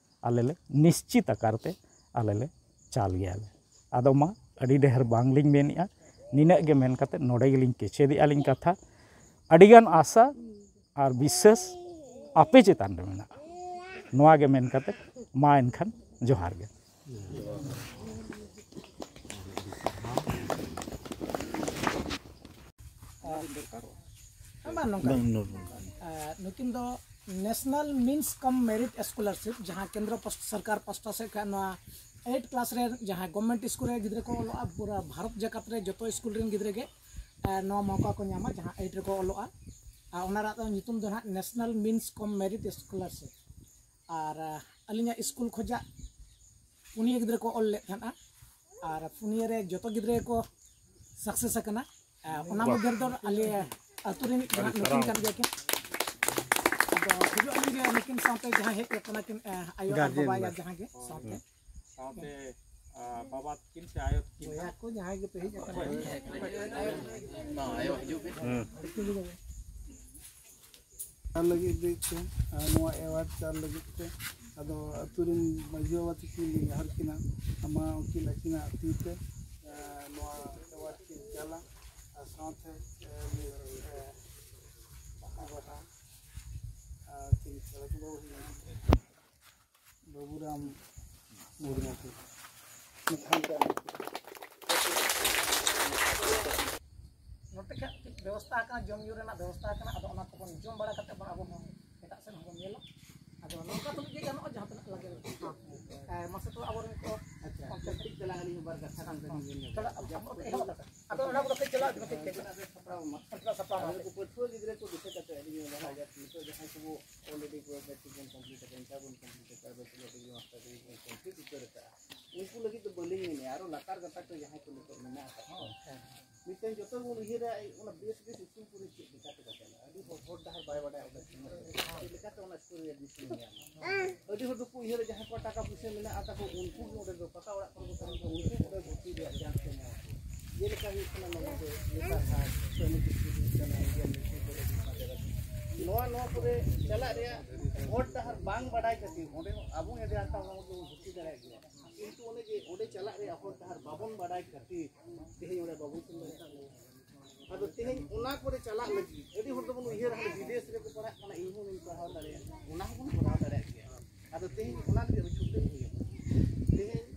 ᱟᱞᱮ ᱞᱮ ᱱᱤᱥᱪᱤᱛ ᱟᱠᱟᱨ ᱛᱮ ᱟᱞᱮ ᱞᱮ ᱪᱟᱞ ᱜᱮᱭᱟᱞᱮ᱾ ᱟᱫᱚ ᱢᱟ, ᱟᱹᱰᱤ ᱰᱷᱮᱨ ᱵᱟᱝᱞᱤᱧ ᱢᱮᱱᱮᱜᱼᱟ, ᱱᱤᱱᱟᱹᱜ ᱜᱮ ᱢᱮᱱ ᱠᱟᱛᱮ ᱱᱚᱰᱮ ᱜᱮᱞᱤᱧ ᱠᱮᱪᱮᱫᱮᱜᱼᱟ ᱞᱤᱧ ᱠᱟᱛᱷᱟ᱾ ᱟᱹᱰᱤᱜᱟᱱ ᱟᱥᱟ ᱟᱨ ᱵᱤᱥᱥᱟᱹᱥ ᱟᱯᱮ ᱪᱮᱛᱟᱱ ᱨᱮ ᱢᱮᱱᱟᱜᱼᱟ᱾ ᱱᱚᱣᱟ ᱜᱮ ᱢᱮᱱ ᱠᱟᱛᱮ ᱢᱟ ᱮᱱᱠᱷᱟᱱ ᱡᱚᱦᱟᱨ ᱜᱮ᱾ ᱵᱟᱝ, ᱱᱚᱝᱠᱟ᱾ ᱵᱟᱝ, ᱱᱚᱨᱢᱟᱞ᱾ ᱟᱨ ᱱᱩᱠᱤᱱ ᱫᱚ ᱱᱮᱥᱱᱟᱞ ᱢᱤᱱᱥ ᱠᱟᱢ ᱢᱮᱨᱤᱴ ᱥᱠᱚᱞᱟᱨᱥᱤᱯ, ᱡᱟᱦᱟᱸ ᱠᱮᱱᱫᱨᱚ ᱯᱟᱥ-, ᱥᱚᱨᱠᱟᱨ ᱯᱟᱥᱴᱟ ᱥᱮᱫ ᱠᱷᱚᱱ ᱱᱚᱣᱟ ᱮᱭᱤᱴ ᱠᱞᱟᱥ ᱨᱮ ᱡᱟᱦᱟᱸ ᱜᱚᱵᱷᱢᱮᱱᱴ ᱥᱠᱩᱞ ᱨᱮ ᱜᱤᱫᱽᱨᱟᱹ ᱠᱚ ᱚᱞᱚᱜᱼᱟ, ᱯᱩᱨᱟᱹ ᱵᱷᱟᱨᱚᱛ ᱡᱟᱠᱟᱛ ᱨᱮ ᱡᱚᱛᱚ ᱥᱠᱩᱞ ᱨᱮᱱ ᱜᱤᱫᱽᱨᱟᱹ ᱜᱮ, ᱟᱨ ᱱᱚᱣᱟ ᱢᱚᱣᱠᱟ ᱠᱚ ᱧᱟᱢᱟ, ᱡᱟᱦᱟᱸ ᱮᱭᱤᱴ ᱨᱮᱠᱚ ᱚᱞᱚᱜᱼᱟ᱾ ᱟᱨ ᱚᱱᱟ ᱨᱮᱱᱟᱜ ᱫᱚ ᱧᱩᱛᱩᱢ ᱫᱚ ᱱᱟᱦᱟᱜ ᱱᱮᱥᱱᱟᱞ ᱢᱤᱱᱥ ᱠᱟᱢ ᱢᱮᱨᱤᱴ ᱥᱠᱚᱞᱟᱨᱥᱤᱯ᱾ ᱟᱨ, ᱟᱹᱞᱤᱧᱟᱜ ᱥᱠᱩᱞ ᱠᱷᱚᱱᱟᱜ ᱯᱩᱱᱭᱟᱹ ᱜᱤᱫᱽᱨᱟᱹ ᱠᱚ ᱚᱞ ᱞᱮᱫ ᱛᱟᱦᱮᱱᱟ, ᱟᱨ ᱯᱩᱱᱭᱟᱹ ᱨᱮ ᱡᱚᱛᱚ ᱜᱤᱫᱽᱨᱟᱹ ᱜᱮᱠᱚ ᱥᱟᱠᱥᱮᱥ ᱟᱠᱟᱱᱟ᱾ ᱚᱱᱟ ᱢᱚᱫᱽᱫᱷᱮ ᱨᱮᱫᱚ ᱟᱞᱮ ᱟᱹᱛᱩ ᱨᱤᱱ ᱱᱩᱠᱤᱱ ᱠᱟᱱ ᱜᱮᱭᱟ ᱠᱤᱱ᱾ ᱟᱫᱚ ᱦᱤᱡᱩᱜ ᱟᱹᱞᱤᱧ ᱜᱮ ᱱᱩᱠᱤᱱ ᱥᱟᱶᱛᱮ ᱡᱟᱦᱟᱸᱭ ᱦᱮᱡ ᱟᱠᱟᱱᱟ ᱠᱤᱱ, ᱟᱭᱳ ᱟᱨ ᱵᱟᱵᱟ ᱡᱟᱦᱟᱸ ᱜᱮ ᱥᱟᱶᱛᱮ᱾ ᱥᱟᱶᱛᱮ ᱵᱟᱵᱟ ᱛᱟᱹᱠᱤᱱ ᱥᱮ ᱟᱭᱳ ᱛᱟᱹᱠᱤᱱ ᱵᱚᱭᱦᱟ ᱠᱚ ᱡᱟᱦᱟᱸᱭ ᱜᱮᱯᱮ ᱦᱮᱡ ᱟᱠᱟᱱᱟ᱾ ᱦᱩᱸ᱾ ᱪᱟᱞ ᱞᱟᱹᱜᱤᱫ ᱛᱮ, ᱟᱨ ᱱᱚᱣᱟ ᱮᱣᱟᱨᱰ ᱪᱟᱞ ᱞᱟᱹᱜᱤᱫ ᱛᱮ, ᱟᱫᱚ ᱟᱹᱛᱩ ᱨᱮᱱ ᱢᱟᱹᱡᱷᱤ ᱵᱟᱵᱟ ᱛᱟᱹᱠᱤᱱ ᱞᱤᱧ ᱱᱮᱦᱚᱨ ᱠᱤᱱᱟ, ᱟᱢᱟ ᱩᱱᱠᱤᱱ ᱟᱹᱠᱤᱱᱟᱜ ᱛᱤ ᱛᱮ, ᱟᱨ ᱱᱚᱣᱟ ᱮᱣᱟᱨᱰ ᱠᱤᱱ ᱪᱟᱞᱟ, ᱟᱨ ᱥᱟᱶᱛᱮ, ᱟᱨ ᱵᱟᱦᱟ ᱵᱟᱦᱟ, ᱟᱨ ᱠᱤᱱ ᱪᱟᱞᱟ ᱠᱤᱱ ᱵᱟᱹᱵᱩ ᱦᱩᱭ ᱞᱮᱱᱟ᱾ ᱵᱟᱹᱵᱩᱨᱟᱢ ᱢᱩᱨᱢᱩ ᱠᱚ᱾ ᱱᱚᱛᱮ ᱠᱷᱟᱱ ᱪᱮᱫ ᱵᱮᱵᱚᱥᱛᱷᱟ ᱟᱠᱟᱱᱟ, ᱡᱚᱢ ᱧᱩ ᱨᱮᱱᱟᱜ ᱵᱮᱵᱚᱥᱛᱷᱟ ᱟᱠᱟᱱᱟ, ᱟᱫᱚ ᱚᱱᱟ ᱠᱚᱵᱚᱱ ᱡᱚᱢ ᱵᱟᱲᱟ ᱠᱟᱛᱮ ᱵᱚᱱ ᱟᱵᱚ ᱦᱚᱸ ᱮᱴᱟᱜ ᱥᱮᱫ ᱦᱚᱸᱵᱚᱱ ᱧᱮᱞᱟ᱾ ᱟᱫᱚ ᱱᱚᱝᱠᱟ ᱛᱩᱞᱩᱡ ᱜᱮ ᱜᱟᱱᱚᱜᱼᱟ, ᱡᱟᱦᱟᱸ ᱛᱤᱱᱟᱹᱜ ᱞᱟᱜᱮ ᱞᱟᱹᱜᱤᱫ᱾ ᱦᱮᱸ, ᱢᱟᱥᱮ ᱛᱚ ᱟᱵᱚᱨᱮᱱ ᱠᱚ ᱟᱪᱪᱷᱟ, ᱚᱱᱛᱮ ᱠᱟᱹᱴᱤᱡ ᱛᱮᱞᱟᱝ ᱟᱹᱞᱤᱧ ᱦᱚᱸ ᱵᱟᱨ ᱠᱟᱛᱷᱟ ᱜᱟᱱ ᱛᱮᱞᱤᱧ ᱢᱮᱱ ᱧᱚᱜᱟ᱾ ᱛᱷᱚᱲᱟ ᱟᱵᱚ ᱮᱦᱚᱵ ᱞᱮᱠᱟ᱾ ᱟᱫᱚ ᱚᱱᱟ ᱠᱚᱫᱚ ᱠᱟᱹᱡ ᱪᱟᱞᱟᱜ ᱟᱹᱫᱤᱱ ᱠᱟᱹᱡ ᱠᱟᱹᱡ᱾ ᱥᱟᱯᱲᱟᱣ ᱢᱟ᱾ ᱥᱟᱯᱲᱟᱣ ᱥᱟᱯᱲᱟᱣ ᱢᱟ᱾ ᱟᱫᱚ ᱱᱩᱠᱩ ᱯᱟᱹᱴᱷᱩᱣᱟᱹ ᱜᱤᱫᱽᱨᱟᱹ ᱠᱚ ᱫᱤᱥᱟᱹ ᱠᱟᱛᱮ ᱟᱹᱞᱤᱧ ᱱᱚᱣᱟ ᱡᱟᱦᱟᱸ ᱱᱤᱛᱚᱜ ᱡᱟᱦᱟᱸᱭ ᱠᱚᱵᱚ already ᱠᱚ ᱢᱮᱴᱨᱤᱠ ᱵᱚᱱ ᱠᱚᱢᱯᱞᱤᱴ ᱟᱠᱟᱫᱟ, ᱤᱱᱴᱟᱨ ᱵᱚᱱ ᱠᱚᱢᱯᱞᱤᱴ ᱟᱠᱟᱫᱟ, ᱵᱮᱪᱮᱞᱚᱨ ᱰᱤᱜᱽᱨᱤ, ᱢᱟᱥᱴᱟᱨ ᱰᱤᱜᱽᱨᱤ ᱵᱚᱱ ᱠᱚᱢᱯᱞᱤᱴ ᱩᱛᱟᱹᱨ ᱟᱠᱟᱫᱼᱟ, ᱩᱱᱠᱩ ᱞᱟᱹᱜᱤᱫ ᱫᱚ ᱵᱟᱹᱞᱤᱧ ᱢᱮᱱᱮᱫᱼᱟ, ᱟᱨᱚ ᱞᱟᱛᱟᱨ ᱜᱟᱛᱟᱠ ᱨᱮ ᱡᱟᱦᱟᱸᱭ ᱠᱚ ᱱᱤᱛᱚᱜ ᱢᱮᱱᱟᱜ ᱟᱠᱟᱫ ᱠᱚᱣᱟ, ᱢᱤᱫᱴᱮᱱ ᱡᱚᱛᱚ ᱵᱚᱱ ᱩᱭᱦᱟᱹᱨᱟ, ᱚᱱᱟ ᱵᱮᱥ ᱵᱮᱥ ᱤᱥᱠᱩᱞ ᱠᱚᱨᱮ ᱪᱮᱫ ᱞᱮᱠᱟ ᱛᱮᱠᱚ ᱪᱟᱞᱟᱜᱼᱟ? ᱟᱹᱰᱤ ᱦᱚᱲ, ᱦᱚᱨ ᱰᱟᱦᱟᱨ ᱵᱟᱭ ᱵᱟᱰᱟᱭᱟ, ᱚᱸᱰᱮ ᱪᱮᱫ ᱞᱮᱠᱟᱛᱮ ᱚᱱᱟ ᱥᱠᱩᱞ ᱨᱮ ᱮᱰᱢᱤᱥᱚᱱ ᱧᱟᱢᱟ? ᱟᱹᱰᱤ ᱦᱚᱲ ᱫᱚᱠᱚ ᱩᱭᱦᱟᱹᱨᱟ, ᱡᱟᱦᱟᱸᱭ ᱠᱚᱣᱟᱜ ᱴᱟᱠᱟ ᱯᱩᱭᱥᱟᱹ ᱢᱮᱱᱟᱜᱼᱟ ᱛᱟᱠᱚ, ᱩᱱᱠᱩ ᱜᱮ ᱚᱸᱰᱮ ᱫᱚ ᱯᱟᱠᱟ ᱚᱲᱟᱜ ᱠᱚᱨᱮ ᱠᱚ ᱛᱟᱦᱮᱱ ᱠᱷᱟᱱ, ᱩᱱᱠᱩ ᱚᱸᱰᱮ ᱵᱷᱚᱨᱛᱤ ᱨᱮᱭᱟᱜ ᱪᱟᱱᱥ ᱠᱚ ᱧᱟᱢᱟ᱾ ᱡᱮᱞᱮᱠᱟ ᱦᱩᱭᱩᱜ ᱠᱟᱱᱟ, ᱱᱚᱣᱟ ᱫᱚ ᱱᱮᱛᱟᱨ ᱦᱟᱴ, ᱥᱮ ᱚᱱᱮᱠ ᱠᱤᱪᱷᱩ ᱦᱩᱭᱩᱜ ᱠᱟᱱᱟ, ᱤᱱᱰᱤᱭᱟᱱ ᱢᱤᱥᱚᱱ ᱠᱚᱨᱮ ᱦᱩᱭᱩᱜ ᱠᱟᱱᱟ, ᱱᱚᱣᱟ, ᱱᱚᱣᱟ ᱠᱚᱨᱮ ᱪᱟᱞᱟᱜ ᱨᱮᱭᱟᱜ ᱦᱚᱨ ᱰᱟᱦᱟᱨ ᱵᱟᱝ ᱵᱟᱰᱟᱭ ᱠᱷᱟᱹᱛᱤᱨ, ᱚᱸᱰᱮ ᱦᱚᱸ ᱟᱵᱚ ᱮᱸᱰᱮ ᱟᱱᱴᱟᱣ ᱦᱚᱲ ᱫᱚᱵᱚᱱ ᱵᱷᱚᱨᱛᱤ ᱫᱟᱲᱮᱭᱟᱜ ᱜᱮᱭᱟ, ᱠᱤᱱᱛᱩ ᱚᱱᱮ ᱡᱮ ᱚᱸᱰᱮ ᱪᱟᱞᱟᱜ ᱨᱮᱭᱟᱜ ᱦᱚᱨ ᱰᱟᱦᱟᱨ ᱵᱟᱵᱚᱱ ᱵᱟᱰᱟᱭ ᱠᱷᱟᱹᱛᱤᱨ ᱛᱮᱦᱮᱧ ᱚᱸᱰᱮ ᱵᱟᱵᱚᱱ ᱥᱮᱱ ᱫᱟᱲᱮᱭᱟᱜ ᱠᱟᱱᱟ᱾ ᱟᱫᱚ ᱛᱮᱦᱮᱧ ᱚᱱᱟ ᱠᱚᱨᱮ ᱪᱟᱞᱟᱜ ᱞᱟᱹᱜᱤᱫ ᱟᱹᱰᱤ ᱦᱚᱲ ᱫᱚᱵᱚᱱ ᱩᱭᱦᱟᱹᱨᱟ, ᱦᱟᱱᱮ ᱵᱤᱫᱮᱥ ᱨᱮᱠᱚ ᱯᱟᱲᱦᱟᱜ ᱠᱟᱱᱟ, ᱤᱧ ᱦᱚᱸ ᱤᱧ ᱯᱟᱲᱦᱟᱣ ᱫᱟᱲᱮᱭᱟᱜᱼᱟ, ᱚᱱᱟ ᱦᱚᱸᱵᱚᱱ ᱠᱚᱨᱟᱣ ᱫᱟᱲᱮᱭᱟᱜ ᱜᱮᱭᱟ᱾ ᱟᱫᱚ ᱛᱮᱦᱮᱧ ᱚᱱᱟ ᱞᱟᱹᱜᱤᱫ ᱟᱵᱚ ᱪᱷᱩᱴᱟᱹᱣ ᱦᱩᱭ ᱟᱵᱚᱱᱟ᱾ ᱛᱮᱦᱮᱧ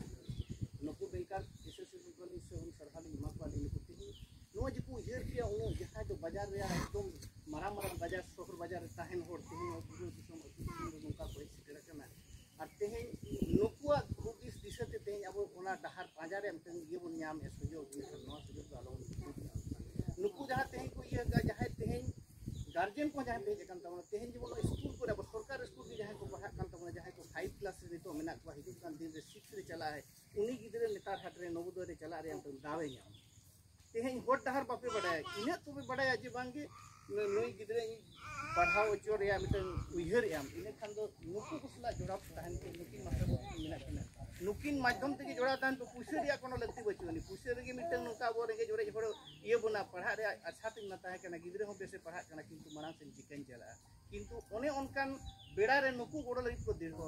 ᱱᱩᱠᱩ ᱵᱮᱝᱠᱟᱨ ᱵᱤᱥᱮᱥ ᱠᱚᱨᱮ ᱥᱮ ᱩᱱ ᱥᱟᱨᱦᱟᱣ ᱞᱤᱧ ᱮᱢᱟ ᱠᱚᱣᱟ, ᱟᱹᱞᱤᱧ ᱱᱩᱠᱩ ᱛᱮᱦᱮᱧ ᱱᱚᱣᱟ ᱡᱮᱠᱚ ᱩᱭᱦᱟᱹᱨ ᱠᱮᱭᱟ, ᱩᱱᱟᱹᱜ ᱡᱟᱦᱟᱸᱭ ᱫᱚ ᱵᱟᱡᱟᱨ ᱨᱮᱭᱟᱜ ᱮᱠᱫᱚᱢ ᱢᱟᱨᱟᱝ ᱢᱟᱨᱟᱝ ᱵᱟᱡᱟᱨ, ᱥᱚᱦᱚᱨ ᱵᱟᱡᱟᱨ ᱨᱮ ᱛᱟᱦᱮᱱ ᱦᱚᱲ, ᱛᱮᱦᱮᱧ ᱱᱚᱣᱟ ᱵᱩᱨᱩ ᱫᱤᱥᱚᱢ, ᱟᱹᱛᱩ ᱫᱤᱥᱚᱢ ᱨᱮ ᱱᱚᱝᱠᱟ ᱠᱚ ᱦᱮᱡ ᱥᱮᱴᱮᱨ ᱟᱠᱟᱱᱟ᱾ ᱟᱨ ᱛᱮᱦᱮᱧ ᱱᱩᱠᱩᱣᱟᱜ ᱦᱩᱫᱤᱥ ᱫᱤᱥᱟᱹᱛᱮ ᱛᱮᱦᱮᱧ ᱟᱵᱚ ᱚᱱᱟ ᱰᱟᱦᱟᱨ ᱯᱟᱸᱡᱟ ᱨᱮᱭᱟᱜ ᱢᱤᱫᱴᱮᱱ ᱤᱭᱟᱹ ᱵᱚᱱ ᱧᱟᱢᱮᱫᱼᱟ, ᱥᱩᱡᱳᱜᱽ, ᱢᱮᱱᱠᱷᱟᱱ ᱱᱚᱣᱟ ᱥᱩᱡᱳᱜᱽ ᱫᱚ ᱟᱞᱚ ᱵᱚᱱ ᱵᱷᱩᱞ ᱠᱟᱜᱼᱟ᱾ ᱱᱩᱠᱩ ᱡᱟᱦᱟᱸ ᱛᱮᱦᱮᱧ ᱠᱚ ᱤᱭᱟᱹ ᱠᱟᱜᱼᱟ, ᱡᱟᱦᱟᱸᱭ ᱛᱮᱦᱮᱧ ᱜᱟᱨᱡᱮᱱ ᱠᱚ ᱡᱟᱦᱟᱸᱭ ᱛᱮᱦᱮᱧ ᱟᱠᱟᱱ ᱛᱟᱵᱚᱱᱟ, ᱛᱮᱦᱮᱧ ᱡᱮᱢᱚᱱ ᱱᱚᱜᱼᱚᱭ ᱥᱠᱩᱞ ᱠᱚᱨᱮ, ᱟᱵᱚ ᱥᱚᱨᱠᱟᱨ ᱥᱠᱩᱞ ᱨᱮ ᱡᱟᱦᱟᱸᱭ ᱠᱚ ᱯᱟᱲᱦᱟᱜ ᱠᱟᱱ ᱛᱟᱵᱚᱱᱟ, ᱡᱟᱦᱟᱸᱭ ᱠᱚ ᱯᱷᱟᱭᱤᱵᱷ ᱠᱞᱟᱥ ᱨᱮ ᱱᱤᱛᱚᱜ ᱢᱮᱱᱟᱜ ᱠᱚᱣᱟ, ᱦᱤᱡᱩᱜ ᱠᱟᱱ ᱫᱤᱱ ᱨᱮ ᱥᱤᱠᱥ ᱨᱮ ᱪᱟᱞᱟᱜᱼᱟᱭ, ᱩᱱᱤ ᱜᱤᱫᱽᱨᱟᱹ ᱱᱮᱛᱟᱨ ᱦᱟᱴ ᱨᱮ ᱱᱚᱵᱳᱫᱚᱭ ᱨᱮ ᱪᱟᱞᱟᱜ ᱨᱮᱭᱟᱜ ᱢᱤᱫᱴᱮᱱ ᱫᱟᱣ ᱮ ᱧᱟᱢᱟ᱾ ᱛᱮᱦᱮᱧ ᱦᱚᱨ ᱰᱟᱦᱟᱨ ᱵᱟᱯᱮ ᱵᱟᱰᱟᱭᱟ, ᱤᱱᱟᱹᱜ ᱛᱚᱯᱮ ᱵᱟᱰᱟᱭᱟ ᱡᱮ ᱵᱟᱝᱜᱮ ᱱᱩᱭ ᱜᱤᱫᱽᱨᱟᱹ ᱯᱟᱲᱦᱟᱣ ᱦᱚᱪᱚ ᱨᱮᱭᱟᱜ ᱢᱤᱫᱴᱟᱝ ᱩᱭᱦᱟᱹᱨᱮᱜ ᱟᱢ, ᱤᱱᱟᱹ ᱠᱷᱟᱱ ᱫᱚ ᱱᱩᱠᱩ ᱠᱚ ᱥᱟᱞᱟᱜ ᱡᱚᱲᱟᱣ ᱛᱟᱦᱮᱱ ᱯᱮ, ᱱᱩᱠᱤᱱ ᱢᱟᱥᱴᱟᱨ ᱵᱟᱹᱵᱩ ᱢᱮᱱᱟᱜ ᱠᱤᱱᱟ, ᱱᱩᱠᱤᱱ ᱢᱟᱫᱽᱫᱷᱚᱢ ᱛᱮᱜᱮ ᱡᱚᱲᱟᱣ ᱛᱟᱦᱮᱱ ᱯᱮ᱾ ᱯᱩᱭᱥᱟᱹ ᱨᱮᱭᱟᱜ ᱠᱳᱱᱳ ᱞᱟᱹᱠᱛᱤ ᱵᱟᱹᱪᱩᱜ ᱟᱹᱱᱤᱡ, ᱯᱩᱭᱥᱟᱹ ᱨᱮᱜᱮ ᱢᱤᱫᱴᱟᱝ ᱱᱚᱝᱠᱟ ᱟᱵᱚ ᱨᱮᱸᱜᱮᱡ ᱚᱨᱮᱡ ᱦᱚᱲ ᱤᱭᱟᱹ ᱵᱚᱱᱟ, ᱯᱟᱲᱦᱟᱜ ᱨᱮᱭᱟᱜ ᱟᱥᱟ ᱛᱤᱧ ᱢᱟ ᱛᱟᱦᱮᱸ ᱠᱟᱱᱟ, ᱜᱤᱫᱽᱨᱟᱹ ᱦᱚᱸ ᱵᱮᱥᱮ ᱯᱟᱲᱦᱟᱜ ᱠᱟᱱᱟ, ᱠᱤᱱᱛᱩ ᱢᱟᱲᱟᱝ ᱥᱮᱫ ᱪᱤᱠᱟᱹᱧ ᱪᱟᱞᱟᱜᱼᱟ? ᱠᱤᱱᱛᱩ ᱚᱱᱮ ᱚᱱᱠᱟᱱ ᱵᱮᱲᱟ ᱨᱮ ᱱᱩᱠᱩ ᱜᱚᱲᱚ ᱞᱟᱹᱜᱤᱫ ᱠᱚ ᱫᱤᱲᱦᱚ᱾